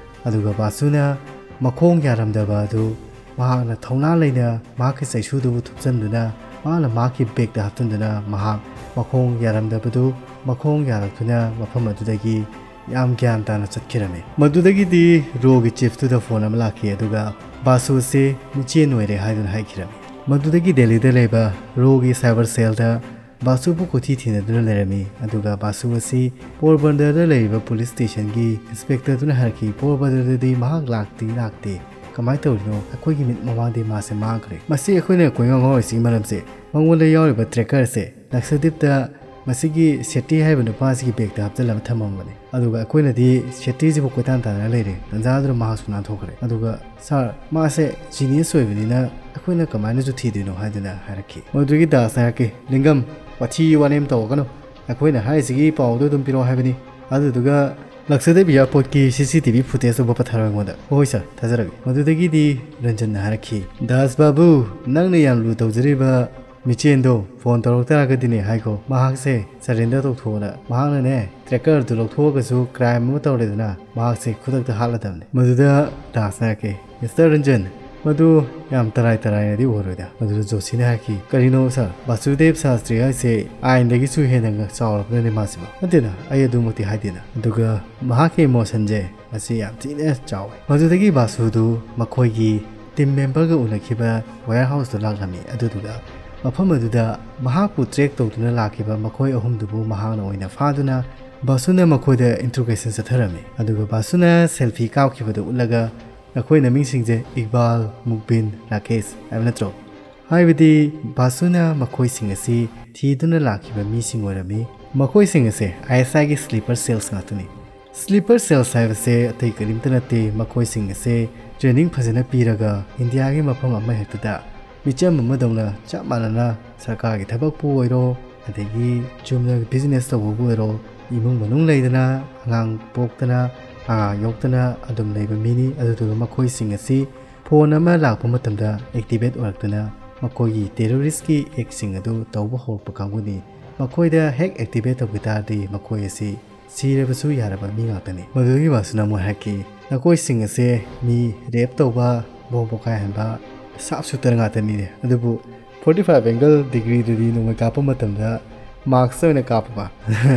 ꯑꯗꯨꯒ ꯕꯥꯁꯨꯅ ꯃꯈꯣꯡ ꯌꯥꯔꯝꯗꯕ ꯑꯗꯨ ꯃꯍꯥꯛꯅ ꯊꯧꯅꯥ ꯂꯩꯅ ꯃꯍꯥꯛꯀꯤ ꯆꯩꯁꯨꯗꯨꯕꯨ ꯊꯨꯞꯆꯟꯗꯨꯅ, ꯃꯍꯥꯛꯅ ꯃꯍꯥꯛꯀꯤ bag ꯇ ꯍꯥꯞꯆꯤꯟꯗꯨꯅ, ꯃꯍꯥꯛ ꯃꯈꯣꯡ ꯌꯥꯔꯝꯗꯕꯗꯨ ꯃꯈꯣꯡ ꯌꯥꯔꯛꯇꯨꯅ ꯃꯐꯝ ꯑꯗꯨꯗꯒꯤ ꯌꯥꯝ ꯒ꯭ꯌꯥꯟ ꯇꯥꯅ ꯆꯠꯈꯤꯔꯝꯃꯤ꯫ ꯃꯗꯨꯗꯒꯤꯗꯤ ꯔꯣꯒꯤ chief ꯇꯨꯗ phone ꯑꯃ ꯂꯥꯛꯈꯤ, ꯑꯗꯨꯒ ꯕꯥꯁꯨ ꯑꯁꯤ ꯃꯤꯆꯦꯟ ꯑꯣꯏꯔꯦ ꯍꯥꯏꯗꯨꯅ ꯍꯥꯏꯈꯤꯔꯝꯃꯤ꯫ ꯃꯗꯨꯗꯒꯤ ꯗꯦꯜꯂꯤꯗ ꯂꯩꯕ ꯔꯣꯒꯤ cyber cell ꯗ ꯕꯥꯁꯨꯕꯨ ꯀꯣꯏꯊꯤ ꯊꯤꯅꯗꯨꯅ ꯂꯩꯔꯝꯃꯤ꯫ ꯑꯗꯨꯒ ꯕꯥꯁꯨ ꯑꯁꯤ ꯄꯣꯔꯕꯟꯗꯔꯗ ꯂꯩꯔꯤꯕ police station ꯒꯤ inspector ꯗꯨꯅ ꯍꯥꯏꯔꯛꯈꯤ, "ꯄꯣꯔꯕꯟꯗꯔꯗꯗꯤ ꯃꯍꯥꯛ ꯂꯥꯛꯇꯤ ꯂꯥꯛꯇꯦ, ꯀꯃꯥꯏꯅ ꯇꯧꯔꯤꯅꯣ? ꯑꯩꯈꯣꯏꯒꯤ ꯃꯤꯠ ꯃꯃꯥꯡꯗꯒꯤ ꯃꯥꯁꯦ ꯃꯥꯡꯈ꯭ꯔꯦ꯫" ꯃꯁꯤ ꯑꯩꯈꯣꯏꯅ ꯀꯣꯏꯉꯥꯎ ꯉꯥꯎꯔꯤꯁꯤꯒꯤ ꯃꯔꯝꯁꯦ, ꯃꯉꯣꯟꯗ ꯌꯥꯎꯔꯤꯕ tracker ꯁꯦ ꯂꯛꯁꯗꯤꯞꯇ ꯃꯁꯤꯒꯤ ꯁꯦꯇꯤ ꯍꯥꯏꯔꯤꯕ ꯅꯨꯄꯥꯁꯤꯒꯤ bag ꯇ ꯍꯥꯞꯆꯤꯜꯂꯒ ꯊꯝꯃꯝꯕꯅꯤ꯫ ꯑꯗꯨꯒ ꯑꯩꯈꯣꯏꯅꯗꯤ ꯁꯦꯇꯤꯁꯤꯕꯨ ꯀꯣꯏꯇꯥꯟ ꯇꯥꯟꯅ ꯂꯩꯔꯦ꯫ ꯇꯟꯖꯥꯗꯨꯗ ꯃꯍꯥꯛꯁꯨ ꯅꯥꯟꯊꯣꯛꯈ꯭ꯔꯦ꯫ ꯑꯗꯨꯒ, "Sir, ꯃꯥꯁꯦ genius ꯑꯣꯏꯕꯅꯤꯅ ꯑꯩꯈꯣꯏꯅ ꯀꯃꯥꯏꯅꯁꯨ ꯊꯤꯗꯣꯏꯅꯣ?" ꯍꯥꯏꯗꯨꯅ ꯍꯥꯏꯔꯛꯈꯤ꯫ ꯃꯗꯨꯗꯒꯤ ꯗꯥꯁꯅ ꯍꯥꯏꯔꯛꯈꯤ, "ꯂꯤꯡꯒꯝ, ꯋꯥꯊꯤ ꯋꯥꯔꯦꯝ ꯇꯧꯔꯛꯀꯅꯨ꯫ ꯑꯩꯈꯣꯏꯅ ꯍꯥꯏꯔꯤꯁꯤꯒꯤ ꯄꯥꯎꯗꯣ ꯑꯗꯨꯝ ꯄꯤꯔꯛꯑꯣ ꯍꯥꯏꯕꯅꯤ꯫ ꯑꯗꯨꯗꯨꯒ ꯂꯛꯁꯗꯤꯞ airport ꯀꯤ C C T V footage ꯇꯨ ꯄꯨꯊꯔꯛꯑꯣ ꯑꯩꯉꯣꯟꯗ꯫" "ꯍꯣꯏ sir, ꯊꯥꯖꯔꯒꯦ꯫" ꯃꯗꯨꯗꯒꯤꯗꯤ ꯔꯟꯖꯟꯅ ꯍꯥꯏꯔꯛꯈꯤ, "ꯗꯥꯁ ꯕꯥꯕꯨ, ꯅꯪꯅ ꯌꯥꯝ ꯂꯨ ꯇꯧꯖꯔꯤꯕ ꯃꯤꯆꯦꯟꯗꯣ phone ꯇꯧꯔꯛ ꯇꯥꯔꯒꯗꯤꯅꯦ ꯍꯥꯏꯈꯣ, ꯃꯍꯥꯛꯁꯦ surrender ꯇꯧꯊꯣꯛꯑꯣꯅ꯫ ꯃꯍꯥꯛꯅꯅꯦ tracker ꯗꯨ ꯂꯧꯊꯣꯛꯑꯒꯁꯨ crime ꯑꯃ ꯇꯧꯔꯦꯗꯅ, ꯃꯍꯥꯛꯁꯦ ꯈꯨꯗꯛꯇ ꯍꯥꯠꯂꯗꯕꯅꯤ꯫" ꯃꯗꯨꯗ ꯗꯥꯁꯅ ꯍꯥꯏꯔꯛꯈꯤ, "Mister ꯔꯟꯖꯟ, ꯃꯗꯨ ꯌꯥꯝ ꯇꯔꯥꯏ ꯇꯔꯥꯏꯅꯗꯤ ꯑꯣꯏꯔꯣꯏꯗ꯫" ꯃꯗꯨꯗ ꯖꯣꯁꯤꯅ ꯍꯥꯏꯔꯛꯈꯤ, "ꯀꯔꯤꯅꯣ sir? ꯕꯥꯁꯨꯗꯦꯕ ꯁꯥꯁꯇ꯭ꯔꯤ ꯍꯥꯏꯁꯦ ꯑꯥꯏꯟꯗꯒꯤꯁꯨ ꯍꯦꯟꯅ ꯆꯥꯎꯔꯕꯅꯅꯦ ꯃꯥꯁꯤꯕꯣ?" "ꯅꯠꯇꯦꯗ, ꯑꯩ ꯑꯗꯨꯃꯛꯇꯤ ꯍꯥꯏꯗꯦꯗ꯫ ꯑꯗꯨꯒ ꯃꯍꯥꯛꯀꯤ emotion ꯁꯦ ꯃꯁꯤ ꯌꯥꯝ ꯊꯤꯅ ꯆꯥꯎꯋꯦ꯫" ꯃꯗꯨꯗꯒꯤ ꯕꯥꯁꯨꯗꯨ ꯃꯈꯣꯏꯒꯤ team member ꯒ ꯎꯅꯈꯤꯕ warehouse ꯇ ꯂꯥꯛꯂꯝꯃꯤ꯫ ꯑꯗꯨꯗꯨꯒ ꯃꯐꯝ ꯑꯗꯨꯗ ꯃꯍꯥꯛꯄꯨ track ꯇꯧꯗꯨꯅ ꯂꯥꯛꯈꯤꯕ ꯃꯈꯣꯏ ꯑꯍꯨꯝꯗꯨꯕꯨ ꯃꯍꯥꯛꯅ ꯑꯣꯏꯅ ꯐꯥꯗꯨꯅ ꯕꯥꯁꯨꯅ ꯃꯈꯣꯏꯗ interrogation ꯆꯠꯊꯔꯝꯃꯤ꯫ ꯑꯗꯨꯒ ꯕꯥꯁꯨꯅ selfie ꯀꯥꯞꯈꯤꯕꯗꯨ ꯎꯠꯂꯒ, "ꯅꯈꯣꯏ ꯅꯃꯤꯡꯁꯤꯡꯁꯦ ꯏꯛꯕꯥꯜ, ꯃꯨꯛꯕꯤꯟ, ꯔꯥꯀꯦꯁ ꯍꯥꯏꯕ ꯅꯠꯇ꯭ꯔꯣ?" ꯍꯥꯏꯕꯗꯤ ꯕꯥꯁꯨꯅ ꯃꯈꯣꯏꯁꯤꯡ ꯑꯁꯤ ꯊꯤꯗꯨꯅ ꯂꯥꯛꯈꯤꯕ ꯃꯤꯁꯤꯡ ꯑꯣꯏꯔꯝꯃꯤ꯫ ꯃꯈꯣꯏꯁꯤꯡ ꯑꯁꯦ I S I ꯒꯤ sleeper cells ꯉꯥꯛꯇꯅꯤ꯫ Sleeper cells ꯍꯥꯏꯕꯁꯦ ꯑꯇꯩ ꯀꯔꯤꯝꯇ ꯅꯠꯇꯦ, ꯃꯈꯣꯏꯁꯤꯡ ꯑꯁꯦ training ꯐꯖꯅ ꯄꯤꯔꯒ ꯏꯟꯗꯤꯌꯥꯒꯤ ꯃꯐꯝ ꯑꯃꯍꯦꯛꯇꯗ ꯃꯤꯆꯝ ꯑꯃꯗꯧꯅ ꯆꯞ ꯃꯥꯟꯅꯅ ꯁꯔꯀꯥꯔꯒꯤ ꯊꯕꯛꯄꯨ ꯑꯣꯏꯔꯣ, ꯑꯗꯒꯤ ꯆꯨꯝꯅ business ꯇꯧꯕꯕꯨ ꯑꯣꯏꯔꯣ, ꯏꯃꯨꯡ ꯃꯅꯨꯡ ꯂꯩꯗꯅ, ꯑꯉꯥꯡ ꯄꯣꯛꯇꯅ, ꯑꯉꯥꯡ ꯌꯣꯛꯇꯅ ꯑꯗꯨꯝ ꯂꯩꯕ ꯃꯤꯅꯤ꯫ ꯑꯗꯨꯗꯨꯒ ꯃꯈꯣꯏꯁꯤꯡ ꯑꯁꯤ ꯐꯣꯟ ꯑꯃ ꯂꯥꯛꯄ ꯃꯇꯝꯗ ꯑꯦꯛꯇꯤꯚꯦꯠ ꯑꯣꯏꯔꯛꯇꯨꯅ ꯃꯈꯣꯏꯒꯤ ꯇꯦꯔꯣꯔꯤꯁꯀꯤ ꯑꯦꯛꯁꯤꯡ ꯑꯗꯨ ꯇꯧꯕ ꯍꯧꯔꯛꯄ ꯀꯥꯡꯕꯨꯅꯤ꯫ ꯃꯈꯣꯏꯗ ꯍꯦꯛ ꯑꯦꯛꯇꯤꯚꯦꯠ ꯇꯧꯈꯤ ꯇꯥꯔꯗꯤ ꯃꯈꯣꯏ ꯑꯁꯤ ꯁꯤꯔꯕꯁꯨ ꯌꯥꯔꯕ ꯃꯤ ꯉꯥꯛꯇꯅꯤ꯫ ꯃꯗꯨꯗꯒꯤ ꯕꯥꯁꯨꯅ ꯑꯃꯨꯛ ꯍꯥꯏꯔꯛꯈꯤ, "ꯅꯈꯣꯏꯁꯤꯡ ꯑꯁꯦ ꯃꯤ ꯔꯦꯞ ꯇꯧꯕ, ꯕꯣꯝ ꯄꯣꯈꯥꯏꯍꯟꯕ, ꯁꯥꯞ ꯁꯨꯇꯔ ꯉꯥꯛꯇꯅꯤꯅꯦ꯫ ꯑꯗꯨꯕꯨ forty five angle degreeꯗꯨꯗꯤ ꯅꯣꯡꯃꯩ ꯀꯥꯞꯄ ꯃꯇꯝꯗ ꯃꯥꯛꯁ ꯑꯣꯏꯅ ꯀꯥꯞꯄꯕ?"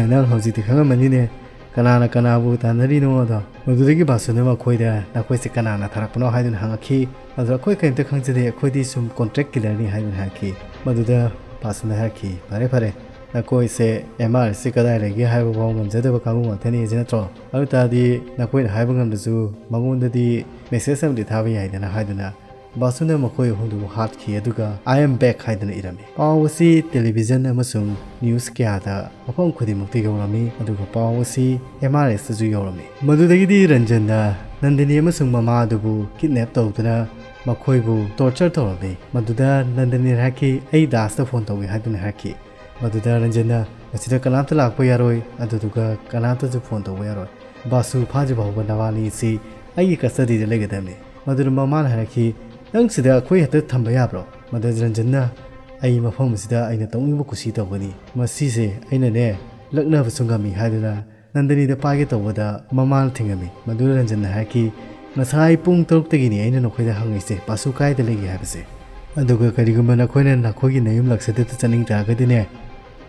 "ꯅꯪ ꯍꯧꯖꯤꯛꯇꯤ ꯈꯪꯉꯝꯃꯅꯤꯅꯦ, ꯀꯅꯥꯅ ꯀꯅꯥꯕꯨ ꯇꯥꯟꯅꯔꯤꯅꯣ ꯑꯗꯣ?" ꯃꯗꯨꯗꯒꯤ ꯕꯥꯁꯨꯅ ꯃꯈꯣꯏꯗ, "ꯅꯈꯣꯏꯁꯦ ꯀꯅꯥꯅ ꯊꯥꯔꯛꯄꯅꯣ?" ꯍꯥꯏꯗꯨꯅ ꯍꯪꯉꯛꯈꯤ꯫ ꯑꯗꯣ, "ꯑꯩꯈꯣꯏ ꯀꯔꯤꯝꯇ ꯈꯪꯖꯗꯦ, ꯑꯩꯈꯣꯏꯗꯤ ꯁꯨꯝ ꯀꯣꯟꯇ꯭ꯔꯦꯛ ꯀꯤꯂꯔꯅꯤ" ꯍꯥꯏꯗꯨꯅ ꯍꯥꯏꯔꯛꯈꯤ꯫ ꯃꯗꯨꯗ ꯕꯥꯁꯨꯅ ꯍꯥꯏꯔꯛꯈꯤ, "ꯐꯔꯦ, ꯐꯔꯦ, ꯅꯈꯣꯏꯁꯦ ꯑꯦꯝ ꯑꯥꯔ ꯑꯦꯁꯁꯤ ꯀꯗꯥꯏ ꯂꯩꯒꯦ ꯍꯥꯏꯕ ꯐꯥꯎ ꯉꯝꯖꯗꯕ ꯀꯥꯡꯕꯨ ꯉꯥꯛꯇꯅꯤ, ꯑꯁꯤ ꯅꯠꯇ꯭ꯔꯣ? ꯑꯗꯨ ꯇꯥꯔꯗꯤ ꯅꯈꯣꯏꯅ ꯍꯥꯏꯕ ꯉꯝꯗ꯭ꯔꯁꯨ ꯃꯉꯣꯟꯗꯗꯤ ꯃꯦꯁꯦꯖ ꯑꯃꯗꯤ ꯊꯥꯕ ꯌꯥꯏꯗꯅ" ꯍꯥꯏꯗꯨꯅ ꯕꯥꯁꯨꯅ ꯃꯈꯣꯏ ꯑꯍꯨꯝꯗꯨꯕꯨ ꯍꯥꯠꯈꯤ, ꯑꯗꯨꯒ "I am back" ꯍꯥꯏꯗꯨꯅ ꯏꯔꯝꯃꯤ꯫ ꯄꯥꯎ ꯑꯁꯤ ꯇꯦꯂꯤꯚꯤꯖꯟ ꯑꯃꯁꯨꯡ ꯅ꯭ꯌꯨꯁ ꯀꯌꯥꯗ ꯃꯐꯝ ꯈꯨꯗꯤꯡꯃꯛꯇ ꯌꯧꯔꯝꯃꯤ, ꯑꯗꯨꯒ ꯄꯥꯎ ꯑꯁꯤ ꯑꯦꯝ ꯑꯥꯔ ꯑꯦꯁꯇꯁꯨ ꯌꯧꯔꯝꯃꯤ꯫ ꯃꯗꯨꯗꯒꯤꯗꯤ ꯔꯟꯖꯟꯅ ꯅꯟꯗꯤꯅꯤ ꯑꯃꯁꯨꯡ ꯃꯃꯥ ꯑꯗꯨꯕꯨ ꯀꯤꯗꯅꯦꯞ ꯇꯧꯗꯨꯅ ꯃꯈꯣꯏꯕꯨ ꯇꯣꯔꯆꯔ ꯇꯧꯔꯝꯃꯤ꯫ ꯃꯗꯨꯗ ꯅꯟꯗꯤꯅꯤꯅ ꯍꯥꯏꯔꯛꯈꯤ, "ꯑꯩ ꯗꯥꯁꯇ ꯐꯣꯟ ꯇꯧꯒꯦ" ꯍꯥꯏꯗꯨꯅ ꯍꯥꯏꯔꯛꯈꯤ꯫ ꯃꯗꯨꯗ ꯔꯟꯖꯟꯅ, "ꯃꯁꯤꯗ ꯀꯅꯥꯝꯇ ꯂꯥꯛꯄ ꯌꯥꯔꯣꯏ, ꯑꯗꯨꯗꯨꯒ ꯀꯅꯥꯝꯇꯁꯨ ꯐꯣꯟ ꯇꯧꯕ ꯌꯥꯔꯣꯏ꯫ ꯕꯥꯁꯨ ꯐꯥꯗ꯭ꯔꯤ ꯐꯥꯎꯕ ꯅꯕꯥꯅꯤ ꯑꯁꯤ ꯑꯩꯒꯤ ꯀꯁꯇꯗꯤꯗ ꯂꯩꯒꯗꯕꯅꯤ꯫" ꯃꯗꯨꯗ ꯃꯃꯥꯅ ꯍꯥꯏꯔꯛꯈꯤ, "ꯅꯪ ꯁꯤꯗ ꯑꯩꯈꯣꯏ ꯍꯦꯛꯇ ꯊꯝꯕ ꯌꯥꯕ꯭ꯔꯣ?" ꯃꯗꯨꯗ ꯔꯟꯖꯟꯅ, "ꯑꯩ ꯃꯐꯝ ꯑꯁꯤꯗ ꯑꯩꯅ ꯇꯧꯅꯤꯡꯕ ꯀꯨꯁꯤ ꯇꯧꯒꯅꯤ꯫ ꯃꯁꯤꯁꯦ ꯑꯩꯅꯅꯦ, ꯂꯛꯅꯕꯁꯨ ꯉꯝꯃꯤ" ꯍꯥꯏꯗꯨꯅ ꯅꯟꯗꯅꯤꯗ ꯄꯥꯏꯒꯦ ꯇꯧꯕꯗ ꯃꯃꯥꯅ ꯊꯤꯡꯉꯝꯃꯤ꯫ ꯃꯗꯨꯗ ꯔꯟꯖꯟꯅ ꯍꯥꯏꯔꯛꯈꯤ, "ꯉꯁꯥꯏ ꯄꯨꯡ ꯇꯔꯨꯛꯇꯒꯤꯅꯤ ꯑꯩꯅ ꯅꯈꯣꯏꯗ ꯍꯪꯉꯤꯁꯦ, ꯕꯥꯁꯨ ꯀꯥꯏꯗ ꯂꯩꯒꯦ ꯍꯥꯏꯕꯁꯦ꯫ ꯑꯗꯨꯒ ꯀꯔꯤꯒꯨꯝꯕ ꯅꯈꯣꯏꯅ ꯅꯈꯣꯏꯒꯤ ꯅꯌꯨꯝ ꯂꯛꯁꯗꯤꯞꯇ ꯆꯠꯅꯤꯡ ꯇꯥꯔꯒꯗꯤꯅꯦ,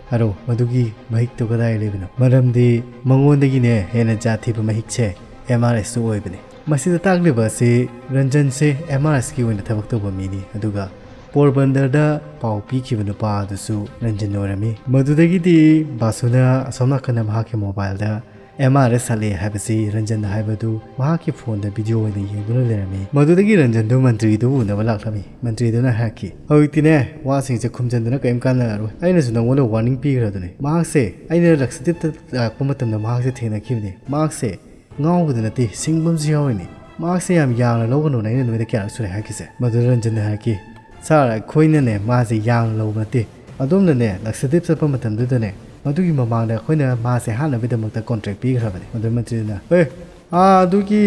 ꯍꯥꯏꯔꯣ, ꯃꯗꯨꯒꯤ ꯃꯍꯤꯛꯇꯨ ꯀꯗꯥꯏ ꯂꯩꯕꯅꯣ? ꯃꯔꯝꯗꯤ ꯃꯉꯣꯟꯗꯒꯤꯅꯦ ꯍꯦꯟꯅ ꯖꯥꯠ ꯊꯤꯕ ꯃꯍꯤꯛꯁꯦ ꯑꯦꯝ ꯑꯥꯔ ꯑꯦꯁꯇꯨ ꯑꯣꯏꯕꯅꯤ꯫" ꯃꯁꯤꯗ ꯇꯥꯛꯂꯤꯕ ꯑꯁꯤ ꯔꯟꯖꯟꯁꯦ ꯑꯦꯝ ꯑꯥꯔ ꯑꯦꯁꯀꯤ ꯑꯣꯏꯅ ꯊꯕꯛ ꯇꯧꯕ ꯃꯤꯅꯤ, ꯑꯗꯨꯒ ꯄꯣꯔꯕꯟꯗꯔꯗ ꯄꯥꯎ ꯄꯤꯈꯤꯕ ꯅꯨꯄꯥ ꯑꯗꯨꯁꯨ ꯔꯟꯖꯟ ꯑꯣꯏꯔꯝꯃꯤ꯫ ꯃꯗꯨꯗꯒꯤꯗꯤ ꯕꯥꯁꯨꯅ ꯑꯁꯣꯝ ꯅꯥꯀꯟꯗ ꯃꯍꯥꯛꯀꯤ ꯃꯣꯕꯥꯏꯜꯗ ꯑꯦꯝ ꯑꯥꯔ ꯑꯦꯁ ꯍꯜꯂꯛꯑꯦ ꯍꯥꯏꯕꯁꯤ ꯔꯟꯖꯟꯗ ꯍꯥꯏꯕꯗꯨ ꯃꯍꯥꯛꯀꯤ ꯐꯣꯟꯗ ꯚꯤꯗꯤꯑꯣ ꯑꯣꯏꯅ ꯌꯦꯡꯗꯨꯅ ꯂꯩꯔꯝꯃꯤ꯫ ꯃꯗꯨꯗꯒꯤ ꯔꯟꯖꯟꯗꯨ ꯃꯟꯇ꯭ꯔꯤꯗꯨ ꯎꯅꯕ ꯂꯥꯛꯂꯝꯃꯤ꯫ ꯃꯟꯇ꯭ꯔꯤꯗꯨꯅ ꯍꯥꯏꯔꯛꯈꯤ, "ꯍꯧꯖꯤꯛꯇꯤꯅꯦ, ꯋꯥꯁꯤꯡꯁꯦ ꯈꯨꯝꯖꯟꯗꯅ ꯀꯔꯤꯝ ꯀꯥꯟꯅꯔꯔꯣꯏ꯫ ꯑꯩꯅꯁꯨ ꯅꯪꯉꯣꯟꯗ ꯋꯥꯔꯅꯤꯡ ꯄꯤꯈ꯭ꯔꯗꯨꯅꯤ꯫ ꯃꯍꯥꯛꯁꯦ, ꯑꯩꯅ ꯂꯛꯁꯗꯤꯞꯇ ꯂꯥꯛꯄ ꯃꯇꯝꯗ ꯃꯍꯥꯛꯁꯦ ꯊꯦꯡꯅꯈꯤꯕꯅꯤ꯫ ꯃꯍꯥꯛꯁꯦ ꯉꯥꯎꯕꯗ ꯅꯠꯇꯦ, ꯁꯤꯡꯕ ꯑꯃꯁꯨ ꯌꯥꯎꯔꯤꯅꯤ꯫ ꯃꯍꯥꯛꯁꯦ ꯌꯥꯝ ꯌꯥꯡꯅ ꯂꯧꯒꯅꯨꯅ ꯑꯩꯅ ꯅꯣꯏꯗ ꯀꯌꯥꯔꯛ ꯁꯨꯔꯦ ꯍꯥꯏꯈꯤꯁꯦ?" ꯃꯗꯨꯗ ꯔꯟꯖꯟꯅ ꯍꯥꯏꯔꯛꯈꯤ, "ꯁꯥꯔ, ꯑꯩꯈꯣꯏꯅꯅꯦ ꯃꯥꯁꯦ ꯌꯥꯡꯅ ꯂꯧꯕ ꯅꯠꯇꯦ꯫ ꯑꯗꯣꯝꯅꯅꯦ ꯂꯛꯁꯗꯤꯞ ꯆꯠꯄ ꯃꯇꯝꯗꯨꯗꯅꯦ ꯃꯗꯨꯒꯤ ꯃꯃꯥꯡꯗ ꯑꯩꯈꯣꯏꯅ ꯃꯥꯁꯦ ꯍꯥꯠꯅꯕꯒꯤꯗꯃꯛꯇ ꯀꯣꯟꯇ꯭ꯔꯦꯛ ꯄꯤꯈ꯭ꯔꯕꯅꯤ꯫ ꯃꯗꯨ ꯃꯟꯇ꯭ꯔꯤꯗꯨꯅ, "ꯑꯦ, ꯑꯥ, ꯑꯗꯨꯒꯤ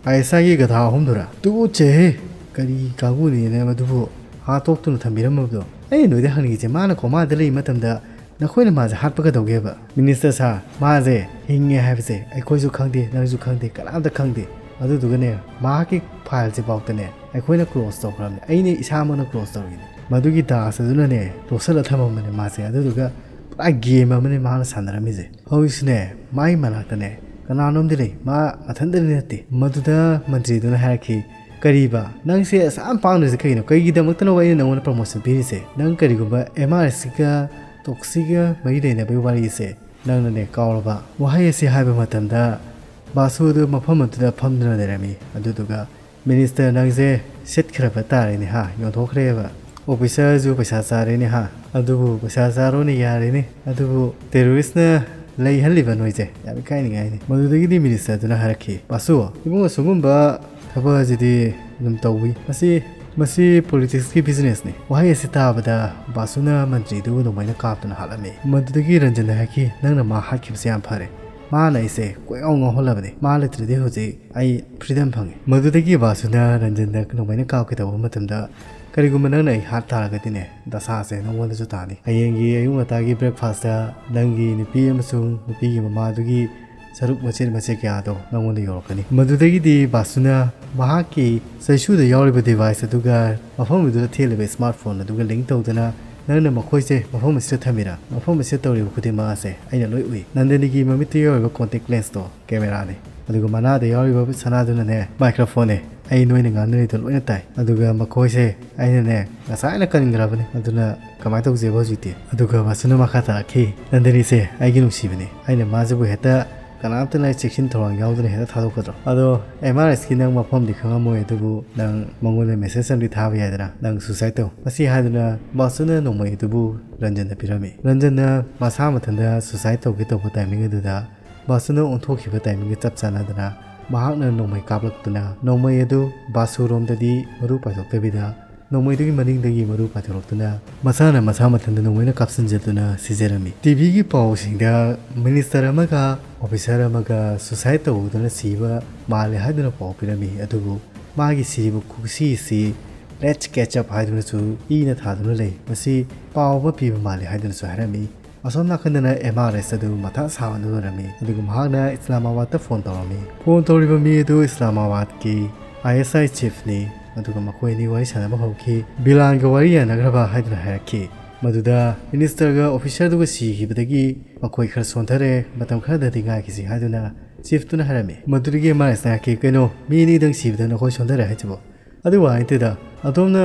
ꯑꯥꯏ ꯑꯦꯁ ꯑꯥꯏꯒꯤ ꯒꯙꯥ ꯑꯍꯨꯝꯗꯨꯔꯥ? ꯇꯨꯀꯠꯆꯩꯍꯦ! ꯀꯔꯤ ꯀꯥꯡꯕꯨꯅꯦꯅ ꯃꯗꯨꯕꯨ ꯍꯥꯠꯇꯣꯛꯇꯨꯅ ꯊꯝꯕꯤꯔꯝꯃꯕꯗꯣ?" ꯑꯩꯅ ꯅꯣꯏꯗ ꯍꯪꯅꯤꯡꯉꯤꯁꯦ, ꯃꯥꯅ ꯀꯣꯃꯥꯗ ꯂꯩꯔꯤ ꯃꯇꯝꯗ ꯅꯈꯣꯏꯅ ꯃꯥꯁꯦ ꯍꯥꯠꯄ ꯀꯩꯗꯧꯒꯦꯕ? "ꯃꯤꯅꯤꯁꯇꯔ ꯁꯥꯔ, ꯃꯥꯁꯦ ꯍꯤꯡꯉꯦ ꯍꯥꯏꯕꯁꯦ ꯑꯩꯈꯣꯏꯁꯨ ꯈꯪꯗꯦ, ꯅꯪꯁꯨ ꯈꯪꯗꯦ, ꯀꯅꯥꯝꯇ ꯈꯪꯗꯦ꯫ ꯑꯗꯨꯗꯨꯒꯅꯦ, ꯃꯍꯥꯛꯀꯤ ꯐꯥꯏꯜꯁꯦ ꯐꯥꯎꯗꯅꯦ ꯑꯩꯈꯣꯏꯅ ꯀ꯭ꯂꯣꯖ ꯇꯧꯈ꯭ꯔꯕꯅꯦ, ꯑꯩꯅ ꯏꯁꯥꯃꯛꯅ ꯀ꯭ꯂꯣꯖ ꯇꯧꯔꯤꯅꯦ꯫ ꯃꯗꯨꯒꯤ ꯗꯥꯁ ꯑꯗꯨꯅꯅꯦ ꯂꯣꯠꯁꯤꯜꯂ ꯊꯝꯃꯝꯕꯅꯦ ꯃꯥꯁꯦ, ꯑꯗꯨꯗꯨꯒ ꯄꯨꯔꯥ ꯒꯦꯝ ꯑꯃꯅꯦ ꯃꯥꯅ ꯁꯥꯟꯅꯔꯝꯃꯤꯁꯦ꯫ ꯍꯧꯖꯤꯛꯁꯨꯅꯦ ꯃꯥꯒꯤ ꯃꯅꯥꯛꯇꯅꯦ ꯀꯅꯥꯅꯣꯝꯗꯤ ꯂꯩ, ꯃꯥ ꯃꯊꯟꯇꯗꯤ ꯅꯠꯇꯦ꯫" ꯃꯗꯨꯗ ꯃꯟꯇ꯭ꯔꯤꯗꯨꯅ ꯍꯥꯏꯔꯛꯈꯤ, "ꯀꯔꯤꯕ? ꯅꯪꯁꯦ ꯑꯁꯨꯛ ꯌꯥꯝ ꯄꯥꯡꯗ꯭ꯔꯤꯁꯦ ꯀꯩꯒꯤꯅꯣ? ꯀꯩꯒꯤꯗꯃꯛꯇꯅꯣꯕ ꯑꯩꯅ ꯅꯪꯉꯣꯟꯗ ꯄ꯭ꯔꯃꯣꯁꯟ ꯄꯤꯔꯤꯁꯦ? ꯅꯪ ꯀꯔꯤꯒꯨꯝꯕ ꯑꯦꯝ ꯑꯥꯔ ꯑꯦꯁꯀ ꯇꯣꯛꯁꯤꯒ ꯃꯔꯤ ꯂꯩꯅꯕꯒꯤ ꯋꯥꯔꯤꯁꯦ ꯅꯪꯅꯅꯦ ꯀꯥꯎꯔꯕ?" ꯋꯥꯍꯩ ꯑꯁꯤ ꯍꯥꯏꯕ ꯃꯇꯝꯗ ꯕꯥꯁꯨ ꯑꯗꯨ ꯃꯐꯝ ꯑꯗꯨꯗ ꯐꯝꯗꯨꯅ ꯂꯩꯔꯝꯃꯤ꯫ ꯑꯗꯨꯗꯨꯒ, "ꯃꯤꯅꯤꯁꯇꯔ, ꯅꯪꯁꯦ ꯁꯤꯠꯈ꯭ꯔꯕ ꯇꯥꯔꯦꯅꯦ ꯍꯥ, ꯌꯣꯟꯊꯣꯛꯈ꯭ꯔꯦꯕ꯫ ꯑꯣꯐꯤꯁꯔꯁꯨ ꯄꯩꯁꯥ ꯆꯥꯔꯦꯅꯦ ꯍꯥ, ꯑꯗꯨꯕꯨ ꯄꯩꯁꯥ ꯆꯥꯔꯣꯅꯦ ꯌꯥꯔꯦꯅꯦ, ꯑꯗꯨꯕꯨ ꯇꯦꯔꯣꯔꯤꯁꯅ ꯂꯩꯍꯜꯂꯤꯕ ꯅꯣꯏꯁꯦ ꯌꯥꯝ ꯏꯀꯥꯏꯅꯤꯡꯉꯥꯏꯅꯤ꯫" ꯃꯗꯨꯗꯒꯤꯗꯤ ꯃꯤꯅꯤꯁꯇꯔꯗꯨꯅ ꯍꯥꯏꯔꯛꯈꯤ, "ꯕꯥꯁꯨ, ꯏꯕꯨꯡ, ꯑꯁꯤꯒꯨꯝꯕ ꯊꯕꯛ ꯑꯁꯤꯗꯤ ꯑꯗꯨꯝ ꯇꯧꯏ, ꯃꯁꯤ, ꯃꯁꯤ ꯄꯣꯂꯤꯇꯤꯛꯁꯀꯤ ꯕꯤꯖꯤꯅꯦꯁꯅꯤ꯫" ꯋꯥꯍꯩ ꯑꯁꯤ ꯇꯥꯕꯗ ꯕꯥꯁꯨꯅ ꯃꯟꯇ꯭ꯔꯤꯗꯨꯕꯨ ꯅꯣꯡꯃꯩꯅ ꯀꯥꯞꯇꯨꯅ ꯍꯥꯠꯂꯝꯃꯤ꯫ ꯃꯗꯨꯗꯒꯤ ꯔꯟꯖꯟꯅ ꯍꯥꯏꯈꯤ, "ꯅꯪꯅ ꯃꯥ ꯍꯥꯠꯈꯤꯕꯁꯦ ꯌꯥꯝ ꯐꯔꯦ, ꯃꯥꯅ ꯑꯩꯁꯦ ꯀꯣꯏꯉꯥꯎ ꯉꯥꯎꯍꯜꯂꯕꯅꯤ, ꯃꯥ ꯂꯩꯇ꯭ꯔꯗꯤ ꯍꯧꯖꯤꯛ ꯑꯩ ꯐ꯭ꯔꯤꯗꯝ ꯐꯪꯉꯦ꯫" ꯃꯗꯨꯗꯒꯤ ꯕꯥꯁꯨꯅ ꯔꯟꯖꯟꯗ ꯅꯣꯡꯃꯩꯅ ꯀꯥꯞꯀꯦ ꯇꯧꯕ ꯃꯇꯝꯗ, "ꯀꯔꯤꯒꯨꯝꯕ ꯅꯪꯅ ꯑꯩ ꯍꯥꯠ ꯇꯥꯔꯒꯗꯤꯅꯦ, ꯗꯁꯥꯁꯦ ꯅꯉꯣꯟꯗꯁꯨ ꯇꯥꯅꯤ꯫ ꯍꯌꯦꯡꯒꯤ ꯑꯌꯨꯛ ꯉꯟꯇꯥꯒꯤ ꯕ꯭ꯔꯦꯛꯐꯥꯁꯇ ꯅꯪꯒꯤ ꯅꯨꯄꯤ ꯑꯃꯁꯨꯡ ꯅꯨꯄꯤꯒꯤ ꯃꯃꯥꯗꯨꯒꯤ ꯁꯔꯨꯛ ꯃꯆꯦꯠ ꯃꯆꯦꯠ ꯀꯌꯥꯗꯣ ꯅꯉꯣꯟꯗ ꯌꯧꯔꯛꯀꯅꯤ꯫" ꯃꯗꯨꯗꯒꯤꯗꯤ ꯕꯥꯁꯨꯅ ꯃꯍꯥꯛꯀꯤ ꯆꯩꯁꯨꯗ ꯌꯥꯎꯔꯤꯕ ꯗꯤꯚꯥꯏꯁ ꯑꯗꯨꯒ ꯃꯐꯝ ꯑꯗꯨꯗ ꯊꯦꯠꯂꯤꯕ ꯁ꯭ꯃꯥꯔꯠ ꯐꯣꯟ ꯑꯗꯨꯒ ꯂꯤꯡ ꯇꯧꯗꯨꯅ, "ꯅꯪꯅ ꯃꯈꯣꯏꯁꯦ ꯃꯐꯝ ꯑꯁꯤꯗ ꯊꯝꯃꯤꯔꯥ? ꯃꯐꯝ ꯑꯁꯤꯗ ꯇꯧꯔꯤꯕ ꯈꯨꯗꯤꯡꯃꯛ ꯑꯁꯦ ꯑꯩꯅ ꯂꯣꯏ ꯎꯏ꯫" ꯅꯟꯗꯅꯤꯒꯤ ꯃꯃꯤꯠꯇ ꯌꯥꯎꯔꯤꯕ ꯀꯣꯟꯇꯦꯛ ꯂꯦꯟꯁꯇꯣ ꯀꯦꯃꯦꯔꯥꯅꯤ꯫ ꯑꯗꯨꯒ ꯃꯅꯥꯗ ꯌꯥꯎꯔꯤꯕ ꯁꯅꯥꯗꯨꯅꯅꯦ ꯃꯥꯏꯀ꯭ꯔꯣꯐꯣꯟꯅꯦ꯫ ꯑꯩ ꯅꯣꯏꯅ ꯉꯥꯡꯅꯔꯤꯗꯣ ꯂꯣꯏꯅ ꯇꯥꯏ꯫ ꯑꯗꯨꯒ ꯃꯈꯣꯏꯁꯦ ꯑꯩꯅꯅꯦ ꯉꯁꯥꯏꯅ ꯀꯟꯈ꯭ꯔꯕꯅꯤ꯫ ꯑꯗꯨꯅ ꯀꯃꯥꯏꯅ ꯇꯧꯁꯦꯕ ꯍꯧꯖꯤꯛꯇꯤ? ꯑꯗꯨꯒ ꯕꯥꯁꯨꯅ ꯃꯈꯥ ꯇꯥꯔꯛꯈꯤ, "ꯅꯟꯗꯅꯤꯁꯦ ꯑꯩꯒꯤ ꯅꯨꯡꯁꯤꯕꯅꯤ꯫ ꯑꯩꯅ ꯃꯥꯁꯤꯕꯨ ꯍꯦꯛꯇ ꯀꯅꯥꯝꯇꯅ ꯆꯦꯛꯁꯤꯟ ꯊꯧꯔꯥꯡ ꯌꯥꯎꯗꯅ ꯍꯦꯛꯇ ꯊꯥꯗꯣꯛꯀꯗ꯭ꯔꯣ? ꯑꯗꯣ ꯑꯦꯝ ꯑꯥꯔ ꯑꯦꯁꯀꯤ ꯅꯪ ꯃꯐꯝꯗꯤ ꯈꯪꯉꯝꯃꯣꯏ, ꯑꯗꯨꯕꯨ ꯅꯪ ꯃꯉꯣꯟꯗ ꯃꯦꯁꯦꯖ ꯑꯃꯗꯤ ꯊꯥꯕ ꯌꯥꯏꯗꯅ, ꯅꯪ ꯁꯨꯁꯥꯏꯗ ꯇꯧ꯫" ꯃꯁꯤ ꯍꯥꯏꯗꯨꯅ ꯕꯥꯁꯨꯅ ꯅꯣꯡꯃꯩ ꯑꯗꯨꯕꯨ ꯔꯟꯖꯟꯗ ꯄꯤꯔꯝꯃꯤ꯫ ꯔꯟꯖꯟꯅ ꯃꯁꯥ ꯃꯊꯟꯇ ꯁꯨꯁꯥꯏꯗ ꯇꯧꯒꯦ ꯇꯧꯕ ꯇꯥꯏꯃꯤꯡ ꯑꯗꯨꯗ ꯕꯥꯁꯨꯅ ꯑꯣꯟꯊꯣꯛꯈꯤꯕ ꯇꯥꯏꯃꯤꯡꯒ ꯆꯞ ꯆꯥꯟꯅꯗꯅ ꯃꯍꯥꯛꯅ ꯅꯣꯡꯃꯩ ꯀꯥꯞꯂꯛꯇꯨꯅ ꯅꯣꯡꯃꯩ ꯑꯗꯨ ꯕꯥꯁꯨꯔꯣꯝꯗꯗꯤ ꯃꯔꯨ ꯄꯥꯏꯊꯣꯛꯇꯕꯤꯗ ꯅꯣꯡꯃꯩꯗꯨꯒꯤ ꯃꯅꯤꯡꯗꯒꯤ ꯃꯔꯨ ꯄꯥꯏꯊꯣꯔꯛꯇꯨꯅ ꯃꯁꯥꯅ ꯃꯁꯥ ꯃꯊꯟꯇ ꯅꯣꯡꯃꯩꯅ ꯀꯥꯞꯁꯤꯟꯖꯗꯨꯅ ꯁꯤꯖꯔꯝꯃꯤ꯫ ꯇꯤꯚꯤꯒꯤ ꯄꯥꯎꯁꯤꯡꯗ ꯃꯤꯅꯤꯁꯇꯔ ꯑꯃꯒ ꯑꯣꯐꯤꯁꯥꯔ ꯑꯃꯒ ꯁꯨꯁꯥꯏꯗ ꯇꯧꯗꯨꯅ ꯁꯤꯕ ꯃꯥꯜꯂꯦ ꯍꯥꯏꯗꯨꯅ ꯄꯥꯎ ꯄꯤꯔꯝꯃꯤ꯫ ꯑꯗꯨꯕꯨ ꯃꯥꯒꯤ ꯁꯤꯔꯤꯕ ꯈꯨꯁꯤ ꯑꯁꯤ "Let's catch up" ꯍꯥꯏꯗꯨꯅꯁꯨ ꯏꯅ ꯊꯥꯗꯨꯅ ꯂꯩ꯫ ꯃꯁꯤ ꯄꯥꯎ ꯑꯃ ꯄꯤꯕ ꯃꯥꯜꯂꯦ ꯍꯥꯏꯗꯨꯅꯁꯨ ꯍꯥꯏꯔꯝꯃꯤ꯫ ꯑꯁꯣꯝ ꯅꯥꯀꯟꯗꯅ ꯑꯦꯝ ꯑꯥꯔ ꯑꯦꯁ ꯑꯗꯨ ꯃꯊꯥ ꯁꯥꯕꯅ ꯂꯣꯏꯔꯝꯃꯤ꯫ ꯑꯗꯨꯒ ꯃꯍꯥꯛꯅ ꯏꯁꯂꯥꯃꯥꯕꯥꯗꯇ ꯐꯣꯟ ꯇꯧꯔꯝꯃꯤ꯫ ꯐꯣꯟ ꯇꯧꯔꯤꯕ ꯃꯤ ꯑꯗꯨ ꯏꯁꯂꯥꯃꯥꯕꯥꯗꯀꯤ ꯑꯥꯏ ꯑꯦꯁ ꯑꯥꯏ ꯆꯤꯐꯅꯤ꯫ ꯑꯗꯨꯒ ꯃꯈꯣꯏ ꯑꯅꯤ ꯋꯥꯔꯤ ꯁꯥꯟꯅꯕ ꯍꯧꯈꯤ꯫ ꯕꯤꯂꯥꯟꯒ ꯋꯥꯔꯤ ꯌꯥꯅꯈ꯭ꯔꯕ ꯍꯥꯏꯗꯨꯅ ꯍꯥꯏꯔꯛꯈꯤ꯫ ꯃꯗꯨꯗ ꯃꯤꯅꯤꯁꯇꯔꯒ ꯑꯣꯐꯤꯁꯥꯔꯗꯨꯒ ꯁꯤꯈꯤꯕꯗꯒꯤ ꯃꯈꯣꯏ ꯈꯔ ꯁꯣꯟꯊꯔꯦ, ꯃꯇꯝ ꯈꯔꯗꯗꯤ ꯉꯥꯏꯈꯤꯁꯤ ꯍꯥꯏꯗꯨꯅ ꯆꯤꯐꯇꯨꯅ ꯍꯥꯏꯔꯝꯃꯤ꯫ ꯃꯗꯨꯗꯒꯤ ꯑꯦꯝ ꯑꯥꯔ ꯑꯦꯁꯅ ꯍꯥꯏꯔꯛꯈꯤ, "ꯀꯩꯅꯣ, ꯃꯤ ꯑꯅꯤꯗꯪ ꯁꯤꯕꯗ ꯅꯈꯣꯏ ꯁꯣꯟꯊꯔꯦ ꯍꯥꯏꯁꯤꯕꯣ?" "ꯑꯗꯨ ꯋꯥ ꯅꯠꯇꯦꯗ, ꯑꯗꯣꯝꯅ,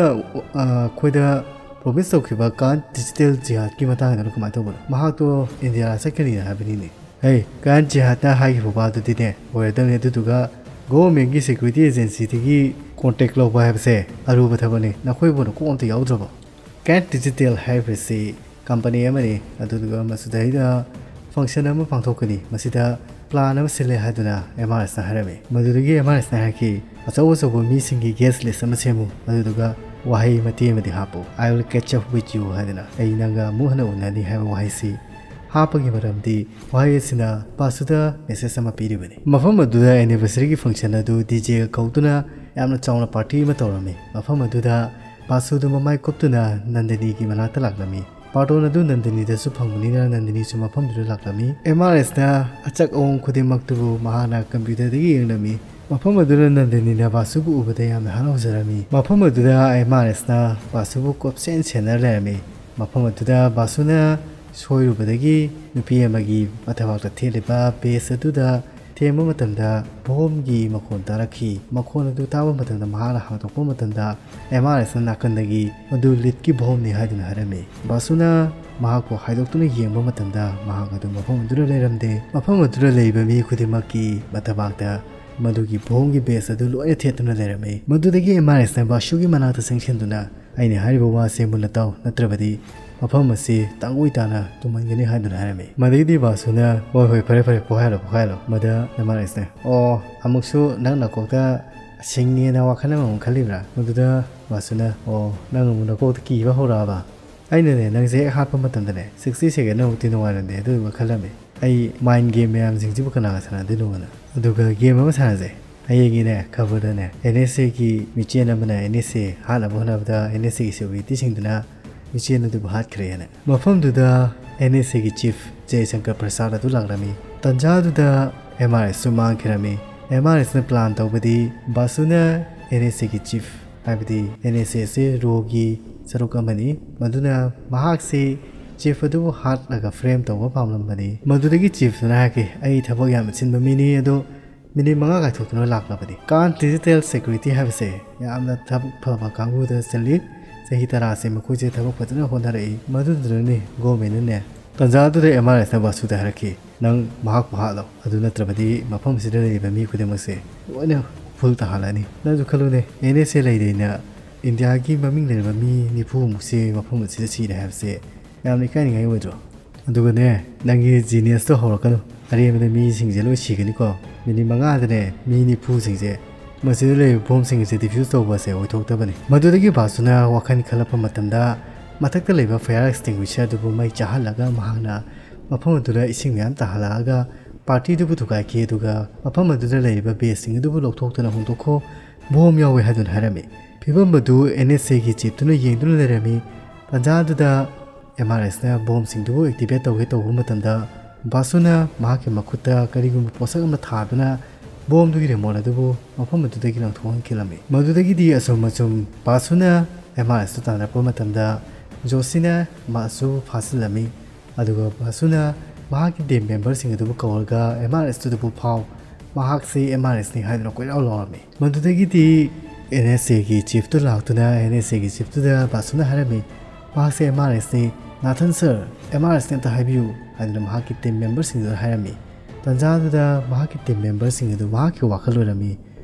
ꯑ, ꯑꯩꯈꯣꯏꯗ ꯄ꯭ꯔꯣꯃꯤꯁ ꯇꯧꯈꯤꯕ ꯀꯥꯟ ꯗꯤꯖꯤꯇꯦꯜ ꯖꯤꯍꯥꯗꯀꯤ ꯃꯇꯥꯡꯗꯨꯅ ꯀꯃꯥꯏꯅ ꯇꯧꯕꯅꯣ? ꯃꯍꯥꯛꯇꯣ ꯏꯟꯗꯤꯌꯥ ꯆꯠꯀꯅꯤꯅ ꯍꯥꯏꯕꯅꯤꯅꯦ?" "ꯍꯦ, ꯀꯥꯟ ꯖꯤꯍꯥꯗꯅ ꯍꯥꯏꯈꯤꯕ ꯋꯥꯗꯨꯗꯤꯅꯦ ꯑꯣꯏꯔꯗꯕꯅꯤ, ꯑꯗꯨꯗꯨꯒ ꯒꯣꯚꯔꯟꯃꯦꯟꯠꯀꯤ ꯁꯦꯀ꯭ꯌꯨꯔꯤꯇꯤ ꯑꯦꯖꯦꯟꯁꯤꯗꯒꯤ ꯀꯣꯟꯇꯦꯛ ꯂꯧꯕ ꯍꯥꯏꯕꯁꯦ ꯑꯔꯨꯕ ꯊꯕꯛꯅꯤ꯫ ꯅꯈꯣꯏꯕꯨ ꯅꯀꯣꯛ ꯑꯝꯇ ꯌꯥꯎꯗ꯭ꯔꯕꯣ?" ꯀꯥꯟ ꯗꯤꯖꯤꯇꯦꯜ ꯍꯥꯏꯔꯤꯕꯁꯤ ꯀꯝꯄꯅꯤ ꯑꯃꯅꯤ, ꯑꯗꯨꯗꯨꯒ ꯃꯁꯤꯗꯩꯗ ꯐꯪꯁꯟ ꯑꯃ ꯄꯥꯡꯊꯣꯛꯀꯅꯤ, ꯃꯁꯤꯗ ꯄ꯭ꯂꯥꯟ ꯑꯃ ꯁꯤꯜꯂꯦ ꯍꯥꯏꯗꯨꯅ ꯑꯦꯝ ꯑꯥꯔ ꯑꯦꯁꯅ ꯍꯥꯏꯔꯝꯃꯤ꯫ ꯃꯗꯨꯗꯒꯤ ꯑꯦꯝ ꯑꯥꯔ ꯑꯦꯁꯅ ꯍꯥꯏꯔꯛꯈꯤ, "ꯑꯆꯧ ꯑꯆꯧꯕ ꯃꯤꯁꯤꯡꯒꯤ ꯒꯦꯁ ꯂꯤꯁ ꯑꯃ ꯁꯦꯝꯃꯨ, ꯑꯗꯨꯗꯨꯒ ꯋꯥꯍꯩ ꯃꯇꯦꯛ ꯑꯃꯗꯤ ꯍꯥꯞꯄꯨ, 'I will catch up with you' ꯍꯥꯏꯗꯅ, 'ꯑꯩ ꯅꯪꯒ ꯑꯃꯨꯛ ꯍꯟꯅ ꯎꯅꯅꯤ' ꯍꯥꯏꯕ ꯋꯥꯍꯩꯁꯤ ꯍꯥꯞꯄꯒꯤ ꯃꯔꯝꯗꯤ ꯋꯥꯍꯩ ꯑꯁꯤꯅ ꯕꯥꯁꯨꯗ ꯃꯦꯁꯦꯖ ꯑꯃ ꯄꯤꯔꯤꯕꯅꯤ꯫ ꯃꯐꯝ ꯑꯗꯨꯗ ꯑꯦꯅꯤꯚꯔꯁꯔꯤꯒꯤ ꯐꯪꯁꯟ ꯑꯗꯨ ꯗꯤ ꯖꯦꯒ ꯀꯧꯗꯨꯅ ꯌꯥꯝꯅ ꯆꯥꯎꯅ ꯄꯥꯔꯇꯤ ꯑꯃ ꯇꯧꯔꯝꯃꯤ꯫ ꯃꯐꯝ ꯑꯗꯨꯗ ꯕꯥꯁꯨꯗꯨ ꯃꯃꯥꯏ ꯀꯨꯞꯇꯨꯅ ꯅꯟꯗꯅꯤꯒꯤ ꯃꯅꯥꯛꯇ ꯂꯥꯛꯂꯝꯃꯤ꯫ ꯄꯥꯔꯇꯣꯟ ꯑꯗꯨ ꯅꯟꯗꯅꯤꯗꯁꯨ ꯐꯪꯕꯅꯤꯅ ꯅꯟꯗꯅꯤꯁꯨ ꯃꯐꯝꯗꯨꯗ ꯂꯥꯛꯂꯝꯃꯤ꯫ ꯑꯦꯝ ꯑꯥꯔ ꯑꯦꯁꯅ ꯑꯆꯛ ꯑꯋꯣꯡ ꯈꯨꯗꯤꯡꯃꯛꯇꯨꯕꯨ ꯃꯍꯥꯛꯅ ꯀꯝꯄ꯭ꯌꯨꯇꯔꯗꯒꯤ ꯌꯦꯡꯂꯝꯃꯤ꯫ ꯃꯐꯝ ꯑꯗꯨꯗ ꯅꯟꯗꯅꯤꯅ ꯕꯥꯁꯨꯕꯨ ꯎꯕꯗ ꯌꯥꯝꯅ ꯍꯔꯥꯎꯖꯔꯝꯃꯤ꯫ ꯃꯐꯝ ꯑꯗꯨꯗ ꯑꯦꯝ ꯑꯥꯔ ꯑꯦꯁꯅ ꯕꯥꯁꯨꯕꯨ ꯀꯣꯞꯁꯦꯟ ꯁꯦꯟꯅꯔ ꯂꯩꯔꯝꯃꯤ꯫ ꯃꯐꯝ ꯑꯗꯨꯗ ꯕꯥꯁꯨꯅ ꯁꯣꯏꯔꯨꯕꯗꯒꯤ ꯅꯨꯄꯤ ꯑꯃꯒꯤ ꯃꯊꯕꯥꯛꯇ ꯊꯦꯠꯂꯤꯕ ꯕꯦꯁ ꯑꯗꯨꯗ ꯊꯦꯡꯕ ꯃꯇꯝꯗ ꯕꯣꯝꯒꯤ ꯃꯈꯣꯟ ꯇꯥꯔꯛꯈꯤ꯫ ꯃꯈꯣꯟ ꯑꯗꯨ ꯇꯥꯕ ꯃꯇꯝꯗ ꯃꯍꯥꯛꯅ ꯍꯥꯡꯗꯣꯛꯄ ꯃꯇꯝꯗ ꯑꯦꯝ ꯑꯥꯔ ꯑꯦꯁꯅ ꯅꯥꯀꯟꯗꯒꯤ ꯃꯗꯨ ꯂꯤꯗꯀꯤ ꯕꯣꯝꯅꯤ ꯍꯥꯏꯗꯨꯅ ꯍꯥꯏꯔꯝꯃꯤ꯫ ꯕꯥꯁꯨꯅ ꯃꯍꯥꯛꯄꯨ ꯍꯥꯏꯗꯣꯛꯇꯨꯅ ꯌꯦꯡꯕ ꯃꯇꯝꯗ ꯃꯍꯥꯛ ꯑꯗꯨ ꯃꯐꯝ ꯑꯗꯨꯗ ꯂꯩꯔꯝꯗꯦ꯫ ꯃꯐꯝ ꯑꯗꯨꯗ ꯂꯩꯕ ꯃꯤ ꯈꯨꯗꯤꯡꯃꯛꯀꯤ ꯃꯊꯕꯥꯛꯇ ꯃꯗꯨꯒꯤ ꯕꯣꯝꯒꯤ ꯕꯦꯁ ꯑꯗꯨ ꯂꯣꯏꯅ ꯊꯦꯠꯇꯨꯅ ꯂꯩꯔꯝꯃꯤ꯫ ꯃꯗꯨꯗꯒꯤ ꯑꯦꯝ ꯑꯥꯔ ꯑꯦꯁꯅ ꯕꯥꯁꯨꯒꯤ ꯃꯅꯥꯛꯇ ꯆꯪꯁꯤꯟꯗꯨꯅ, "ꯑꯩꯅ ꯍꯥꯏꯔꯤꯕ ꯋꯥꯁꯦ ꯃꯨꯟꯅ ꯇꯥꯎ, ꯅꯠꯇ꯭ꯔꯕꯗꯤ ꯃꯐꯝ ꯑꯁꯤ ꯇꯥꯡꯒꯣꯏ ꯇꯥꯅ ꯇꯨꯝꯍꯟꯒꯅꯤ" ꯍꯥꯏꯗꯨꯅ ꯍꯥꯏꯔꯝꯃꯤ꯫ ꯃꯗꯩꯗꯤ ꯕꯥꯁꯨꯅ, "ꯍꯣꯏ, ꯍꯣꯏ, ꯐꯔꯦ, ꯐꯔꯦ, ꯄꯣꯈꯥꯏꯍꯜꯂꯣ, ꯄꯣꯈꯥꯏꯍꯜꯂꯣ"꯫ ꯃꯗ ꯑꯦꯝ ꯑꯥꯔ ꯑꯦꯁꯅ, "ꯑꯣ, ꯑꯃꯨꯛꯁꯨ ꯅꯪ ꯅꯀꯣꯛꯇ ꯁꯤꯡꯉꯦꯅ ꯋꯥꯈꯜ ꯑꯃꯃꯨꯛ ꯈꯜꯂꯤꯕ꯭ꯔꯥ?" ꯃꯗꯨꯗ ꯕꯥꯁꯨꯅ, "ꯑꯣ, ꯅꯪ ꯑꯃꯨꯛ ꯅꯀꯣꯛꯇ ꯀꯤꯕ ꯍꯧꯔꯛꯑꯕ?" ꯑꯩꯅꯅꯦ, ꯅꯪꯁꯦ ꯍꯦꯛ ꯍꯥꯠꯄ ꯃꯇꯝꯗꯅꯦ, sixty second ꯑꯃꯨꯛꯇꯤ ꯅꯨꯡꯉꯥꯏꯔꯝꯗꯦ, ꯑꯗꯨꯗꯨꯒ ꯈꯜꯂꯝꯃꯤ, "ꯑꯩ mind game ꯃꯌꯥꯝꯁꯤꯡꯁꯤꯕꯨ ꯀꯅꯥꯒ ꯁꯥꯟꯅꯗꯣꯏꯅꯣꯅ?" ꯑꯗꯨꯒ game ꯑꯃ ꯁꯥꯟꯅꯁꯦ꯫ ꯍꯌꯦꯡꯒꯤꯅꯦ, ꯈꯕꯔꯗꯅꯦ, NSA ꯒꯤ ꯃꯤꯆꯦꯟ ꯑꯃꯅ NSA ꯍꯥꯠꯅꯕ ꯍꯣꯠꯅꯕꯗ NSA ꯒꯤ security ꯁꯤꯡꯗꯨꯅ ꯃꯤꯆꯦꯟ ꯑꯗꯨꯕꯨ ꯍꯥꯠꯈ꯭ꯔꯦꯅ꯫ ꯃꯐꯝꯗꯨꯗ NSA ꯒꯤ chief ꯖꯌ ꯁꯪꯀꯔ ꯄ꯭ꯔꯁꯥꯗ ꯑꯗꯨ ꯂꯥꯛꯂꯝꯃꯤ꯫ ꯇꯟꯖꯥꯗꯨꯗ MRS ꯁꯨ ꯃꯥꯡꯈꯤꯔꯝꯃꯤ꯫ MRS ꯅ plan ꯇꯧꯕꯗꯤ ꯕꯥꯁꯨꯅ NSA ꯒꯤ chief, ꯍꯥꯏꯕꯗꯤ NSA ꯑꯁꯤ RAW ꯒꯤ ꯁꯔꯨꯛ ꯑꯃꯅꯤ, ꯃꯗꯨꯅ ꯃꯍꯥꯛꯁꯤ chief ꯑꯗꯨꯕꯨ ꯍꯥꯠꯂꯒ frame ꯇꯧꯕ ꯄꯥꯝꯂꯝꯕꯅꯤ꯫ ꯃꯗꯨꯗꯒꯤ chief ꯇꯨꯅ ꯍꯥꯏꯈꯤ, "ꯑꯩ ꯊꯕꯛ ꯌꯥꯝꯅ ꯆꯤꯟꯕ ꯃꯤꯅꯤ, ꯑꯗꯣ ꯃꯤꯅꯤꯠ ꯃꯉꯥ ꯀꯥꯏꯊꯣꯛꯇꯨꯅ ꯂꯥꯛꯂꯕꯅꯤ꯫" ꯀꯥꯟ digital security ꯍꯥꯏꯕꯁꯦ ꯌꯥꯝꯅ ꯊꯕꯛ ꯐꯕ ꯀꯥꯡꯕꯨꯗ ꯆꯜꯂꯤ꯫ ꯆꯍꯤ ꯇꯔꯥꯁꯦ ꯃꯈꯣꯏꯁꯦ ꯊꯕꯛ ꯐꯖꯅ ꯍꯣꯠꯅꯔꯛꯏ꯫ ꯃꯗꯨꯗꯨꯅꯅꯤ government ꯅꯅꯦ ꯇꯟꯖꯥꯗꯨꯗ MRS ꯅ ꯕꯥꯁꯨꯗ ꯍꯥꯏꯔꯛꯈꯤ, "ꯅꯪ ꯃꯍꯥꯛꯄꯨ ꯍꯥꯠꯂꯣ, ꯑꯗꯨ ꯅꯠꯇ꯭ꯔꯕꯗꯤ ꯃꯐꯝ ꯑꯁꯤꯗ ꯂꯩꯔꯤꯕ ꯃꯤ ꯈꯨꯗꯤꯡꯃꯛꯁꯦ ꯂꯣꯏꯅ ꯐꯨꯜ ꯇꯥꯍꯜꯂꯅꯤ꯫" ꯅꯪꯁꯨ ꯈꯜꯂꯨꯅꯦ, NSA ꯂꯩꯔꯦꯅ ꯏꯟꯗꯤꯌꯥꯒꯤ ꯃꯃꯤꯡ ꯂꯩꯔꯕ ꯃꯤ ꯅꯤꯐꯨꯃꯨꯛꯁꯦ ꯃꯐꯝ ꯑꯁꯤꯗ ꯁꯤꯔꯦ ꯍꯥꯏꯕꯁꯦ ꯌꯥꯝꯅ ꯏꯀꯥꯏꯅꯤꯡꯉꯥꯏ ꯑꯣꯏꯗ꯭ꯔꯣ? ꯑꯗꯨꯒꯅꯦ, ꯅꯪꯒꯤ genius ꯇꯣ ꯍꯧꯔꯛꯀꯅꯨ꯫ ꯑꯔꯦꯝꯕꯗ ꯃꯤꯁꯤꯡꯁꯦ ꯂꯣꯏ ꯁꯤꯒꯅꯤꯀꯣ꯫ ꯃꯤꯅꯤꯠ ꯃꯉꯥꯗꯅꯦ, ꯃꯤ ꯅꯤꯐꯨꯁꯤꯡꯁꯦ ꯃꯁꯤꯗ ꯂꯩꯔꯤꯕ bomb ꯁꯤꯡ ꯑꯁꯦ defuse ꯇꯧꯕ ꯑꯁꯦ ꯑꯣꯏꯊꯣꯛꯇꯕꯅꯤ꯫ ꯃꯗꯨꯗꯒꯤ ꯕꯥꯁꯨꯅ ꯋꯥꯈꯜ ꯈꯜꯂꯛꯄ ꯃꯇꯝꯗ, ꯃꯊꯛꯇ ꯂꯩꯕ fire extinguisher ꯑꯗꯨꯕꯨ ꯃꯩ ꯆꯥꯍꯜꯂꯒ ꯃꯍꯥꯛꯅ ꯃꯐꯝ ꯑꯗꯨꯗ ꯏꯁꯤꯡ ꯃꯌꯥꯝ ꯇꯥꯍꯜꯂꯛꯑꯒ party ꯑꯗꯨꯕꯨ ꯊꯨꯒꯥꯏꯈꯤ, ꯑꯗꯨꯒ ꯃꯐꯝ ꯑꯗꯨꯗ ꯂꯩꯔꯤꯕ base ꯁꯤꯡ ꯑꯗꯨꯕꯨ ꯂꯧꯊꯣꯛꯇꯨꯅ ꯍꯣꯡꯗꯣꯛꯈꯣ, bomb ꯌꯥꯎꯋꯦ ꯍꯥꯏꯗꯨꯅ ꯍꯥꯏꯔꯝꯃꯤ꯫ ꯐꯤꯕꯝ ꯑꯗꯨ NSA ꯒꯤ chief ꯇꯨꯅ ꯌꯦꯡꯗꯨꯅ ꯂꯩꯔꯝꯃꯤ꯫ ꯇꯟꯖꯥ ꯑꯗꯨꯗ MRS ꯅ bomb ꯁꯤꯡꯗꯨꯕꯨ activate ꯇꯧꯒꯦ ꯇꯧꯕ ꯃꯇꯝꯗ, ꯕꯥꯁꯨꯅ ꯃꯍꯥꯛꯀꯤ ꯃꯈꯨꯠꯇ ꯀꯔꯤꯒꯨꯝꯕ ꯄꯣꯠꯁꯛ ꯑꯃ ꯊꯥꯗꯨꯅ bomb ꯗꯨꯒꯤ remote ꯑꯗꯨꯕꯨ ꯃꯐꯝ ꯑꯗꯨꯗꯒꯤ ꯂꯪꯊꯣꯛꯍꯟꯈꯤꯂꯝꯃꯤ꯫ ꯃꯗꯨꯗꯒꯤꯗꯤ ꯑꯁꯨꯝ ꯑꯁꯨꯝ ꯕꯥꯁꯨꯅ MRS ꯇꯨ ꯇꯥꯟꯅꯔꯛꯄ ꯃꯇꯝꯗ, ꯖꯣꯁꯤꯅ ꯃꯥꯁꯨ ꯐꯥꯖꯤꯜꯂꯝꯃꯤ꯫ ꯑꯗꯨꯒ ꯕꯥꯁꯨꯅ ꯃꯍꯥꯛꯀꯤ team member ꯁꯤꯡ ꯑꯗꯨꯕꯨ ꯀꯧꯔꯒ, "MRS ꯇꯨꯗꯕꯨ ꯐꯥꯎ, ꯃꯍꯥꯛꯁꯤ MRS ꯅꯤ" ꯍꯥꯏꯗꯨꯅ ꯀꯣꯏꯂꯥꯎ ꯂꯥꯎꯔꯝꯃꯤ꯫ ꯃꯗꯨꯗꯒꯤꯗꯤ NSA ꯒꯤ chief ꯇꯨ ꯂꯥꯛꯇꯨꯅ NSA ꯒꯤ chief ꯇꯨꯗ ꯕꯥꯁꯨꯅ ꯍꯥꯏꯔꯝꯃꯤ, "ꯃꯍꯥꯛꯁꯦ MRS ꯅꯤ, ꯅꯥꯊꯟ sir, MRS ꯅꯤ ꯑꯝꯇ ꯍꯥꯏꯕꯤꯌꯨ" ꯍꯥꯏꯗꯨꯅ ꯃꯍꯥꯛꯀꯤ team member ꯁꯤꯡꯗꯨꯗ ꯍꯥꯏꯔꯝꯃꯤ꯫ ꯇꯟꯖꯥꯗꯨꯗ ꯃꯍꯥꯛꯀꯤ team member ꯁꯤꯡ ꯑꯗꯨ ꯃꯍꯥꯛꯀꯤ ꯋꯥꯈꯜ ꯑꯣꯏꯔꯝꯃꯤ,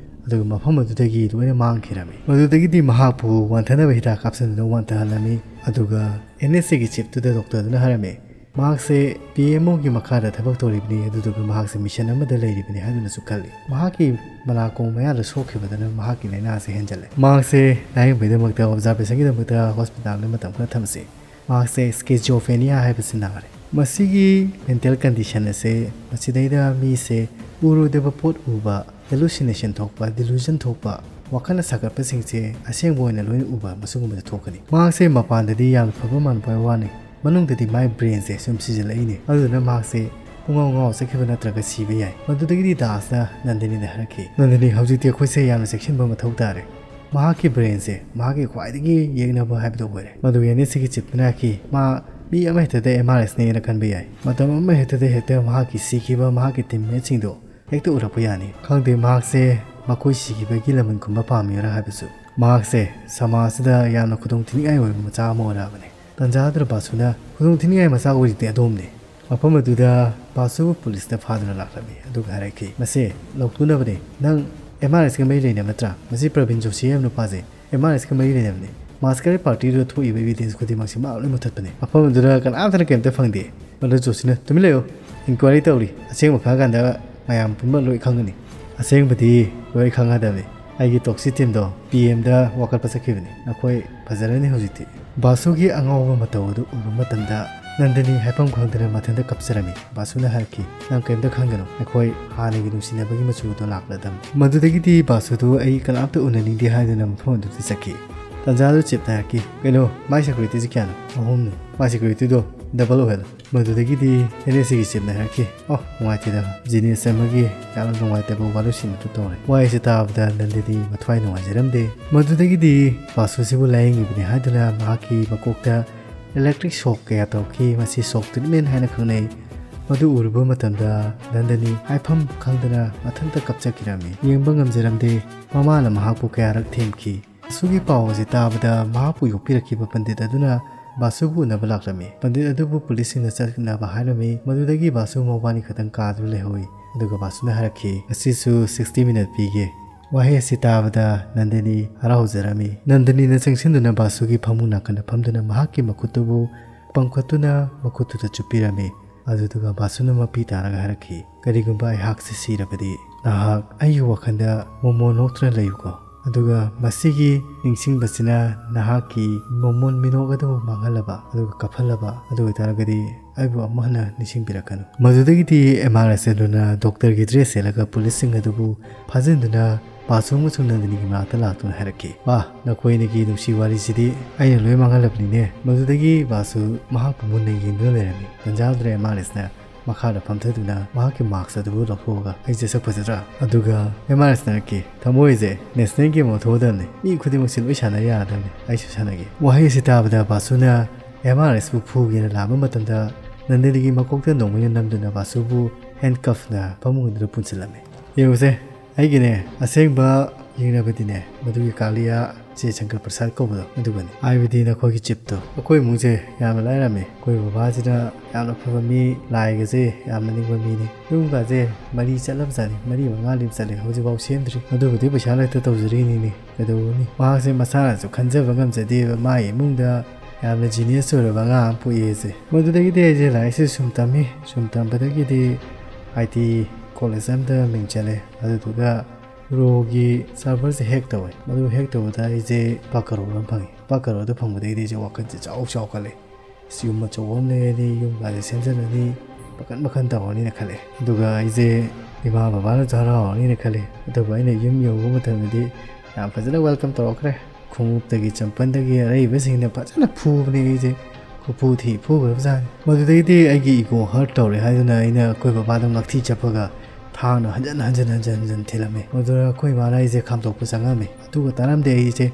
ꯑꯗꯨꯒ ꯃꯐꯝ ꯑꯗꯨꯗꯒꯤ ꯂꯣꯏꯅ ꯃꯥꯡꯈꯤꯔꯝꯃꯤ꯫ ꯃꯗꯨꯗꯒꯤꯗꯤ ꯃꯍꯥꯛꯄꯨ ꯋꯥꯟꯊꯅꯕ ꯍꯤꯗꯥꯛ ꯀꯥꯞꯁꯤꯟꯗꯨꯅ ꯋꯥꯟꯊꯍꯜꯂꯝꯃꯤ꯫ ꯑꯗꯨꯒ NSA ꯒꯤ chief ꯇꯨꯗ doctor ꯗꯨꯅ ꯍꯥꯏꯔꯝꯃꯤ, ꯃꯍꯥꯛꯁꯦ ꯄꯤ ꯑꯦꯝ ꯑꯣꯒꯤ ꯃꯈꯥꯗ ꯊꯕꯛ ꯇꯧꯔꯤꯕꯅꯤ, ꯑꯗꯨꯗꯨꯒ ꯃꯍꯥꯛꯁꯦ ꯃꯤꯁꯟ ꯑꯃꯗ ꯂꯩꯔꯤꯕꯅꯤ ꯍꯥꯏꯗꯨꯅꯁꯨ ꯈꯜꯂꯤ꯫ ꯃꯍꯥꯛꯀꯤ ꯃꯅꯥꯀꯣꯡ ꯃꯌꯥꯗ ꯁꯣꯛꯈꯤꯕꯗꯨꯅ ꯃꯍꯥꯛꯀꯤ ꯂꯥꯏꯅꯥꯁꯦ ꯍꯦꯟꯖꯜꯂꯦ꯫ ꯃꯍꯥꯛꯁꯦ ꯂꯥꯌꯦꯡꯕꯒꯤꯗꯃꯛꯇ, ꯑꯣꯕꯖꯥꯔꯕꯦꯁꯟꯒꯤꯗꯃꯛꯇ ꯍꯣꯁꯄꯤꯇꯥꯜꯗ ꯃꯇꯝ ꯈꯔ ꯊꯝꯁꯤ꯫ ꯃꯍꯥꯛꯁꯦ ꯁ꯭ꯀꯤꯖꯣꯐ꯭ꯔꯦꯅꯤꯌꯥ ꯍꯥꯏꯕꯁꯤ ꯅꯥꯔꯦ꯫ ꯃꯁꯤꯒꯤ ꯃꯦꯟꯇꯦꯜ ꯀꯟꯗꯤꯁꯟ ꯑꯁꯦ ꯃꯁꯤꯗꯩꯗ ꯃꯤꯁꯦ ꯎꯔꯣꯏꯗꯕ ꯄꯣꯠ ꯎꯕ, ꯍꯦꯂꯨꯁꯤꯅꯦꯁꯟ ꯊꯣꯛꯄ, ꯗꯤꯂꯨꯖꯟ ꯊꯣꯛꯄ, ꯋꯥꯈꯜꯅ ꯁꯥꯒꯠꯄꯁꯤꯡꯁꯦ ꯑꯁꯦꯡꯕ ꯑꯣꯏꯅ ꯂꯣꯏꯅ ꯎꯕ, ꯃꯁꯤꯒꯨꯝꯕꯁꯦ ꯊꯣꯛꯀꯅꯤ꯫ ꯃꯍꯥꯛꯁꯦ ꯃꯄꯥꯟꯗꯗꯤ ꯌꯥꯝꯅ ꯐꯕ ꯃꯥꯟꯕ ꯋꯥꯅꯤ, ꯃꯅꯨꯡꯗꯗꯤ ꯃꯥꯏ ꯕ꯭ꯔꯦꯟꯁꯦ ꯁꯨꯝ ꯁꯤꯖꯤꯜꯂꯛꯏꯅꯦ꯫ ꯑꯗꯨꯗꯨꯅ ꯃꯍꯥꯛꯁꯦ ꯄꯨꯡꯉꯥꯎ ꯉꯥꯎ ꯆꯠꯈꯤꯕ ꯅꯠꯇ꯭ꯔꯒ ꯁꯤꯕ ꯌꯥꯏ꯫ ꯃꯗꯨꯗꯒꯤꯗꯤ ꯗꯥꯁꯅ ꯅꯟꯗꯅꯤꯗ ꯍꯥꯏꯔꯛꯈꯤ, "ꯅꯟꯗꯅꯤ, ꯍꯧꯖꯤꯛꯇꯤ ꯑꯩꯈꯣꯏꯁꯦ ꯌꯥꯝꯅ ꯆꯦꯛꯁꯤꯟꯕ ꯃꯊꯧ ꯇꯥꯔꯦ꯫ ꯃꯍꯥꯛꯀꯤ ꯕ꯭ꯔꯦꯟꯁꯦ ꯃꯍꯥꯛꯀꯤ ꯈ꯭ꯋꯥꯏꯗꯒꯤ ꯌꯦꯛꯅꯕ ꯍꯥꯏꯕꯗꯨ ꯑꯣꯏꯔꯦ꯫ ꯃꯗꯨꯒꯤ ꯑꯦꯟ ꯑꯦꯁ ꯁꯤꯒꯤ ꯆꯤꯞꯇꯨꯅ ꯍꯥꯏꯈꯤ, ꯃꯥ ꯃꯤ ꯑꯃꯍꯦꯛꯇꯗ ꯑꯦꯝ ꯑꯥꯔ ꯑꯦꯁꯅꯦꯅ ꯈꯟꯕ ꯌꯥꯏ꯫ ꯃꯇꯝ ꯑꯃꯍꯦꯛꯇꯗ ꯍꯦꯛꯇ ꯃꯍꯥꯛꯀꯤ ꯁꯤꯈꯤꯕ ꯃꯍꯥꯛꯀꯤ ꯇꯤꯝꯃꯦꯠꯁꯤꯡꯗꯣ ꯍꯦꯛꯇ ꯎꯔꯛꯄ ꯌꯥꯅꯤ꯫ ꯈꯪꯗꯦ, ꯃꯍꯥꯛꯁꯦ ꯃꯈꯣꯏ ꯁꯤꯈꯤꯕꯒꯤ ꯂꯃꯟ ꯈꯨꯝꯕ ꯄꯥꯝꯃꯤꯕꯔꯥ ꯍꯥꯏꯕꯁꯨ꯫ ꯃꯍꯥꯛꯁꯦ ꯁꯃꯥꯖꯁꯤꯗ ꯌꯥꯝꯅ ꯈꯨꯗꯣꯡ ꯊꯤꯅꯤꯡꯉꯥꯏ ꯑꯣꯏꯕ ꯃꯆꯥ ꯑꯃ ꯑꯣꯏꯔꯛꯑꯕꯅꯤ"꯫ ꯇꯟꯖꯥꯗꯨꯗ ꯕꯥꯁꯨꯅ, "ꯈꯨꯗꯣꯡ ꯊꯤꯅꯤꯡꯉꯥꯏ ꯃꯆꯥ ꯑꯣꯏꯔꯤꯗꯤ ꯑꯗꯣꯝꯅꯤ"꯫ ꯃꯐꯝ ꯑꯗꯨꯗ ꯕꯥꯁꯨꯕꯨ ꯄꯨꯂꯤꯁꯅ ꯐꯥꯗꯨꯅ ꯂꯥꯛꯂꯝꯃꯤ꯫ ꯑꯗꯨꯒ ꯍꯥꯏꯔꯛꯈꯤ, "ꯃꯁꯦ ꯂꯧꯊꯣꯛꯅꯕꯅꯦ꯫ ꯅꯪ ꯑꯦꯝ ꯑꯥꯔ ꯑꯦꯁꯀ ꯃꯔꯤ ꯂꯩꯅꯕ ꯅꯠꯇ꯭ꯔꯥ? ꯃꯁꯤ ꯄ꯭ꯔꯕꯤꯟ ꯖꯣꯁꯤ ꯍꯥꯏꯕ ꯅꯨꯄꯥꯁꯦ ꯑꯦꯝ ꯑꯥꯔ ꯑꯦꯁꯀ ꯃꯔꯤ ꯂꯩꯅꯕꯅꯦ꯫ ꯃꯥꯁꯀꯔꯦꯠ ꯄꯥꯔꯇꯤꯗꯨꯗ ꯊꯣꯛꯏꯕ ꯏꯕꯤꯗꯦꯟꯁ ꯈꯨꯗꯤꯡꯃꯛꯁꯦ ꯃꯥ ꯂꯣꯏ ꯃꯨꯊꯠꯄꯅꯦ꯫ ꯃꯐꯝ ꯑꯗꯨꯗ ꯀꯅꯥꯝꯇꯅ ꯀꯔꯤꯝꯇ ꯐꯪꯗꯦ"꯫ ꯃꯗꯨ ꯖꯣꯁꯤꯅ, "ꯇꯨꯃꯤꯟ ꯂꯩꯌꯨ, ꯏꯟꯀ꯭ꯋꯥꯏꯔꯤ ꯇꯧꯔꯤ꯫ ꯑꯁꯦꯡꯕ ꯈꯪꯉꯀꯥꯟꯗ ꯃꯌꯥꯝ ꯄꯨꯝꯕ ꯂꯣꯏ ꯈꯪꯒꯅꯤ"꯫ "ꯑꯁꯦꯡꯕꯗꯤ ꯂꯣꯏ ꯈꯪꯒꯗꯕꯅꯤ꯫ ꯑꯩꯒꯤ ꯇꯣꯛꯁꯤ ꯇꯤꯝꯗꯣ ꯄꯤ ꯑꯦꯝꯗ ꯋꯥꯀꯠꯄ ꯆꯠꯈꯤꯕꯅꯤ꯫ ꯅꯈꯣꯏ ꯐꯖꯔꯅꯤ ꯍꯧꯖꯤꯛꯇꯤ"꯫ ꯕꯥꯁꯨꯒꯤ ꯑꯉꯥꯎꯕ ꯃꯇꯧ ꯑꯗꯨ ꯎꯕ ꯃꯇꯝꯗ ꯅꯟꯗꯅꯤ ꯍꯥꯏꯐꯝ ꯈꯪꯗꯅ ꯃꯊꯟꯇ ꯀꯞꯆꯔꯝꯃꯤ꯫ ꯕꯥꯁꯨꯅ ꯍꯥꯏꯔꯛꯈꯤ, "ꯅꯪ ꯀꯔꯤꯝꯇ ꯈꯟꯒꯅꯨ, ꯑꯩꯈꯣꯏ ꯍꯥꯟꯅꯒꯤ ꯅꯨꯡꯁꯤꯅꯕꯒꯤ ꯃꯆꯨ ꯑꯗꯨ ꯂꯥꯛꯂꯗꯝꯅꯤ"꯫ ꯃꯗꯨꯗꯒꯤꯗꯤ ꯕꯥꯁꯨꯗꯨ ꯑꯩ ꯀꯅꯥꯝꯇ ꯎꯅꯅꯤꯡꯗꯦ ꯍꯥꯏꯗꯨꯅ ꯃꯐꯝ ꯑꯗꯨꯗ ꯆꯠꯈꯤ꯫ ꯇꯟꯖꯥꯗꯨ ꯆꯤꯞꯅ ꯍꯥꯏꯔꯛꯈꯤ, "ꯀꯩꯅꯣ, ꯃꯥꯏ ꯁꯦꯀ꯭ꯌꯨꯔꯤꯇꯤꯁꯤ ꯀꯌꯥꯅꯣ?" "ꯑꯍꯨꯝꯅꯤ"꯫ "ꯃꯥꯏ ꯁꯦꯀ꯭ꯌꯨꯔꯤꯇꯤꯗꯣ ꯗꯕꯜ ꯑꯣꯏꯍꯜꯂꯨ"꯫ ꯃꯗꯨꯗꯒꯤꯗꯤ ꯑꯦꯟ ꯑꯦꯁ ꯁꯤꯒꯤ ꯆꯤꯞꯅ ꯍꯥꯏꯔꯛꯈꯤ, "ꯑꯣ, ꯅꯨꯡꯉꯥꯏꯇꯦꯗ, ꯖꯤꯅꯤꯌꯁ ꯑꯃꯒꯤ ꯌꯥꯝꯅ ꯅꯨꯡꯉꯥꯏꯇꯕ ꯋꯥꯔꯣꯏꯁꯤꯟ ꯑꯗꯨ ꯇꯧꯔꯦ"꯫ ꯋꯥꯍꯩꯁꯤ ꯇꯥꯕꯗ ꯅꯟꯗꯤꯅꯤ ꯃꯊ꯭ꯋꯥꯏ ꯅꯨꯡꯉꯥꯏꯖꯔꯝꯗꯦ꯫ ꯃꯗꯨꯗꯒꯤꯗꯤ ꯕꯥꯁꯨꯁꯤꯕꯨ ꯂꯥꯌꯦꯡꯉꯤꯕꯅꯤ ꯍꯥꯏꯗꯨꯅ ꯃꯍꯥꯛꯀꯤ ꯃꯀꯣꯛꯇ ꯏꯂꯦꯛꯇ꯭ꯔꯤꯛ ꯁꯣꯛ ꯀꯌꯥ ꯇꯧꯈꯤ꯫ ꯃꯁꯤ ꯁꯣꯛ ꯇ꯭ꯔꯤꯠꯃꯦꯟ ꯍꯥꯏꯅ ꯈꯪꯅꯩ꯫ ꯃꯗꯨ ꯎꯔꯨꯕ ꯃꯇꯝꯗ ꯅꯟꯗꯅꯤ ꯍꯥꯏꯐꯝ ꯈꯪꯗꯅ ꯃꯊꯟꯇ ꯀꯞꯆꯈꯤꯔꯝꯃꯤ꯫ ꯌꯦꯡꯕ ꯉꯝꯖꯔꯝꯗꯦ꯫ ꯃꯃꯥꯅ ꯃꯍꯥꯛꯄꯨ ꯀꯌꯥꯔꯛ ꯊꯦꯝꯈꯤ꯫ ꯕꯥꯁꯨꯒꯤ ꯄꯥꯎ ꯑꯁꯤ ꯇꯥꯕꯗ ꯃꯍꯥꯛꯄꯨ ꯌꯣꯛꯄꯤꯔꯛꯈꯤꯕ ꯄꯟꯗꯤꯠ ꯑꯗꯨꯅ ꯕꯥꯁꯨꯕꯨ ꯎꯅꯕ ꯂꯥꯛꯂꯝꯃꯤ꯫ ꯄꯟꯗꯤꯠ ꯑꯗꯨꯕꯨ ꯄꯨꯂꯤꯁꯁꯤꯡꯅ ꯆꯠꯅꯕ ꯍꯥꯏꯔꯝꯃꯤ꯫ ꯃꯗꯨꯗꯒꯤ ꯕꯥꯁꯨ ꯃꯕꯥꯅꯤ ꯈꯛꯇꯪ ꯀꯥꯗꯨꯅ ꯂꯩꯍꯧꯏ꯫ ꯑꯗꯨꯒ ꯕꯥꯁꯨꯅ ꯍꯥꯏꯔꯛꯈꯤ, "ꯉꯁꯤꯁꯨ ꯁꯤꯛꯁꯇꯤ ꯃꯤꯅꯠ ꯄꯤꯒꯦ"꯫ ꯋꯥꯍꯩ ꯑꯁꯤ ꯇꯥꯕꯗ ꯅꯟꯗꯅꯤ ꯍꯔꯥꯎꯖꯔꯝꯃꯤ꯫ ꯅꯟꯗꯅꯤꯅ ꯆꯪꯁꯤꯟꯗꯨꯅ ꯕꯥꯁꯨꯒꯤ ꯐꯃꯨꯡ ꯅꯥꯀꯟꯗ ꯐꯝꯗꯨꯅ ꯃꯍꯥꯛꯀꯤ ꯃꯈꯨꯠꯇꯨꯕꯨ ꯄꯝꯈꯠꯇꯨꯅ ꯃꯈꯨꯠꯇꯨꯗ ꯆꯨꯞꯄꯤꯔꯝꯃꯤ꯫ ꯑꯗꯨꯗꯨꯒ ꯕꯥꯁꯨꯅ ꯃꯄꯤ ꯇꯥꯔꯒ ꯍꯥꯏꯔꯛꯈꯤ, "ꯀꯔꯤꯒꯨꯝꯕ ꯑꯩꯍꯥꯛꯁꯦ ꯁꯤꯔꯕꯗꯤ ꯅꯍꯥꯛ ꯑꯩꯒꯤ ꯋꯥꯈꯜꯗ ꯃꯣꯃꯣꯟ ꯅꯣꯛꯇꯨꯅ ꯂꯩꯌꯨꯀꯣ꯫ ꯑꯗꯨꯒ ꯃꯁꯤꯒꯤ ꯅꯤꯡꯁꯤꯡꯕꯁꯤꯅ ꯅꯍꯥꯛꯀꯤ ꯃꯣꯃꯣꯟ ꯃꯤꯅꯣꯛ ꯑꯗꯨꯕꯨ ꯃꯥꯡꯍꯜꯂꯕ, ꯑꯗꯨꯒ ꯀꯞꯍꯜꯂꯕ, ꯑꯗꯨ ꯑꯣꯏꯇꯥꯔꯒꯗꯤ ꯑꯩꯕꯨ ꯑꯃꯨꯛ ꯍꯟꯅ ꯅꯤꯡꯁꯤꯡꯕꯤꯔꯛꯀꯅꯨ"꯫ ꯃꯗꯨꯗꯒꯤꯗꯤ ꯑꯦꯝ ꯑꯥꯔ ꯑꯦꯁ ꯑꯗꯨꯅ ꯗꯣꯛꯇꯔꯒꯤ ꯗ꯭ꯔꯦꯁ ꯁꯦꯠꯂꯒ ꯄꯨꯂꯤꯁꯁꯤꯡ ꯑꯗꯨꯕꯨ ꯐꯥꯖꯤꯟꯗꯨꯅ ꯕꯥꯁꯨ ꯑꯃꯁꯨꯡ ꯅꯟꯗꯅꯤꯒꯤ ꯃꯅꯥꯛꯇ ꯂꯥꯛꯇꯨꯅ ꯍꯥꯏꯔꯛꯈꯤ, "ꯋꯥ, ꯅꯈꯣꯏ ꯑꯅꯤꯒꯤ ꯅꯨꯡꯁꯤ ꯋꯥꯔꯤꯁꯤꯗꯤ ꯑꯩꯅ ꯂꯣꯏ ꯃꯥꯡꯍꯜꯂꯕꯅꯤꯅꯦ"꯫ ꯃꯗꯨꯗꯒꯤ ꯕꯥꯁꯨ ꯃꯍꯥꯛꯄꯨ ꯃꯨꯟꯅ ꯌꯦꯡꯗꯨꯅ ꯂꯩꯔꯝꯃꯤ꯫ ꯇꯟꯖꯥꯗꯨꯗ ꯑꯦꯝ ꯑꯥꯔ ꯑꯦꯁꯅ ꯃꯈꯥꯗ ꯐꯝꯊꯗꯨꯅ ꯃꯍꯥꯛꯀꯤ ꯃꯥꯛꯁ ꯑꯗꯨꯕꯨ ꯂꯧꯊꯣꯛꯑꯒ, "ꯑꯩꯁꯦ ꯁꯛ ꯐꯖꯗ꯭ꯔꯥ?" ꯑꯗꯨꯒ ꯑꯦꯝ ꯑꯥꯔ ꯑꯦꯁꯅ ꯍꯥꯏꯔꯛꯈꯤ, "ꯊꯃꯣꯏꯁꯦ ꯅꯦꯁꯅꯦꯜ ꯒꯦꯝ ꯑꯣꯟꯊꯣꯛꯑꯗꯕꯅꯤ, ꯃꯤ ꯈꯨꯗꯤꯡꯃꯛꯁꯦ ꯂꯣꯏ ꯁꯥꯟꯅ ꯌꯥꯔꯗꯕꯅꯤ, ꯑꯩꯁꯨ ꯁꯥꯟꯅꯒꯦ"꯫ ꯋꯥꯍꯩ ꯑꯁꯤ ꯇꯥꯕꯗ ꯕꯥꯁꯨꯅ ꯑꯦꯝ ꯑꯥꯔ ꯑꯦꯁꯄꯨ ꯐꯨꯒꯦꯅ ꯂꯥꯝꯕ ꯃꯇꯝꯗ, ꯅꯟꯗꯅꯤꯒꯤ ꯃꯀꯣꯛꯇ ꯅꯣꯡꯃꯩꯅ ꯅꯝꯗꯨꯅ ꯕꯥꯁꯨꯕꯨ ꯍꯦꯟꯀꯐꯅ ꯐꯃꯨꯡ ꯑꯗꯨꯗ ꯄꯨꯟꯁꯤꯜꯂꯝꯃꯤ꯫ ꯌꯦꯡꯉꯨꯁꯦ, ꯑꯩꯒꯤꯅꯦ, ꯑꯁꯦꯡꯕ ꯌꯦꯡꯅꯕꯗꯤꯅꯦ, ꯃꯗꯨꯒꯤ ꯀꯥꯂꯤꯌꯥ ꯆꯦ ꯁꯪꯀꯔ ꯄ꯭ꯔꯁꯥꯗ ꯀꯧꯕꯗꯣ ꯑꯗꯨꯒꯅꯤ꯫ ꯍꯥꯏꯕꯗꯤ ꯅꯈꯣꯏꯒꯤ ꯆꯤꯞꯇꯣ꯫ ꯑꯩꯈꯣꯏ ꯏꯃꯨꯡꯁꯦ ꯌꯥꯝꯅ ꯂꯥꯏꯔꯝꯃꯦ꯫ ꯑꯩꯈꯣꯏ ꯕꯕꯥꯁꯤꯅ ꯌꯥꯝꯅ ꯐꯕ ꯃꯤ, ꯂꯥꯏꯒꯁꯦ ꯌꯥꯝꯅ ꯅꯤꯡꯕ ꯃꯤꯅꯤ꯫ ꯌꯨꯝꯒꯁꯦ ꯃꯔꯤ ꯆꯠꯂꯕꯖꯥꯠꯅꯤ, ꯃꯔꯤ ꯃꯉꯥ ꯂꯤꯞ ꯆꯠꯂꯦ, ꯍꯧꯖꯤꯛꯐꯥꯎ ꯁꯦꯝꯗ꯭ꯔꯤ꯫ ꯑꯗꯨꯕꯨꯗꯤ ꯄꯩꯁꯥ ꯂꯩꯇ ꯇꯧꯖꯔꯤꯅꯤꯅꯦ, ꯀꯩꯗꯧꯔꯨꯅꯤ? ꯃꯍꯥꯛꯁꯦ ꯃꯁꯥꯅꯁꯨ ꯈꯟꯖꯕ ꯉꯝꯖꯗꯦꯕ, ꯃꯥꯒꯤ ꯏꯃꯨꯡꯗ ꯌꯥꯝꯅ ꯖꯤꯅꯤꯌꯁ ꯑꯣꯏꯔꯕ ꯑꯉꯥꯡ ꯑꯃ ꯄꯣꯛꯑꯦꯁꯦ꯫ ꯃꯗꯨꯗꯒꯤꯗꯤ ꯑꯩꯁꯦ ꯂꯥꯏꯔꯤꯛꯁꯦ ꯁꯨꯝ ꯇꯝꯃꯤ꯫ ꯁꯨꯝ ꯇꯝꯕꯗꯒꯤꯗꯤ ꯑꯥꯏ ꯇꯤ ꯀꯣꯂꯦꯖ ꯑꯃꯗ ꯃꯤꯡ ꯆꯜꯂꯦ꯫ ꯑꯗꯨꯗꯨꯒ ꯔꯣꯒꯤ ꯁꯔꯚꯔꯁꯦ ꯍꯦꯛ ꯇꯧꯋꯦ꯫ ꯃꯗꯨ ꯍꯦꯛ ꯇꯧꯕꯗ ꯑꯩꯁꯦ ꯂꯨꯄꯥ ꯀꯔꯣꯔ ꯑꯃ ꯐꯪꯉꯤ꯫ ꯂꯨꯄꯥ ꯀꯔꯣꯔꯗꯣ ꯐꯪꯕꯗꯒꯤꯗꯤ ꯑꯩꯁꯦ ꯋꯥꯈꯜꯁꯦ ꯆꯥꯎ ꯆꯥꯎꯈꯠꯂꯦ꯫ ꯑꯁ, ꯌꯨꯝ ꯑꯆꯧꯕ ꯑꯃ ꯂꯩꯔꯅꯤ, ꯌꯨꯝꯒꯥꯁꯦ ꯁꯦꯝꯖꯤꯜꯂꯅꯤ, ꯃꯈꯟ ꯃꯈꯟ ꯇꯧꯔꯅꯤꯅ ꯈꯜꯂꯦ꯫ ꯑꯗꯨꯒ ꯑꯩꯁꯦ ꯏꯃꯥ ꯕꯕꯥꯅꯁꯨ ꯍꯔꯥꯎꯔꯅꯤꯅ ꯈꯜꯂꯦ꯫ ꯑꯗꯨꯕꯨ ꯑꯩꯅ ꯌꯨꯝ ꯌꯧꯕ ꯃꯇꯝꯗꯗꯤ ꯌꯥꯝ ꯐꯖꯅ ꯋꯦꯜꯀꯝ ꯇꯧꯔꯛꯈ꯭ꯔꯦ꯫ ꯈꯣꯡꯎꯞꯇꯒꯤ ꯆꯝꯄꯜꯗꯒꯤ ꯑꯔꯩꯕꯁꯤꯡꯅ ꯐꯖꯅ ꯐꯨꯕꯅꯦ ꯑꯩꯁꯦ꯫ ꯈꯨꯐꯨ ꯊꯤ ꯐꯨꯈ꯭ꯔꯕꯖꯥꯠꯅꯤ꯫ ꯃꯗꯨꯗꯒꯤꯗꯤ ꯑꯩꯒꯤ ꯏꯒꯣ ꯍꯔꯠ ꯇꯧꯔꯦ ꯍꯥꯏꯗꯨꯅ ꯑꯩꯅ ꯑꯩꯈꯣꯏ ꯕꯕꯥꯗ ꯉꯛꯊꯤ ꯆꯞꯄꯒ ꯊꯥꯡꯅ ꯍꯟꯖꯟ ꯍꯟꯖꯟ ꯍꯟꯖꯟ ꯍꯟꯖꯟ ꯊꯤꯜꯂꯝꯃꯤ꯫ ꯃꯗꯨꯗ ꯑꯩꯈꯣꯏ ꯏꯃꯥꯅ ꯑꯩꯁꯦ ꯈꯥꯝꯗꯣꯛꯄ ꯆꯪꯉꯝꯃꯤ꯫ ꯑꯗꯨꯒ ꯇꯥꯔꯝꯗꯦ, ꯑꯩꯁꯦ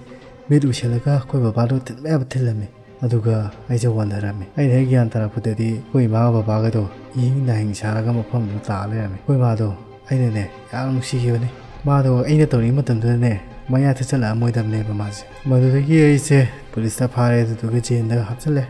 ꯃꯤꯠ ꯎꯏꯁꯤꯜꯂꯒ ꯑꯩꯈꯣꯏ ꯕꯕꯥꯗꯣ ꯊꯤꯟꯕ ꯌꯥꯕ ꯊꯤꯜꯂꯝꯃꯤ꯫ ꯑꯗꯨꯒ ꯑꯩꯁꯦ ꯋꯥꯟꯊꯔꯝꯃꯤ꯫ ꯑꯩꯅ ꯍꯦꯛ ꯒ꯭ꯌꯥꯟ ꯇꯥꯔꯛꯄꯗꯗꯤ ꯑꯩꯈꯣꯏ ꯏꯃꯥꯒ ꯕꯕꯥꯒꯗꯣ ꯏꯍꯤꯡ ꯅꯥꯍꯤꯡ ꯁꯥꯔꯒ ꯃꯐꯝꯗꯨꯗ ꯇꯥ ꯂꯩꯔꯝꯃꯤ꯫ ꯑꯩꯈꯣꯏ ꯏꯃꯥꯗꯣ ꯑꯩꯅꯅꯦ ꯌꯥꯝ ꯅꯨꯡꯁꯤꯈꯤꯕꯅꯤ꯫ ꯃꯥꯗꯣ ꯑꯩꯅ ꯇꯧꯔꯤꯉꯩ ꯃꯇꯝꯗꯨꯗꯅꯦ ꯃꯌꯥ ꯊꯦꯠꯆꯜꯂꯛꯑꯝꯃꯣꯏꯗꯕꯅꯦꯕ ꯃꯥꯁꯦ꯫ ꯃꯗꯨꯗꯒꯤ ꯑꯩꯁꯦ ꯄꯨꯂꯤꯁꯇ ꯐꯥꯔꯦ, ꯑꯗꯨꯗꯨꯒ ꯖꯦꯜꯗ ꯍꯥꯞꯆꯜꯂꯦ꯫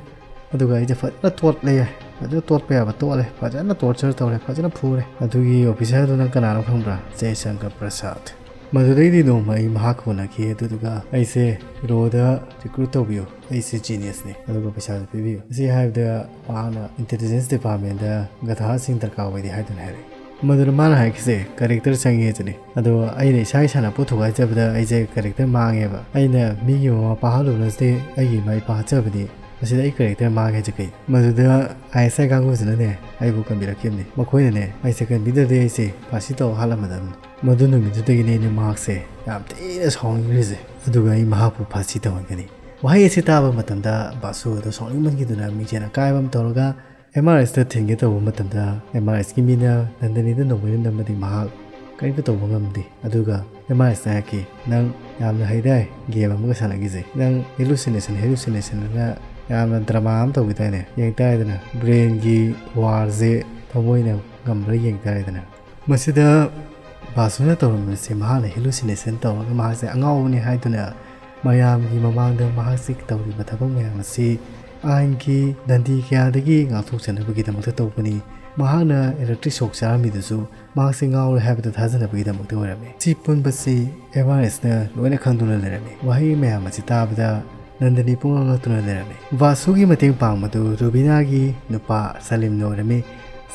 ꯑꯗꯨꯒ ꯑꯩꯁꯦ ꯐꯖꯅ ꯇꯣꯠꯂꯦ, ꯐꯖꯅ ꯇꯣꯠꯄ ꯌꯥꯕ ꯇꯣꯠꯂꯦ, ꯐꯖꯅ ꯇꯣꯔꯆꯔ ꯇꯧꯔꯦ, ꯐꯖꯅ ꯐꯨꯔꯦ꯫ ꯑꯗꯨꯒꯤ ꯑꯣꯐꯤꯁꯥꯔꯗꯨ ꯅꯪ ꯀꯅꯥꯅꯣ ꯈꯪꯕ꯭ꯔꯥ? ꯖꯌꯁꯪꯀꯔ ꯄ꯭ꯔꯁꯥꯗ꯫ ꯃꯗꯨꯗꯩꯗꯤ ꯅꯣꯡꯃ ꯑꯩ ꯃꯍꯥꯛꯀ ꯎꯅꯈꯤ, ꯑꯗꯨꯗꯨꯒ ꯑꯩꯁꯦ ꯔꯣꯗ ꯔꯤꯀ꯭ꯔꯨꯠ ꯇꯧꯕꯤꯌꯨ, ꯑꯩꯁꯦ ꯖꯤꯅꯤꯌꯁꯅꯤ, ꯑꯗꯨꯒ ꯄꯩꯁꯥꯁꯨ ꯄꯤꯕꯤꯌꯨ, ꯑꯁꯤ ꯍꯥꯏꯕꯗ ꯃꯍꯥꯛꯅ ꯏꯟꯇꯦꯂꯤꯖꯦꯟꯁ ꯗꯤꯄꯥꯔꯠꯃꯦꯟꯗ ꯒꯙꯥꯁꯤꯡ ꯗꯔꯀꯥꯔ ꯑꯣꯏꯗꯦ ꯍꯥꯏꯗꯨꯅ ꯍꯥꯏꯔꯛꯏ꯫ ꯃꯗꯨꯗ ꯃꯥꯅ ꯍꯥꯏꯔꯛꯈꯤꯁꯦ ꯀꯦꯔꯦꯛꯇꯔ ꯆꯪꯉꯦ ꯁꯤꯅꯤ꯫ ꯑꯗꯣ ꯑꯩꯅ ꯏꯁꯥ ꯏꯁꯥꯅ ꯄꯣꯠ ꯊꯨꯒꯥꯏꯖꯕꯗ ꯑꯩꯁꯦ ꯀꯦꯔꯦꯛꯇꯔ ꯃꯥꯡꯉꯦꯕ꯫ ꯑꯩꯅ ꯃꯤꯒꯤ ꯃꯃꯥ ꯃꯄꯥ ꯍꯥꯠꯂꯨꯕ ꯅꯠꯇꯦ, ꯑꯩꯒꯤ ꯏꯃꯥ ꯏꯄꯥ ꯍꯥꯠꯆꯕꯅꯤ꯫ ꯃꯁꯤꯗ ꯑꯩ ꯀꯦꯔꯦꯛꯇꯔ ꯃꯥꯡꯉꯦ ꯍꯥꯏꯁꯦ ꯀꯩ? ꯃꯗꯨꯗ ꯑꯥꯏ ꯑꯦꯁ ꯑꯥꯏ ꯀꯥꯡꯕꯨꯁꯤꯅꯅꯦ ꯑꯩꯕꯨ ꯀꯟꯕꯤꯔꯛꯈꯤꯕꯅꯤ꯫ ꯃꯈꯣꯏꯅꯅꯦ ꯑꯩꯁꯦ ꯀꯟꯕꯤꯗ꯭ꯔꯗꯤ ꯑꯩꯁꯦ ꯐꯥꯁꯤ ꯇꯧ ꯍꯥꯠꯂꯝꯃꯗꯕꯅꯤ꯫ ꯃꯗꯨ ꯅꯨꯃꯤꯠꯇꯨꯗꯒꯤꯅꯦ ꯑꯩꯅ ꯃꯍꯥꯛꯁꯦ ꯌꯥꯝ ꯊꯤꯅ ꯁꯥꯎꯅꯤꯡꯈ꯭ꯔꯤꯁꯦ꯫ ꯑꯗꯨꯒ ꯑꯩ ꯃꯍꯥꯛꯄꯨ ꯐꯥꯁꯤ ꯇꯧꯍꯟꯒꯅꯤ꯫ ꯋꯥꯍꯩ ꯑꯁꯤ ꯇꯥꯕ ꯃꯇꯝꯗ ꯕꯥꯁꯨ ꯑꯗꯨ ꯁꯥꯎꯅꯤꯡꯃꯟꯈꯤꯗꯨꯅ ꯃꯤꯡꯁꯦꯜ ꯑꯀꯥꯏꯕ ꯑꯃ ꯇꯧꯔꯒ ꯑꯦꯝ ꯑꯥꯔ ꯑꯦꯁꯇ ꯊꯤꯟꯒꯦ ꯇꯧꯕ ꯃꯇꯝꯗ ꯑꯦꯝ ꯑꯥꯔ ꯑꯦꯁꯀꯤ ꯃꯤꯅ ꯅꯟꯗꯅꯤꯗ ꯅꯣꯡꯃꯩꯅ ꯅꯝꯃꯗꯤ ꯃꯍꯥꯛ ꯀꯔꯤꯝꯇ ꯇꯧꯕ ꯉꯝꯗꯦ꯫ ꯑꯗꯨꯒ ꯑꯦꯝ ꯑꯥꯔ ꯑꯦꯁꯅ ꯍꯥꯏꯔꯛꯈꯤ, "ꯅꯪ ꯌꯥꯝꯅ ꯍꯩꯗꯥꯏ ꯒꯦꯝ ꯑꯃꯒ ꯁꯥꯟꯅꯈꯤꯁꯦ, ꯅꯪ ꯍꯦꯂꯨꯁꯤꯅꯦꯁꯟ ꯍꯦꯂꯨꯁꯤꯅꯦꯁꯟ ꯑꯅ ꯌꯥꯝꯅ ꯗ꯭ꯔꯃꯥ ꯑꯃ ꯇꯧꯈꯤꯗꯥꯏꯅꯦ? ꯌꯦꯡ ꯇꯥꯔꯦꯗꯅ, ꯕ꯭ꯔꯦꯟꯒꯤ ꯋꯥꯔꯁꯦ ꯊꯃꯣꯏꯅ ꯉꯝꯕ꯭ꯔꯥ ꯌꯦꯡ ꯇꯥꯔꯦꯗꯅ"꯫ ꯃꯁꯤꯗ ꯕꯥꯁꯨꯅ ꯇꯧꯔꯝꯕꯁꯦ ꯃꯍꯥꯛꯅ ꯍꯦꯂꯨꯁꯤꯅꯦꯁꯟ ꯇꯧꯔꯒ ꯃꯍꯥꯛꯁꯦ ꯑꯉꯥꯎꯕꯅꯤ ꯍꯥꯏꯗꯨꯅ ꯃꯌꯥꯝꯒꯤ ꯃꯃꯥꯡꯗ ꯃꯍꯥꯛꯁꯦ ꯇꯧꯔꯤꯕ ꯊꯕꯛ ꯃꯌꯥꯝ ꯑꯁꯤ ꯑꯥꯏꯟꯒꯤ ꯗꯟꯗꯤ ꯀꯌꯥꯗꯒꯤ ꯉꯥꯛꯊꯣꯛꯆꯅꯕꯒꯤꯗꯃꯛꯇ ꯇꯧꯕꯅꯤ꯫ ꯃꯍꯥꯛꯅ ꯏꯂꯦꯛꯇ꯭ꯔꯤꯛ ꯁꯣꯛ ꯆꯥꯔꯝꯃꯤꯗꯨꯁꯨ ꯃꯍꯥꯛꯁꯦ ꯉꯥꯎꯔꯦ ꯍꯥꯏꯕꯗꯨ ꯊꯥꯖꯅꯕꯒꯤꯗꯃꯛꯇ ꯑꯣꯏꯔꯝꯃꯤ꯫ ꯁꯤ ꯄꯨꯝꯕꯁꯤ ꯑꯦꯝ ꯑꯥꯔ ꯑꯦꯁꯅ ꯂꯣꯏꯅ ꯈꯪꯗꯨꯅ ꯂꯩꯔꯝꯃꯤ꯫ ꯋꯥꯍꯩ ꯃꯌꯥꯝ ꯑꯁꯤ ꯇꯥꯕꯗ ꯅꯟꯗꯅꯤ ꯄꯨꯡꯉꯛ ꯉꯛꯇꯨꯅ ꯂꯩꯔꯝꯃꯤ꯫ ꯕꯥꯁꯨꯒꯤ ꯃꯇꯦꯡ ꯄꯥꯡꯕꯗꯨ ꯔꯨꯕꯤꯅꯥꯒꯤ ꯅꯨꯄꯥ ꯁꯂꯤꯝꯅ ꯑꯣꯏꯔꯝꯃꯤ꯫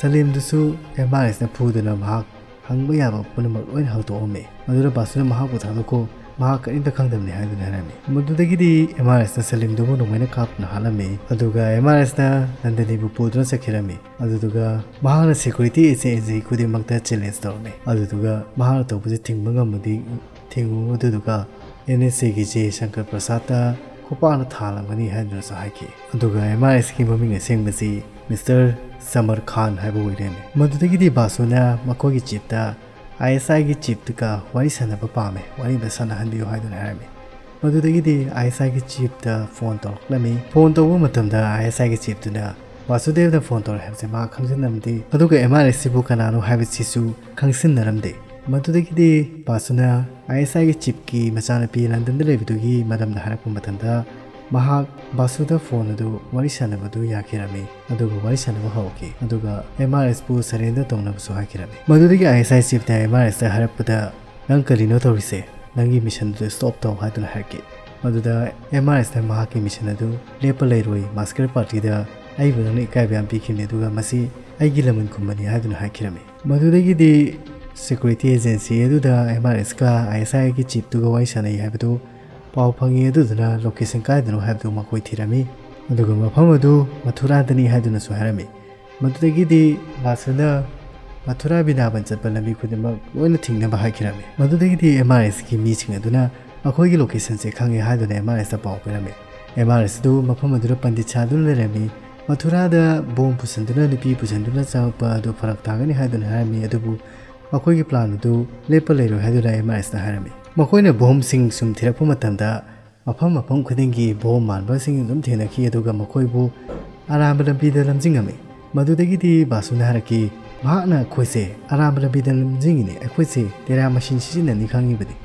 ꯁꯂꯤꯝꯗꯨꯁꯨ ꯑꯦꯝ ꯑꯥꯔ ꯑꯦꯁꯅ ꯐꯨꯗꯨꯅ ꯃꯍꯥꯛ ꯍꯪꯕ ꯌꯥꯕ ꯄꯨꯝꯅꯃꯛ ꯂꯣꯏꯅ ꯍꯪꯗꯣꯛꯑꯝꯃꯤ꯫ ꯃꯗꯨꯗ ꯕꯥꯁꯨꯅ ꯃꯍꯥꯛꯄꯨ ꯊꯥꯗꯣꯛꯈꯣ, ꯃꯍꯥꯛ ꯀꯔꯤꯝꯇ ꯈꯪꯗꯕꯅꯤ ꯍꯥꯏꯗꯨꯅ ꯍꯥꯏꯔꯝꯃꯤ꯫ ꯃꯗꯨꯗꯒꯤꯗꯤ ꯑꯦꯝ ꯑꯥꯔ ꯑꯦꯁꯅ ꯁꯂꯤꯝꯗꯨꯕꯨ ꯅꯣꯡꯃꯩꯅ ꯀꯥꯞꯇꯨꯅ ꯍꯥꯠꯂꯝꯃꯤ꯫ ꯑꯗꯨꯒ ꯑꯦꯝ ꯑꯥꯔ ꯑꯦꯁꯅ ꯅꯟꯗꯅꯤꯕꯨ ꯄꯨꯗꯨꯅ ꯆꯠꯈꯤꯔꯝꯃꯤ꯫ ꯑꯗꯨꯗꯨꯒ ꯃꯍꯥꯛꯅ ꯁꯦꯀ꯭ꯌꯨꯔꯤꯇꯤ ꯑꯦꯖꯦꯟꯁꯤ ꯈꯨꯗꯤꯡꯃꯛꯇ ꯆꯦꯂꯦꯟꯖ ꯇꯧꯔꯝꯃꯤ꯫ ꯑꯗꯨꯗꯨꯒ ꯃꯍꯥꯛꯅ ꯇꯧꯕꯁꯦ ꯊꯤꯡꯕ ꯉꯝꯃꯗꯤ ꯊꯤꯡꯉꯨ, ꯑꯗꯨꯗꯨꯒ ꯑꯦꯟ ꯑꯦꯁ ꯑꯦꯒꯤ ꯖꯦ ꯁꯪꯀꯔ ꯄ꯭ꯔꯁꯥꯗꯇ ꯈꯨꯄꯥꯛꯅ ꯊꯥꯜꯂꯝꯒꯅꯤ ꯍꯥꯏꯗꯨꯅꯁꯨ ꯍꯥꯏꯈꯤ꯫ ꯑꯗꯨꯒ ꯑꯦꯝ ꯑꯥꯔ ꯑꯦꯁꯀꯤ ꯃꯃꯤꯡ ꯑꯁꯦꯡꯕꯁꯤ ꯃꯤꯁꯇꯔ ꯁꯃꯔ ꯈꯥꯟ ꯍꯥꯏꯕ ꯑꯣꯏꯔꯦꯅꯦ꯫ ꯃꯗꯨꯗꯒꯤꯗꯤ ꯕꯥꯁꯨꯅ ꯃꯈꯣꯏꯒꯤ ꯆꯤꯞꯇ, ꯑꯥꯏ ꯑꯦꯁ ꯑꯥꯏꯒꯤ ꯆꯤꯞꯇꯨꯒ ꯋꯥꯔꯤ ꯁꯥꯟꯅꯕ ꯄꯥꯝꯃꯦ, ꯋꯥꯔꯤ ꯑꯃ ꯁꯥꯟꯅꯍꯟꯕꯤꯌꯨ ꯍꯥꯏꯗꯨꯅ ꯍꯥꯏꯔꯝꯃꯤ꯫ ꯃꯗꯨꯗꯒꯤꯗꯤ ꯑꯥꯏ ꯑꯦꯁ ꯑꯥꯏꯒꯤ ꯆꯤꯞꯇ ꯐꯣꯟ ꯇꯧꯔꯛꯂꯝꯃꯤ꯫ ꯐꯣꯟ ꯇꯧꯕ ꯃꯇꯝꯗ ꯑꯥꯏ ꯑꯦꯁ ꯑꯥꯏꯒꯤ ꯆꯤꯞꯇꯨꯅ ꯕꯥꯁꯨꯗꯦꯕꯅ ꯐꯣꯟ ꯇꯧꯔꯛꯑꯦ ꯍꯥꯏꯕꯁꯦ ꯃꯍꯥꯛ ꯈꯪꯖꯤꯟꯅꯔꯝꯗꯦ꯫ ꯑꯗꯨꯒ ꯑꯦꯝ ꯑꯥꯔ ꯑꯦꯁ ꯁꯤꯕꯨ ꯀꯅꯥꯅꯣ ꯍꯥꯏꯕꯁꯤꯁꯨ ꯈꯪꯖꯤꯟꯅꯔꯝꯗꯦ꯫ ꯃꯗꯨꯗꯒꯤꯗꯤ ꯕꯥꯁꯨꯅ ꯑꯥꯏ ꯑꯦꯁ ꯑꯥꯏꯒꯤ ꯆꯤꯞꯀꯤ ꯃꯆꯥꯅꯨꯄꯤ ꯂꯟꯗꯟꯗ ꯂꯩꯕꯗꯨꯒꯤ ꯃꯔꯝꯗ ꯍꯥꯏꯔꯛꯄ ꯃꯇꯝꯗ ꯃꯍꯥꯛ ꯕꯥꯁꯨꯗ ꯐꯣꯟ ꯑꯗꯨ ꯋꯥꯔꯤ ꯁꯥꯟꯅꯕꯗꯨ ꯌꯥꯈꯤꯔꯝꯃꯤ꯫ ꯑꯗꯨꯒ ꯋꯥꯔꯤ ꯁꯥꯟꯅꯕ ꯍꯧꯔꯛꯈꯤ꯫ ꯑꯗꯨꯒ ꯑꯦꯝ ꯑꯥꯔ ꯑꯦꯁꯄꯨ ꯁꯔꯦꯟꯗꯔ ꯇꯧꯅꯕꯁꯨ ꯍꯥꯏꯈꯤꯔꯝꯃꯤ꯫ ꯃꯗꯨꯗꯒꯤ ꯑꯥꯏ ꯑꯦꯁ ꯑꯥꯏ ꯆꯤꯞꯅ ꯑꯦꯝ ꯑꯥꯔ ꯑꯦꯁꯇ ꯍꯥꯏꯔꯛꯄꯗ "ꯅꯪ ꯀꯔꯤꯅꯣ ꯇꯧꯔꯤꯁꯦ? ꯅꯪꯒꯤ ꯃꯤꯁꯟꯗꯨ ꯁ꯭ꯇꯣꯞ ꯇꯧ" ꯍꯥꯏꯗꯨꯅ ꯍꯥꯏꯔꯛꯈꯤ꯫ ꯃꯗꯨꯗ ꯑꯦꯝ ꯑꯥꯔ ꯑꯦꯁꯅ ꯃꯍꯥꯛꯀꯤ ꯃꯤꯁꯟ ꯑꯗꯨ ꯂꯦꯞꯄ ꯂꯩꯔꯣꯏ, ꯃꯥꯁꯀꯔ ꯄꯥꯔꯇꯤꯗ ꯑꯩꯕꯨ ꯅꯪꯅ ꯏꯀꯥꯏꯕ ꯌꯥꯝ ꯄꯤꯈꯤꯕꯅꯤ, ꯑꯗꯨꯒ ꯃꯁꯤ ꯑꯩꯒꯤ ꯂꯃꯟ ꯈꯨꯝꯕꯅꯤ ꯍꯥꯏꯗꯨꯅ ꯍꯥꯏꯈꯤꯔꯝꯃꯤ꯫ ꯃꯗꯨꯗꯒꯤꯗꯤ ꯁꯦꯀ꯭ꯌꯨꯔꯤꯇꯤ ꯑꯦꯖꯦꯟꯁꯤ ꯑꯗꯨꯗ ꯑꯦꯝ ꯑꯥꯔ ꯑꯦꯁꯀ ꯑꯥꯏ ꯑꯦꯁ ꯑꯥꯏꯒꯤ ꯆꯤꯞꯇꯨꯒ ꯋꯥꯔꯤ ꯁꯥꯟꯅꯩ ꯍꯥꯏꯕꯗꯨ ꯄꯥꯎ ꯐꯪꯉꯤ, ꯑꯗꯨꯗꯨꯅ ꯂꯣꯀꯦꯁꯟ ꯀꯥꯏꯗꯅꯣ ꯍꯥꯏꯕꯗꯨ ꯃꯈꯣꯏ ꯊꯤꯔꯝꯃꯤ꯫ ꯑꯗꯨꯒ ꯃꯐꯝ ꯑꯗꯨ ꯃꯊꯨꯔꯥꯗꯅꯤ ꯍꯥꯏꯗꯨꯅꯁꯨ ꯍꯥꯏꯔꯝꯃꯤ꯫ ꯃꯗꯨꯗꯒꯤꯗꯤ ꯕꯥꯁꯨꯅ ꯃꯊꯨꯔꯥ ꯕ꯭ꯔꯤꯟꯗꯥꯕꯟ ꯆꯠꯄ ꯂꯝꯕꯤ ꯈꯨꯗꯤꯡꯃꯛ ꯂꯣꯏꯅ ꯊꯤꯡꯅꯕ ꯍꯥꯏꯈꯤꯔꯝꯃꯤ꯫ ꯃꯗꯨꯗꯒꯤꯗꯤ ꯑꯦꯝ ꯑꯥꯔ ꯑꯦꯁꯀꯤ ꯃꯤꯁꯤꯡ ꯑꯗꯨꯅ ꯑꯩꯈꯣꯏꯒꯤ ꯂꯣꯀꯦꯁꯟꯁꯦ ꯈꯪꯉꯦ ꯍꯥꯏꯗꯨꯅ ꯑꯦꯝ ꯑꯥꯔ ꯑꯦꯁꯇ ꯄꯥꯎ ꯄꯤꯔꯝꯃꯤ꯫ ꯑꯦꯝ ꯑꯥꯔ ꯑꯦꯁ ꯑꯗꯨ ꯃꯐꯝ ꯑꯗꯨꯗ ꯄꯟꯗꯤꯠ ꯁꯥꯗꯨꯅ ꯂꯩꯔꯝꯃꯤ꯫ ꯃꯊꯨꯔꯥꯗ ꯕꯣꯝ ꯄꯨꯁꯟꯗꯨꯅ, ꯅꯨꯄꯤ ꯄꯨꯁꯟꯗꯨꯅ ꯆꯪꯉꯛꯄ ꯑꯗꯨ ꯐꯔꯛ ꯇꯥꯒꯅꯤ ꯍꯥꯏꯗꯨꯅ ꯍꯥꯏꯔꯝꯃꯤ, ꯑꯗꯨꯕꯨ ꯃꯈꯣꯏꯒꯤ ꯄ꯭ꯂꯥꯟ ꯑꯗꯨ ꯂꯦꯞꯄ ꯂꯩꯔꯣꯏ ꯍꯥꯏꯗꯨꯅ ꯑꯦꯝ ꯑꯥꯔ ꯑꯦꯁꯅ ꯍꯥꯏꯔꯝꯃꯤ꯫ ꯃꯈꯣꯏꯅ ꯕꯣꯝꯁꯤꯡ ꯁꯨꯝ ꯊꯤꯔꯛꯄ ꯃꯇꯝꯗ ꯃꯐꯝ ꯃꯐꯝ ꯈꯨꯗꯤꯡꯒꯤ ꯕꯣꯝ ꯃꯥꯟꯕꯁꯤꯡ ꯑꯗꯨꯝ ꯊꯦꯡꯅꯈꯤ, ꯑꯗꯨꯒ ꯃꯈꯣꯏꯕꯨ ꯑꯔꯥꯟꯕ ꯂꯝꯕꯤꯗ ꯂꯝꯖꯤꯡꯉꯝꯃꯤ꯫ ꯃꯗꯨꯗꯒꯤꯗꯤ ꯕꯥꯁꯨꯅ ꯍꯥꯏꯔꯛꯈꯤ, "ꯃꯍꯥꯛꯅ ꯑꯩꯈꯣꯏꯁꯦ ꯑꯔꯥꯟꯕ ꯂꯝꯕꯤꯗ ꯂꯝꯖꯤꯡꯉꯤꯅꯦ, ꯑꯩꯈꯣꯏꯁꯦ ꯇꯦꯔꯥ ꯃꯁꯤꯟ ꯁꯤꯖꯤꯟꯅꯅꯤ ꯈꯪꯉꯤꯕꯅꯤ꯫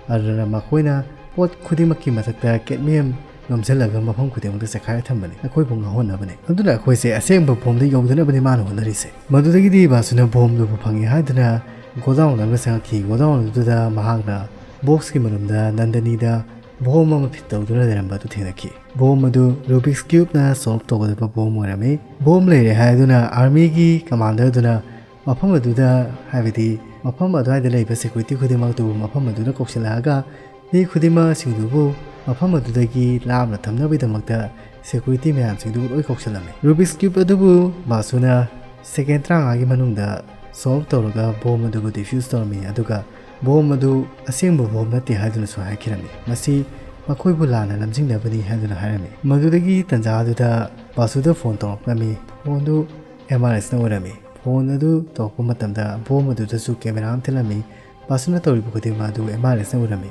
ꯑꯗꯨꯅ ꯃꯈꯣꯏꯅ ꯄꯣꯠ ꯈꯨꯗꯤꯡꯃꯛꯀꯤ ꯃꯊꯛꯇ ꯀꯦꯗꯃꯤꯌꯝ ꯌꯣꯝꯁꯤꯜꯂꯒ ꯃꯐꯝ ꯈꯨꯗꯤꯡꯃꯛꯇ ꯆꯈꯥꯏꯔ ꯊꯝꯕꯅꯤ, ꯑꯩꯈꯣꯏꯕꯨ ꯉꯥꯎꯍꯟꯅꯕꯅꯤ꯫ ꯑꯗꯨꯅ ꯑꯩꯈꯣꯏꯁꯦ ꯑꯁꯦꯡꯕ ꯕꯣꯝꯗ ꯌꯧꯗꯅꯕꯅꯤ ꯃꯥꯅ ꯍꯣꯠꯅꯔꯤꯁꯦ"꯫ ꯃꯗꯨꯗꯒꯤꯗꯤ ꯕꯥꯁꯨꯅ ꯕꯣꯝꯗꯨꯕꯨ ꯐꯪꯉꯦ ꯍꯥꯏꯗꯨꯅ ꯒꯣꯗꯥꯎꯟ ꯑꯃꯗ ꯆꯪꯉꯛꯈꯤ꯫ ꯒꯣꯗꯥꯎꯟ ꯑꯗꯨꯗ ꯃꯍꯥꯛꯅ ꯕꯣꯛꯁꯀꯤ ꯃꯅꯨꯡꯗ ꯅꯟꯗꯅꯤꯗ ꯕꯣꯝ ꯑꯃ ꯐꯤꯠ ꯇꯧꯗꯨꯅ ꯂꯩꯔꯝꯕ ꯑꯗꯨ ꯊꯦꯡꯅꯈꯤ꯫ ꯕꯣꯝ ꯑꯗꯨ ꯔꯨꯕꯤꯛꯁ ꯀ꯭ꯌꯨꯕꯅ ꯁꯣꯜꯕ ꯇꯧꯒꯗꯕ ꯕꯣꯝ ꯑꯣꯏꯔꯝꯃꯤ꯫ ꯕꯣꯝ ꯂꯩꯔꯦ ꯍꯥꯏꯗꯨꯅ ꯑꯥꯔꯃꯤꯒꯤ ꯀꯃꯥꯟꯗꯔꯗꯨꯅ ꯃꯐꯝ ꯑꯗꯨꯗ, ꯍꯥꯏꯕꯗꯤ ꯃꯐꯝ ꯑꯗꯨꯋꯥꯏꯗ ꯂꯩꯕ ꯁꯦꯀ꯭ꯌꯨꯔꯤꯇꯤ ꯈꯨꯗꯤꯡꯃꯛꯇꯨ ꯃꯐꯝ ꯑꯗꯨꯗ ꯀꯧꯁꯤꯜꯂꯛꯑꯒ ꯃꯤ ꯈꯨꯗꯤꯡꯃꯛꯁꯤꯡꯗꯨꯕꯨ ꯃꯐꯝ ꯑꯗꯨꯗꯒꯤ ꯂꯥꯞꯅ ꯊꯝꯅꯕꯒꯤꯗꯃꯛꯇ ꯁꯦꯀ꯭ꯌꯨꯔꯤꯇꯤ ꯃꯌꯥꯝꯁꯤꯡꯗꯨꯕꯨ ꯂꯣꯏ ꯀꯧꯁꯤꯜꯂꯝꯃꯤ꯫ ꯔꯨꯕꯤꯛꯁ ꯀ꯭ꯌꯨꯕ ꯑꯗꯨꯕꯨ ꯕꯥꯁꯨꯅ ꯁꯦꯀꯦꯟ ꯇꯔꯥꯃꯉꯥꯒꯤ ꯃꯅꯨꯡꯗ ꯁꯣꯜꯕ ꯇꯧꯔꯒ ꯕꯣꯝ ꯑꯗꯨꯕꯨ ꯗꯤꯐ꯭ꯌꯨꯁ ꯇꯧꯔꯝꯃꯤ, ꯑꯗꯨꯒ ꯕꯣꯝ ꯑꯗꯨ ꯑꯁꯦꯡꯕ ꯕꯣꯝ ꯅꯠꯇꯦ ꯍꯥꯏꯗꯨꯅꯁꯨ ꯍꯥꯏꯈꯤꯔꯝꯃꯤ꯫ ꯃꯁꯤ ꯃꯈꯣꯏꯕꯨ ꯂꯥꯟꯅ ꯂꯝꯖꯤꯡꯅꯕꯅꯤ ꯍꯥꯏꯗꯨꯅ ꯍꯥꯏꯔꯝꯃꯤ꯫ ꯃꯗꯨꯗꯒꯤ ꯇꯟꯖꯥ ꯑꯗꯨꯗ ꯕꯥꯁꯨꯗ ꯐꯣꯟ ꯇꯧꯔꯛꯂꯝꯃꯤ꯫ ꯐꯣꯟꯗꯨ ꯑꯦꯝ ꯑꯥꯔ ꯑꯦꯁꯅ ꯑꯣꯏꯔꯝꯃꯤ꯫ ꯐꯣꯟ ꯑꯗꯨ ꯇꯧꯔꯛꯄ ꯃꯇꯝꯗ ꯕꯣꯝ ꯑꯗꯨꯗꯁꯨ ꯀꯦꯃꯦꯔꯥ ꯑꯃ ꯊꯤꯜꯂꯝꯃꯤ꯫ ꯕꯥꯁꯨꯅ ꯇꯧꯔꯤꯕ ꯈꯨꯗꯤꯡꯃꯛ ꯑꯗꯨ ꯑꯦꯝ ꯑꯥꯔ ꯑꯦꯁꯅ ꯎꯔꯝꯃꯤ꯫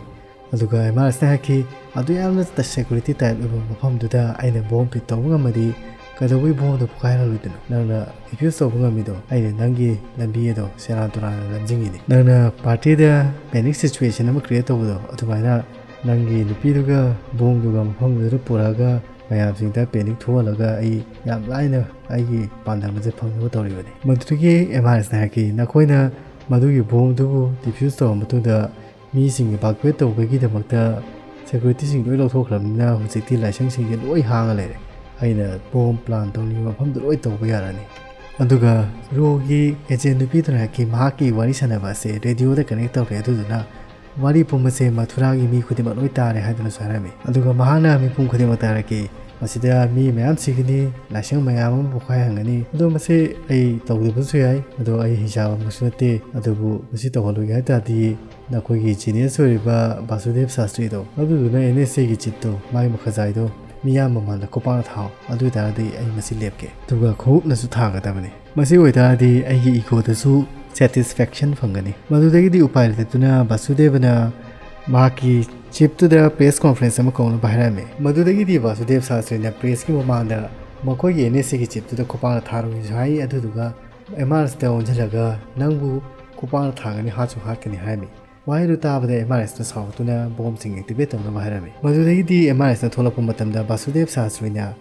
ꯑꯗꯨꯒ ꯑꯦꯝ ꯑꯥꯔ ꯑꯦꯁꯅ ꯍꯥꯏꯈꯤ, "ꯑꯗꯨ ꯌꯥꯝꯅ ꯁꯦꯀ꯭ꯌꯨꯔꯤꯇꯤ ꯇꯥꯏꯠ ꯑꯣꯏꯕ ꯃꯐꯝꯗꯨꯗ ꯑꯩꯅ ꯕꯣꯝ ꯐꯤꯠ ꯇꯧꯕ ꯉꯝꯃꯗꯤ ꯀꯩꯗꯧꯕꯩ ꯕꯣꯝꯗꯨ ꯄꯣꯈꯥꯏꯍꯜꯂꯣꯏꯗꯣꯏꯅꯣ? ꯅꯪꯅ ꯗꯤꯐ꯭ꯌꯨꯁ ꯇꯧꯕ ꯉꯝꯃꯤꯗꯣ ꯑꯩꯅ ꯅꯪꯒꯤ ꯂꯝꯕꯤ ꯑꯗꯣ ꯁꯦꯔꯥꯟ ꯇꯨꯔꯥꯟꯅ ꯂꯝꯖꯤꯡꯉꯤꯅꯦ꯫ ꯅꯪꯅ ꯄꯥꯔꯇꯤꯗ ꯄꯦꯅꯤꯛ ꯁꯤꯆꯨꯋꯦꯁꯟ ꯑꯃ ꯀ꯭ꯔꯤꯌꯦꯠ ꯇꯧꯕꯗꯣ ꯑꯗꯨꯃꯥꯏꯅ ꯅꯪꯒꯤ ꯅꯨꯄꯤꯗꯨꯒ ꯕꯣꯝꯗꯨꯒ ꯃꯐꯝꯗꯨꯗ ꯄꯨꯔꯛꯑꯒ ꯃꯌꯥꯝꯁꯤꯡꯗ ꯄꯦꯅꯤꯛ ꯊꯣꯛꯍꯜꯂꯒ ꯑꯩ ꯌꯥꯝ ꯂꯥꯏꯅ ꯑꯩꯒꯤ ꯄꯥꯟꯗꯝ ꯑꯁꯦ ꯐꯪꯅꯕ ꯇꯧꯔꯤꯕꯅꯤ"꯫ ꯃꯗꯨꯗꯒꯤ ꯑꯦꯝ ꯑꯥꯔ ꯑꯦꯁꯅ ꯍꯥꯏꯔꯛꯈꯤ, "ꯅꯈꯣꯏꯅ ꯃꯗꯨꯒꯤ ꯕꯣꯝꯗꯨꯕꯨ ꯗꯤꯐ꯭ꯌꯨꯁ ꯇꯧꯔꯕ ꯃꯇꯨꯡꯗ ꯃꯤꯁꯤꯡ ꯏꯚꯥꯀ꯭ꯌꯨꯋꯦꯠ ꯇꯧꯕꯒꯤꯗꯃꯛꯇ ꯁꯦꯀ꯭ꯌꯨꯔꯤꯇꯤꯁꯤꯡ ꯂꯣꯏ ꯂꯧꯊꯣꯛꯈ꯭ꯔꯕꯅꯤꯅ ꯍꯧꯖꯤꯛꯇꯤ ꯂꯥꯏꯁꯪꯁꯤꯡꯁꯦ ꯂꯣꯏ ꯍꯥꯡꯉ ꯂꯩꯔꯦ꯫ ꯑꯩꯅ ꯕꯣꯝ ꯄ꯭ꯂꯥꯟ ꯇꯧꯅꯤꯡꯕ ꯃꯐꯝꯗ ꯂꯣꯏ ꯇꯧꯕ ꯌꯥꯔꯅꯤ꯫ ꯑꯗꯨꯒ ꯔꯣꯒꯤ ꯑꯦꯖꯦꯟ ꯅꯨꯄꯤꯗꯨꯅ ꯍꯥꯏꯔꯛꯈꯤ, ꯃꯍꯥꯛꯀꯤ ꯋꯥꯔꯤ ꯁꯥꯟꯅꯕ ꯑꯁꯦ ꯔꯦꯗꯤꯑꯣꯗ ꯀꯅꯦꯛ ꯇꯧꯔꯦ, ꯑꯗꯨꯗꯨꯅ ꯋꯥꯔꯤ ꯄꯨꯝꯕꯁꯦ ꯃꯊꯨꯔꯥꯒꯤ ꯃꯤ ꯈꯨꯗꯤꯡꯃꯛ ꯂꯣꯏ ꯇꯥꯔꯦ ꯍꯥꯏꯗꯨꯅꯁꯨ ꯍꯥꯏꯔꯝꯃꯤ꯫ ꯑꯗꯨꯒ ꯃꯍꯥꯛꯅ ꯃꯤꯄꯨꯝ ꯈꯨꯗꯤꯡꯃꯛꯇ ꯍꯥꯏꯔꯛꯈꯤ, ꯃꯁꯤꯗ ꯃꯤ ꯃꯌꯥꯝ ꯁꯤꯒꯅꯤ, ꯂꯥꯏꯁꯪ ꯃꯌꯥꯝ ꯑꯃ ꯄꯣꯛꯈꯥꯏꯍꯟꯒꯅꯤ꯫ ꯑꯗꯣ ꯃꯁꯤ ꯑꯩ ꯇꯧꯗꯕꯁꯨ ꯌꯥꯏ, ꯑꯗꯣ ꯑꯩ ꯍꯤꯡꯆꯥꯕ ꯑꯃꯁꯨ ꯅꯠꯇꯦ꯫ ꯑꯗꯨꯕꯨ ꯃꯁꯤ ꯇꯧꯍꯜꯂꯣꯏꯒꯦ ꯍꯥꯏ ꯇꯥꯔꯗꯤ ꯅꯈꯣꯏꯒꯤ ꯖꯤꯅꯤꯌꯁ ꯑꯣꯏꯔꯤꯕ ꯕꯥꯁꯨꯗꯦꯕ ꯁꯥꯁꯇ꯭ꯔꯤꯗꯣ, ꯑꯗꯨꯗꯨꯅ ꯑꯦꯟ ꯑꯦꯁ ꯑꯦꯒꯤ ꯆꯤꯞꯇꯣ, ꯃꯥꯒꯤ ꯃꯈꯖꯥꯏꯗꯣ ꯃꯤꯌꯥꯝ ꯃꯃꯥꯡꯗ ꯈꯨꯄꯥꯛꯅ ꯊꯥꯎ, ꯑꯗꯨ ꯑꯣꯏ ꯇꯥꯔꯗꯤ ꯑꯩ ꯃꯁꯤ ꯂꯦꯞꯀꯦ꯫ ꯑꯗꯨꯒ ꯈꯣꯡꯎꯞꯅꯁꯨ ꯊꯥꯒꯗꯕꯅꯤ꯫ ꯃꯁꯤ ꯑꯣꯏꯇꯥꯔꯗꯤ ꯑꯩꯒꯤ ꯏꯒꯣꯗꯁꯨ ꯁꯦꯇꯤꯁꯐꯦꯛꯁꯟ ꯐꯪꯒꯅꯤ꯫ ꯃꯗꯨꯗꯒꯤꯗꯤ ꯎꯄꯥꯏ ꯂꯩꯇꯗꯨꯅ ꯕꯥꯁꯨꯗꯦꯕꯅ ꯃꯍꯥꯛꯀꯤ ꯆꯤꯞꯇꯨꯗ ꯄ꯭ꯔꯦꯁ ꯀꯣꯟꯐ꯭ꯔꯦꯟꯁ ꯑꯃ ꯀꯧꯅꯕ ꯍꯥꯏꯔꯝꯃꯤ꯫ ꯃꯗꯨꯗꯒꯤꯗꯤ ꯕꯥꯁꯨꯗꯦꯕ ꯁꯥꯁꯇ꯭ꯔꯤꯅ ꯄ꯭ꯔꯦꯁꯀꯤ ꯃꯃꯥꯡꯗ ꯃꯈꯣꯏꯒꯤ ꯑꯦꯟ ꯑꯦꯁ ꯁꯤꯒꯤ ꯆꯤꯞꯇꯨꯗ ꯈꯨꯄꯥꯛꯅ ꯊꯥꯔꯣꯏꯁꯨ ꯍꯥꯏ, ꯑꯗꯨꯗꯨꯒ ꯑꯦꯝ ꯑꯥꯔ ꯑꯦꯁꯇ ꯑꯣꯟꯁꯤꯜꯂꯒ, "ꯅꯪꯕꯨ ꯈꯨꯄꯥꯛꯅ ꯊꯥꯒꯅꯤ, ꯍꯥꯠꯁꯨ ꯍꯥꯠꯀꯅꯤ" ꯍꯥꯏꯔꯝꯃꯤ꯫ ꯋꯥꯍꯩꯗꯨ ꯇꯥꯕꯗ ꯑꯦꯝ ꯑꯥꯔ ꯑꯦꯁꯅ ꯁꯥꯎꯗꯨꯅ ꯕꯣꯝꯁꯤꯡ ꯑꯦꯛꯇꯤꯚꯦꯠ ꯇꯧꯅꯕ ꯍꯥꯏꯔꯝꯃꯤ꯫ ꯃꯗꯨꯗꯒꯤꯗꯤ ꯑꯦꯝ ꯑꯥꯔ ꯑꯦꯁꯅ ꯊꯣꯛꯂꯛꯄ ꯃꯇꯝꯗ ꯕꯥꯁꯨꯗꯦꯕ ꯁꯥꯁꯇ꯭ꯔꯤꯅ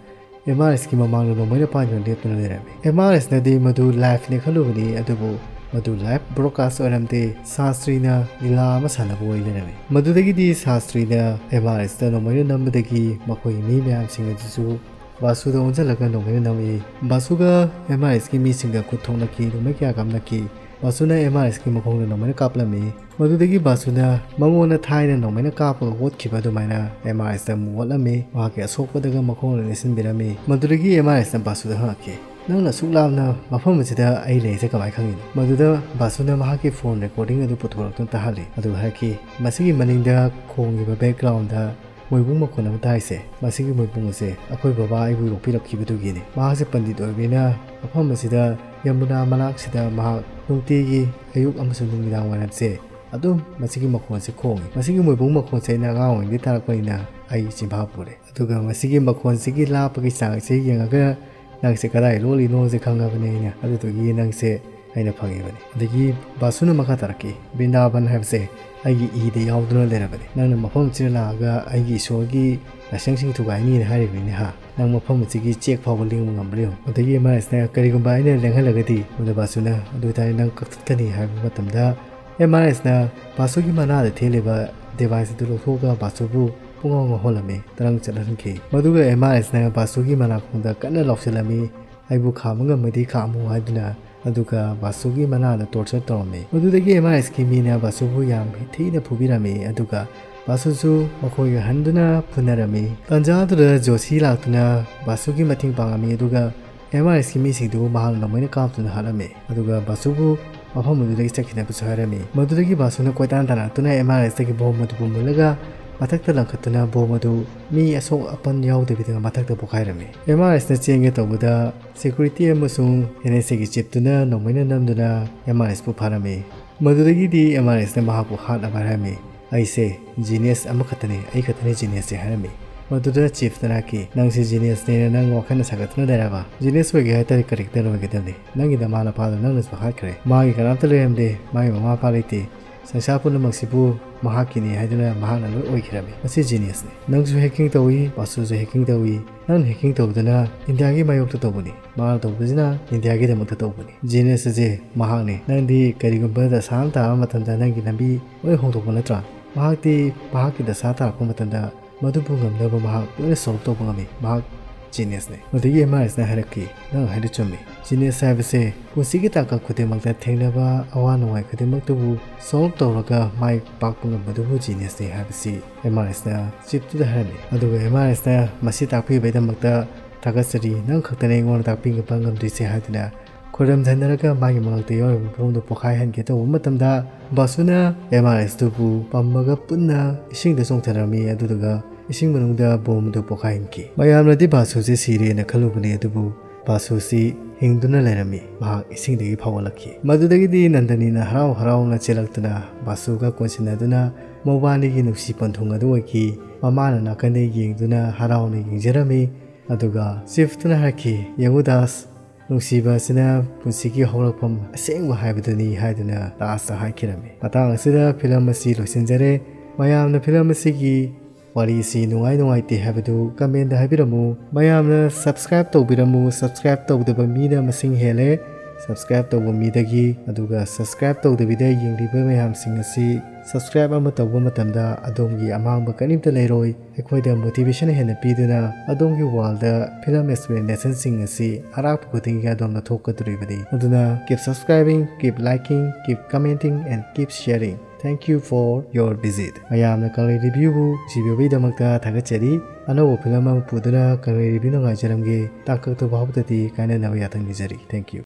ꯑꯦꯝ ꯑꯥꯔ ꯑꯦꯁꯀꯤ ꯃꯃꯥꯡꯗ ꯅꯣꯡꯃꯩꯅ ꯄꯥꯟꯗꯨꯅ ꯂꯦꯞꯇꯨꯅ ꯂꯩꯔꯝꯃꯤ꯫ ꯑꯦꯝ ꯑꯥꯔ ꯑꯦꯁꯅꯗꯤ ꯃꯗꯨ ꯂꯥꯏꯐꯅꯦ ꯈꯜꯂꯨꯕꯅꯤ, ꯑꯗꯨꯕꯨ ꯃꯗꯨ ꯂꯥꯏꯐ ꯕ꯭ꯔꯣꯗꯀꯥꯁ ꯑꯣꯏꯔꯝꯗꯦ, ꯁꯥꯁꯇ꯭ꯔꯤꯅ ꯂꯤꯂꯥ ꯑꯃ ꯁꯥꯟꯅꯕ ꯑꯣꯏ ꯂꯩꯔꯝꯃꯤ꯫ ꯃꯗꯨꯗꯒꯤꯗꯤ ꯁꯥꯁꯇ꯭ꯔꯤꯅ ꯑꯦꯝ ꯑꯥꯔ ꯑꯦꯁꯇ ꯅꯣꯡꯃꯩꯅ ꯅꯝꯕꯗꯒꯤ ꯃꯈꯣꯏꯒꯤ ꯃꯤ ꯃꯌꯥꯝꯁꯤꯡ ꯑꯗꯨꯁꯨ ꯕꯥꯁꯨꯗ ꯑꯣꯟꯁꯤꯜꯂꯒ ꯅꯣꯡꯃꯩꯅ ꯅꯝꯃꯤ꯫ ꯕꯥꯁꯨꯒ ꯑꯦꯝ ꯑꯥꯔ ꯑꯦꯁꯀꯤ ꯃꯤꯁꯤꯡꯒ ꯈꯨꯠ ꯊꯣꯛꯅꯈꯤ, ꯅꯣꯡꯃꯩ ꯀꯌꯥ ꯀꯥꯞꯅꯈꯤ꯫ ꯕꯥꯁꯨꯅ ꯑꯦꯝ ꯑꯥꯔ ꯑꯦꯁꯀꯤ ꯃꯈꯣꯡꯗ ꯅꯣꯡꯃꯩꯅ ꯀꯥꯞꯂꯝꯃꯤ꯫ ꯃꯗꯨꯗꯒꯤ ꯕꯥꯁꯨꯅ ꯃꯉꯣꯟꯗ ꯊꯥꯏꯅ ꯅꯣꯡꯃꯩꯅ ꯀꯥꯞꯄꯒ ꯑꯣꯠꯈꯤꯕ ꯑꯗꯨꯃꯥꯏꯅ ꯑꯦꯝ ꯑꯥꯔ ꯑꯦꯁꯇ ꯑꯃꯨꯛ ꯑꯣꯠꯂꯝꯃꯤ꯫ ꯃꯍꯥꯛꯀꯤ ꯑꯁꯣꯛꯄꯗꯒ ꯃꯈꯣꯡꯅ ꯅꯦꯠꯁꯤꯟꯕꯤꯔꯝꯃꯤ꯫ ꯃꯗꯨꯗꯒꯤ ꯑꯦꯝ ꯑꯥꯔ ꯑꯦꯁꯅ ꯕꯥꯁꯨꯗ ꯍꯪꯉꯛꯈꯤ, "ꯅꯪꯅ ꯑꯁꯨꯛ ꯂꯥꯞꯅ ꯃꯐꯝ ꯑꯁꯤꯗ ꯑꯩ ꯂꯩꯔꯤꯁꯦ ꯀꯃꯥꯏꯅ ꯈꯪꯉꯤꯅꯣ?" ꯃꯗꯨꯗ ꯕꯥꯁꯨꯅ ꯃꯍꯥꯛꯀꯤ ꯐꯣꯟ ꯔꯦꯀꯣꯔꯗꯤꯡ ꯑꯗꯨ ꯄꯨꯊꯣꯔꯛꯇꯨꯅ ꯇꯥꯍꯜꯂꯤ꯫ ꯑꯗꯨꯒ ꯍꯥꯏꯔꯛꯈꯤ, "ꯃꯁꯤꯒꯤ ꯃꯅꯤꯡꯗ ꯈꯣꯡꯉꯤꯕ ꯕꯦꯛꯒ꯭ꯔꯥꯎꯟꯗ ꯃꯣꯏꯕꯨꯡ ꯃꯈꯣꯟ ꯑꯃ ꯇꯥꯔꯤꯁꯦ, ꯃꯁꯤꯒꯤ ꯃꯣꯏꯕꯨꯡ ꯑꯁꯦ ꯑꯩꯈꯣꯏ ꯕꯕꯥ ꯑꯩꯕꯨ ꯌꯣꯛꯄꯤꯔꯛꯈꯤꯕꯗꯨꯒꯤꯅꯤ꯫ ꯃꯍꯥꯛꯁꯦ ꯄꯟꯗꯤꯠ ꯑꯣꯏꯕꯅꯤꯅ ꯃꯐꯝ ꯑꯁꯤꯗ ꯌꯃꯨꯅꯥ ꯃꯅꯥꯛꯁꯤꯗ ꯃꯍꯥꯛ ꯅꯨꯡꯇꯤꯒꯤ ꯑꯌꯨꯛ ꯑꯃꯁꯨꯡ ꯅꯨꯃꯤꯗꯥꯡ ꯋꯥꯏꯔꯝꯁꯦ ꯑꯗꯨꯝ ꯃꯁꯤꯒꯤ ꯃꯈꯣꯟꯁꯦ ꯈꯣꯡꯉꯤ꯫ ꯃꯁꯤꯒꯤ ꯃꯣꯏꯕꯨꯡ ꯃꯈꯣꯟꯁꯦ ꯑꯩꯅ ꯑꯉꯥꯡ ꯑꯣꯏꯔꯤꯉꯩꯗꯒꯤ ꯇꯥꯔꯛꯄꯅꯤꯅ ꯑꯩ ꯆꯤꯟꯐꯥ ꯄꯨꯔꯦ꯫ ꯑꯗꯨꯒ ꯃꯁꯤꯒꯤ ꯃꯈꯣꯟꯁꯤꯒꯤ ꯂꯥꯞꯄꯒꯤ ꯆꯥꯡꯁꯦ ꯌꯦꯡꯉꯒ ꯅꯪꯁꯦ ꯀꯗꯥꯏ ꯂꯣꯠꯂꯤꯅꯣꯁꯦ ꯈꯪꯉꯕꯅꯦ ꯑꯩꯅ, ꯑꯗꯨꯗꯨꯒꯤ ꯅꯪꯁꯦ ꯑꯩꯅ ꯐꯪꯉꯤꯕꯅꯤ꯫" ꯑꯗꯒꯤ ꯕꯥꯁꯨꯅ ꯃꯈꯥ ꯇꯥꯔꯛꯈꯤ, "ꯕ꯭ꯔꯤꯟꯗꯥꯕꯟ ꯍꯥꯏꯕꯁꯦ ꯑꯩꯒꯤ ꯏꯗ ꯌꯥꯎꯗꯨꯅ ꯂꯩꯔꯕꯅꯤ꯫ ꯅꯪꯅ ꯃꯐꯝ ꯑꯁꯤꯗ ꯂꯥꯛꯑꯒ ꯑꯩꯒꯤ ꯏꯁꯣꯔꯒꯤ ꯂꯥꯏꯁꯪꯁꯤꯡ ꯊꯨꯒꯥꯏꯅꯤꯅ ꯍꯥꯏꯔꯤꯕꯅꯤꯅꯦ ꯍꯥ? ꯅꯪ ꯃꯐꯝ ꯑꯁꯤꯒꯤ ꯆꯦꯛ ꯐꯥꯎꯕ ꯂꯦꯡꯕ ꯉꯝꯕ꯭ꯔꯥ ꯌꯦꯡꯉꯨ꯫ ꯑꯗꯒꯤ ꯑꯦꯝ ꯑꯥꯔ ꯑꯦꯁꯅ, "ꯀꯔꯤꯒꯨꯝꯕ ꯑꯩꯅ ꯂꯦꯡꯍꯜꯂꯒꯗꯤ?" ꯃꯗꯨ ꯕꯥꯁꯨꯅ, "ꯑꯗꯨ ꯑꯣꯏꯇꯥꯔꯗꯤ ꯅꯪ ꯀꯛꯊꯠꯀꯅꯤ" ꯍꯥꯏꯕ ꯃꯇꯝꯗ, ꯑꯦꯝ ꯑꯥꯔ ꯑꯦꯁꯅ ꯕꯥꯁꯨꯒꯤ ꯃꯅꯥꯗ ꯊꯦꯜꯂꯤꯕ ꯗꯤꯚꯥꯏꯁ ꯑꯗꯨ ꯂꯧꯊꯣꯛꯑꯒ ꯕꯥꯁꯨꯕꯨ ꯄꯨꯡꯉꯥꯎ ꯉꯥꯎꯍꯜꯂꯝꯃꯤ, ꯇꯔꯪ ꯆꯠꯍꯟꯈꯤ꯫ ꯃꯗꯨꯒ ꯑꯦꯝ ꯑꯥꯔ ꯑꯦꯁꯅ ꯕꯥꯁꯨꯒꯤ ꯃꯅꯥꯀꯣꯡꯗ ꯀꯟꯅ ꯂꯥꯎꯁꯤꯜꯂꯝꯃꯤ, "ꯑꯩꯕꯨ ꯈꯥꯝꯕ ꯉꯝꯃꯗꯤ ꯈꯥꯝꯃꯨ" ꯍꯥꯏꯗꯨꯅ꯫ ꯑꯗꯨꯒ ꯕꯥꯁꯨꯒꯤ ꯃꯅꯥꯗ ꯇꯣꯔꯆꯔ ꯇꯧꯔꯝꯃꯤ꯫ ꯃꯗꯨꯗꯒꯤ ꯑꯦꯝ ꯑꯥꯔ ꯑꯦꯁꯀꯤ ꯃꯤꯅ ꯕꯥꯁꯨꯕꯨ ꯌꯥꯝ ꯊꯤꯅ ꯐꯨꯕꯤꯔꯝꯃꯤ, ꯑꯗꯨꯒ ꯕꯥꯁꯨꯁꯨ ꯃꯈꯣꯏꯒ ꯍꯟꯗꯨꯅ ꯐꯨꯅꯔꯝꯃꯤ꯫ ꯇꯥꯟꯖꯥꯗꯨꯗ ꯖꯣꯁꯤ ꯂꯥꯛꯇꯨꯅ ꯕꯥꯁꯨꯒꯤ ꯃꯇꯦꯡ ꯄꯥꯡꯉꯝꯃꯤ, ꯑꯗꯨꯒ ꯑꯦꯝ ꯑꯥꯔ ꯑꯦꯁꯀꯤ ꯃꯤꯁꯤꯡꯗꯨꯕꯨ ꯃꯍꯥꯛꯅ ꯂꯣꯏꯅ ꯀꯥꯞꯇꯨꯅ ꯍꯥꯠꯂꯝꯃꯤ꯫ ꯑꯗꯨꯒ ꯕꯥꯁꯨꯕꯨ ꯃꯐꯝ ꯑꯗꯨꯗꯒꯤ ꯆꯠꯈꯤꯅꯕꯁꯨ ꯍꯥꯏꯔꯝꯃꯤ꯫ ꯃꯗꯨꯗꯒꯤ ꯕꯥꯁꯨꯅ ꯀꯣꯏꯇꯥꯟ ꯇꯥꯟꯅꯔꯛꯇꯨꯅ ꯑꯦꯝ ꯑꯥꯔ ꯑꯦꯁꯇꯒꯤ ꯕꯣꯝ ꯑꯗꯨꯕꯨ ꯃꯨꯜꯂꯒ ꯃꯊꯛꯇ ꯂꯪꯈꯠꯇꯨꯅ ꯕꯣꯝ ꯑꯗꯨ ꯃꯤ ꯑꯁꯣꯛ ꯑꯄꯟ ꯌꯥꯎꯗꯕꯤꯗ ꯃꯊꯛꯇ ꯄꯣꯈꯥꯏꯔꯝꯃꯤ꯫ ꯑꯦꯝ ꯑꯥꯔ ꯑꯦꯁꯅ ꯆꯦꯟꯒꯦ ꯇꯧꯕꯗ ꯁꯦꯀ꯭ꯌꯨꯔꯤꯇꯤ ꯑꯃꯁꯨꯡ ꯑꯦꯟ ꯑꯦꯁ ꯑꯦꯒꯤ ꯆꯤꯞꯇꯨꯅ ꯅꯣꯡꯃꯩꯅ ꯅꯝꯗꯨꯅ ꯑꯦꯝ ꯑꯥꯔ ꯑꯦꯁꯄꯨ ꯐꯥꯔꯝꯃꯤ꯫ ꯃꯗꯨꯗꯒꯤꯗꯤ ꯑꯦꯝ ꯑꯥꯔ ꯑꯦꯁꯅ ꯃꯍꯥꯛꯄꯨ ꯍꯥꯠꯅꯕ ꯍꯥꯏꯔꯝꯃꯤ꯫ "ꯑꯩꯁꯦ ꯖꯤꯅꯤꯌꯁ ꯑꯃꯈꯛꯇꯅꯤ, ꯑꯩ ꯈꯛꯇꯅꯤ ꯖꯤꯅꯤꯌꯁꯁꯦ" ꯍꯥꯏꯔꯝꯃꯤ꯫ ꯃꯗꯨꯗ ꯆꯤꯐꯇꯅ ꯍꯥꯏꯈꯤ, "ꯅꯪꯁꯦ ꯖꯤꯅꯤꯌꯁꯅꯦꯅ ꯅꯪ ꯋꯥꯈꯜꯅ ꯁꯥꯒꯠꯇꯨꯅ ꯂꯩꯔꯕ? ꯖꯤꯅꯤꯌꯁ ꯑꯣꯏꯒꯦ ꯍꯥꯏ ꯇꯥꯔꯗꯤ ꯀꯔꯦꯛꯇꯔ ꯑꯣꯏꯒꯗꯕꯅꯤ꯫ ꯅꯪꯒꯤ ꯅꯃꯥ ꯅꯄꯥꯗꯣ ꯅꯪꯅꯁꯨ ꯍꯥꯠꯈ꯭ꯔꯦ꯫ ꯃꯥꯒꯤ ꯀꯅꯥꯝꯇ ꯂꯩꯔꯝꯗꯦ, ꯃꯥꯒꯤ ꯃꯃꯥ ꯃꯄꯥ ꯂꯩꯇꯦ꯫ ꯁꯪꯁꯥꯔ ꯄꯨꯝꯅꯃꯛꯁꯤꯕꯨ ꯃꯍꯥꯛꯀꯤꯅꯤ ꯍꯥꯏꯗꯨꯅ ꯃꯍꯥꯛꯅ ꯂꯣꯏ ꯑꯣꯏꯈꯤꯔꯝꯃꯤ꯫ ꯃꯁꯤ ꯖꯤꯅꯤꯌꯁꯅꯤ꯫ ꯅꯪꯁꯨ ꯍꯦꯛꯀꯤꯡ ꯇꯧꯏ, ꯕꯥꯁꯨꯁꯨ ꯍꯦꯛꯀꯤꯡ ꯇꯧꯏ꯫ ꯅꯪꯅ ꯍꯦꯛꯀꯤꯡ ꯇꯧꯕꯗꯨꯅ ꯏꯟꯗꯤꯌꯥꯒꯤ ꯃꯥꯌꯣꯛꯇ ꯇꯧꯕꯅꯤ, ꯃꯥꯅ ꯇꯧꯕꯁꯤꯅ ꯏꯟꯗꯤꯌꯥꯒꯤꯗꯃꯛꯇ ꯇꯧꯕꯅꯤ꯫ ꯖꯤꯅꯤꯌꯁ ꯑꯁꯦ ꯃꯍꯥꯛꯅꯤ꯫ ꯅꯪꯗꯤ ꯀꯔꯤꯒꯨꯝꯕ ꯗꯁꯥ ꯑꯃ ꯇꯥꯕ ꯃꯇꯝꯗ ꯅꯪꯒꯤ ꯂꯝꯕꯤ ꯂꯣꯏ ꯍꯣꯡꯗꯣꯛꯄ ꯅꯠꯇ꯭ꯔꯥ? ꯃꯍꯥꯛꯇꯤ ꯃꯍꯥꯛꯀꯤ ꯗꯁꯥ ꯇꯥꯔꯛꯄ ꯃꯇꯝꯗ ꯃꯗꯨꯕꯨ ꯉꯝꯅꯕ ꯃꯍꯥꯛ ꯂꯣꯏꯅ ꯁꯣꯜꯕ ꯇꯧꯕ ꯉꯝꯃꯤ꯫ ꯃꯍꯥꯛ ꯖꯤꯅꯤꯌꯁꯅꯤ꯫" ꯃꯗꯨꯗꯒꯤ ꯑꯦꯝ ꯑꯥꯔ ꯑꯦꯁꯅ ꯍꯥꯏꯔꯛꯈꯤ, "ꯅꯪ ꯍꯥꯏꯗꯨ ꯆꯨꯝꯃꯤ꯫ ꯖꯤꯅꯤꯌꯁ ꯍꯥꯏꯕꯁꯦ ꯄꯨꯟꯁꯤꯒꯤ ꯇꯥꯡꯀꯛ ꯈꯨꯗꯤꯡꯃꯛꯇ ꯊꯦꯡꯅꯕ ꯑꯋꯥ ꯅꯨꯡꯉꯥꯏ ꯈꯨꯗꯤꯡꯃꯛꯇꯨꯕꯨ ꯁꯣꯜꯕ ꯇꯧꯔꯒ ꯃꯥꯏ ꯄꯥꯛꯄ ꯉꯝꯕꯗꯨꯕꯨ ꯖꯤꯅꯤꯌꯁꯅꯤ" ꯍꯥꯏꯕꯁꯤ ꯑꯦꯝ ꯑꯥꯔ ꯑꯦꯁꯅ ꯆꯤꯐꯇꯨꯗ ꯍꯥꯏꯔꯝꯃꯤ꯫ ꯑꯗꯨꯒ ꯑꯦꯝ ꯑꯥꯔ ꯑꯦꯁꯅ, "ꯃꯁꯤ ꯇꯥꯛꯄꯤꯕꯩꯗꯃꯛꯇ ꯊꯥꯒꯠꯆꯔꯤ꯫ ꯅꯪ ꯈꯛꯇꯅ ꯑꯩꯉꯣꯟꯗ ꯇꯥꯛꯄꯤ ꯉꯝꯕ ꯉꯝꯗ꯭ꯔꯤꯁꯦ" ꯍꯥꯏꯗꯨꯅ ꯈꯣꯏꯔꯝꯊꯅꯔꯒ ꯃꯥꯒꯤ ꯃꯉꯛꯇ ꯌꯥꯎꯔꯤꯕ ꯕꯣꯝꯗꯨ ꯄꯣꯈꯥꯏꯍꯟꯒꯦ ꯇꯧꯕ ꯃꯇꯝꯗ, ꯕꯥꯁꯨꯅ ꯑꯦꯝ ꯑꯥꯔ ꯑꯦꯁꯇꯨꯕꯨ ꯄꯝꯃꯒ ꯄꯨꯟꯅ ꯏꯁꯤꯡꯗ ꯆꯣꯡꯊꯔꯝꯃꯤ꯫ ꯑꯗꯨꯗꯨꯒ ꯏꯁꯤꯡ ꯃꯅꯨꯡꯗ ꯕꯣꯝ ꯑꯗꯨ ꯄꯣꯈꯥꯏꯍꯟꯈꯤ꯫ ꯃꯌꯥꯝꯅꯗꯤ ꯕꯥꯁꯨꯁꯤ ꯁꯤꯔꯦꯅ ꯈꯜꯂꯨꯕꯅꯤ, ꯑꯗꯨꯕꯨ ꯕꯥꯁꯨꯁꯤ ꯍꯤꯡꯗꯨꯅ ꯂꯩꯔꯝꯃꯤ꯫ ꯃꯍꯥꯛ ꯏꯁꯤꯡꯗꯒꯤ ꯐꯥꯎꯒꯠꯂꯛꯈꯤ꯫ ꯃꯗꯨꯗꯒꯤꯗꯤ ꯅꯟꯗꯅꯤꯅ ꯍꯔꯥꯎ ꯍꯔꯥꯎꯅ ꯆꯦꯜꯂꯛꯇꯨꯅ ꯕꯥꯁꯨꯒ ꯀꯣꯟꯁꯤꯟꯅꯗꯨꯅ ꯃꯧꯕꯥꯅꯤꯒꯤ ꯅꯨꯡꯁꯤ ꯄꯟꯊꯨꯡ ꯑꯗꯨ ꯑꯣꯏꯈꯤ꯫ ꯃꯃꯥꯅ ꯅꯥꯀꯟꯗ ꯌꯦꯡꯗꯨꯅ ꯍꯔꯥꯎꯅ ꯌꯦꯡꯖꯔꯝꯃꯤ꯫ ꯑꯗꯨꯒ ꯆꯤꯐꯇꯨꯅ ꯍꯥꯏꯔꯛꯈꯤ, "ꯌꯦꯡꯉꯨ ꯗꯥꯁ, ꯅꯨꯡꯁꯤꯕ ꯑꯁꯤꯅ ꯄꯨꯟꯁꯤꯒꯤ ꯍꯧꯔꯛꯐꯝ ꯑꯁꯦꯡꯕ ꯍꯥꯏꯕꯗꯨꯅꯤ" ꯍꯥꯏꯗꯨꯅ ꯗꯥꯁꯇ ꯍꯥꯏꯈꯤꯔꯝꯃꯤ꯫ ꯃꯇꯥꯡ ꯑꯁꯤꯗ ꯐꯤꯂꯝ ꯑꯁꯤ ꯂꯣꯏꯁꯤꯟꯖꯔꯦ꯫ ꯃꯌꯥꯝꯅ ꯐꯤꯂꯝ ꯑꯁꯤꯒꯤ ꯋꯥꯔꯤꯁꯤ ꯅꯨꯡꯉꯥꯏ ꯅꯨꯡꯉꯥꯏꯇꯦ ꯍꯥꯏꯕꯗꯨ comment ꯍꯥꯏꯕꯤꯔꯝꯃꯨ꯫ ꯃꯌꯥꯝꯅ subscribe ꯇꯧꯕꯤꯔꯝꯃꯨ꯫ Subscribe ꯇꯧꯗꯕ ꯃꯤꯅ ꯃꯁꯤꯡ ꯍꯦꯜꯂꯦ subscribe ꯇꯧꯕ ꯃꯤꯗꯒꯤ, ꯑꯗꯨꯒ subscribe ꯇꯧꯗꯕꯤꯗ ꯌꯦꯡꯂꯤꯕ ꯃꯌꯥꯝꯁꯤꯡ ꯑꯁꯤ subscribe ꯑꯃ ꯇꯧꯕ ꯃꯇꯝꯗ ꯑꯗꯣꯝꯒꯤ ꯑꯃꯥꯡꯕ ꯀꯔꯤꯝꯇ ꯂꯩꯔꯣꯏ꯫ ꯑꯩꯈꯣꯏꯗ motivation ꯍꯦꯟꯅ ꯄꯤꯗꯨꯅ ꯑꯗꯣꯝꯒꯤ wallꯗ film explanationꯁꯤꯡ ꯑꯁꯤ ꯑꯔꯥꯛꯄ ꯈꯨꯗꯤꯡꯒꯤ ꯑꯗꯣꯝꯅ ꯊꯣꯛꯀꯗꯧꯔꯤꯕꯅꯤ꯫ ꯑꯗꯨꯅ keep subscribing, keep liking, keep commenting and keep sharing. Thank you for your visit. ꯃꯌꯥꯝꯅ ꯀꯪꯂꯩ Reviewꯕꯨ ꯅꯨꯡꯁꯤꯕꯤꯕꯒꯤꯗꯃꯛꯇ ꯊꯥꯒꯠꯆꯔꯤ꯫ ꯑꯅꯧꯕ film ꯑꯃ ꯄꯨꯗꯨꯅ ꯀꯪꯂꯩ Reviewꯅ ꯉꯥꯏꯖꯔꯝꯒꯦ꯫ ꯇꯥꯡꯀꯛꯇ ꯐꯥꯎꯕꯗꯗꯤ ꯀꯥꯏꯅꯅꯕ ꯌꯥꯊꯪ ꯅꯤꯖꯔꯤ꯫ Thank you.